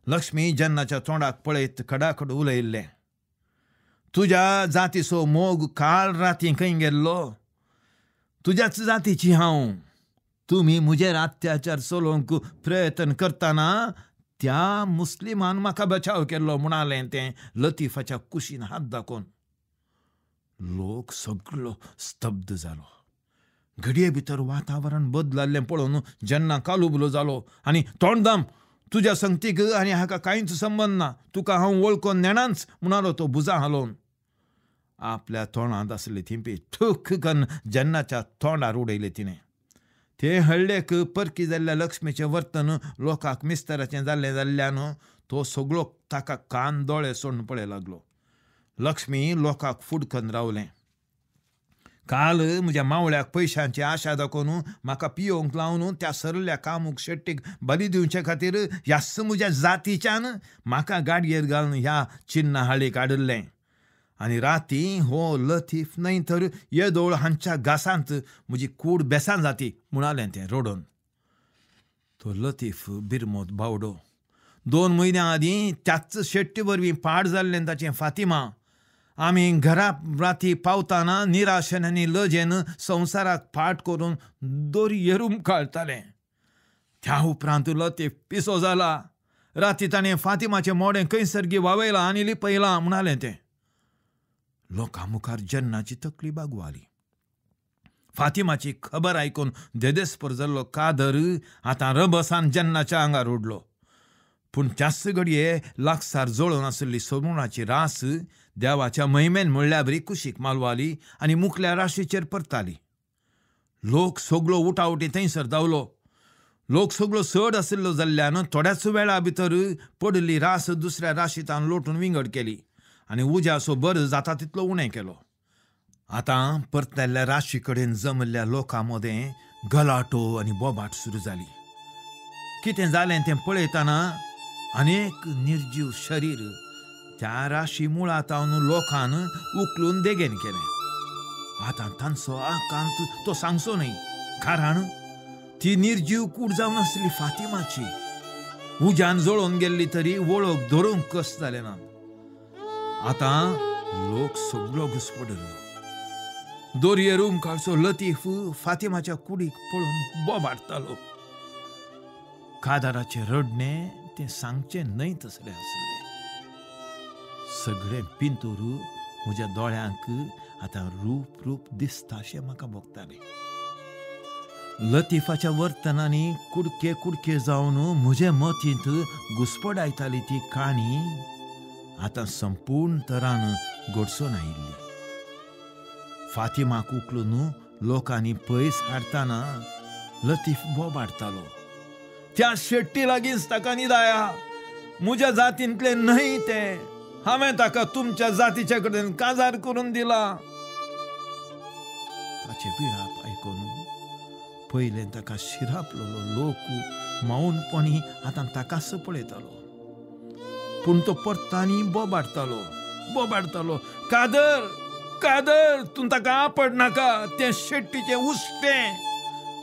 लक्ष्मी जेन्नाच्या तोंडाक पळयत खडाखड उलयल्लें, तुज्या जातीचो मोग काल राती खंय गेल्लो? तुज्याच जातीची हांव. तुमी म्हजेर अत्याचार चलोवंक प्रयत्न करतना त्या मुस्लिमान म्हाका बचाव केल्लो म्हणालें तें लतीफाच्या कुशीन हात दाखोवन. लोक सगळो स्तब्ध जालो. घडये भितर वातावरण बदलाल्लें पळोवन जेन्ना कालुबलो जालो आनी तोंडदाम तुज्या संगतीक आनी हाका कांयच संबंद ना, तुका हांव वळखून नेणांच म्हणालो तो भुजां हालोवन. आपल्या तोंडांत आसली थिंपी थूक कन्न जेन्नाच्या तोंडार उडयलें तिणें. ते हळ्ळेक परकी जाल्ल्या लक्ष्मीचें वर्तन लोकांक मिस्तराचें जाल्लें जाल्ल्यान तो सगळो ताका कान दोळे सोडून पळय लागलो. लक्ष्मी लोकांक फुडकन रावलें. काल म्हज्या मावळ्याक पयशांची आशा दाखोवन म्हाका पियोवंक लावन त्या सरल्या कामूक शेट्टीक बली दिवचे खातीर ह्याच म्हज्या जातीच्यान म्हाका गाडयेर घालून ह्या चिन्ना हाळीक हाडिल्लें. आनी राती हो लतीफ न्हय तर येदोळ हांच्या घासांत म्हजी कूड बेसान जाती म्हणालें तें रडून. तो लतीफ बिरमोत बावडो 2 म्हयन्यां आदीं त्याच शेट्टी वरवीं पाड जाल्लें ताचें फातिमा. आमी घरा राती पावतना निराशेन आनी लजेन संवसाराक फाट करून दोरयेर उमकाळटालें. त्या उपरांत लतीफ पिसो जाला. राती ताणें फातिमाचें मोडें खंयसरगी वावयलां आनी लिपयलां म्हणालें तें. लोकां मुखार जेन्नाची तकली बागवाली. फातिमाची खबर आयकून देदेस्पर जाल्लो कादर आतां रबसान जेन्नाच्या आंगार उडलो. पूण त्याच घडये लागसार जळून आशिल्ली सरुणाची रास देवाच्या महिमेन म्हणल्याबरी कुशीक मालवाली आनी मुखल्या राशीचेर परताली. लोक सगळो उटाउटी थंयसर धांवलो. लोक सगळो चड आशिल्लो जाल्ल्यान थोड्याच वेळा भितर पडिल्ली रास दुसऱ्या राशींतान लोटून विंगड केली आनी उज्याचो बर जाता तितलो उणें केलो. आतां परतल्ल्या राशी कडेन जमल्ल्या लोकां मदें गलाटो आनी बोबाट सुरू जाली. कितें जालें तें पळयतना अनेक निर्जीव शरीर त्या राशी मुळांत लोकान उखलून देगेन केलें. आतां तांचो आकांत तो सांगचो न्हय, कारण ती निर्जीव कूड जावन आसली फातिमाची. उज्यान जळोवन गेल्ली तरी वळख धरूंक कस जालें ना. आतां लोक सगळो घुसपडिल्लो. दोरयेर उमकाळचो लतीफ फातिमाच्या कुडीक पळोवन बोबाडटालो. कादाराचें रडणें तें सांगचें न्हय तसलें आसलें. सगळें पिंतूर म्हज्या दोळ्यांक आतां रूप रूप दिसता अशें म्हाका भोगतालें. लतीफाच्या वर्तनांनी कुडके कुडके जावन म्हजे मतींत घुसपडायताली ती काणी आतां संपूर्ण तरान घडसून आयिल्ली. फातिमाक उखलून लोकांनी पयस हाडटना लतीफ बोबाडटालो, त्या शेट्टी लागींच ताका निदाया, म्हज्या जातींतलें न्हय तें, हांवें ताका तुमच्या जातीच्या कडेन काजार करून दिला. ताचे विळाप आयकून पयलें ताका शिरापलेलो लोक मौनपणी आतां ताकाच पळयतालो. पूण तो परतानी बोबाडतालो बोबाडतालो, कादर कादर, तूं ताका आपड नाका, तें शेट्टीचें उश्टें,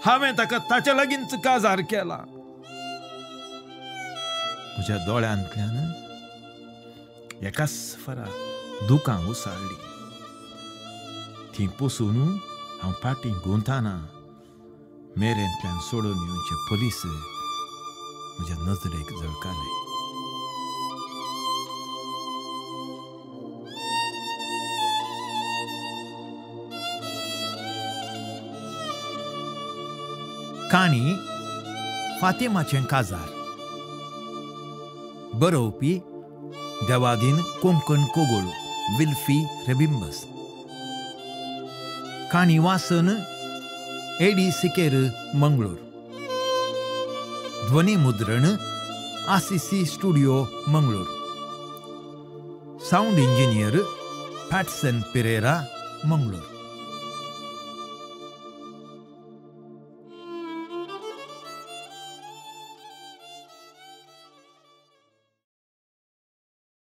हांवें ताका ताच्या लागींच काजार केला. म्हज्या दोळ्यांतल्यान एकाच फरा दुकां उसळ्ळीं. तीं पोसून हांव फाटीं गुंताना मेरेंतल्यान सोडून येवचे पोलीस म्हज्या नजरेक झळकाले. काणी फातिमाचें काजार. बरोवपी देवादीन कोंकण कोगूळ, विल्फी रेबिंबस. काणी वाचन एडी सिकेर, मंगळूर. ध्वनी मुद्रण Assisi studio, Mangalore. Sound engineer Patson Pereira, Mangalore.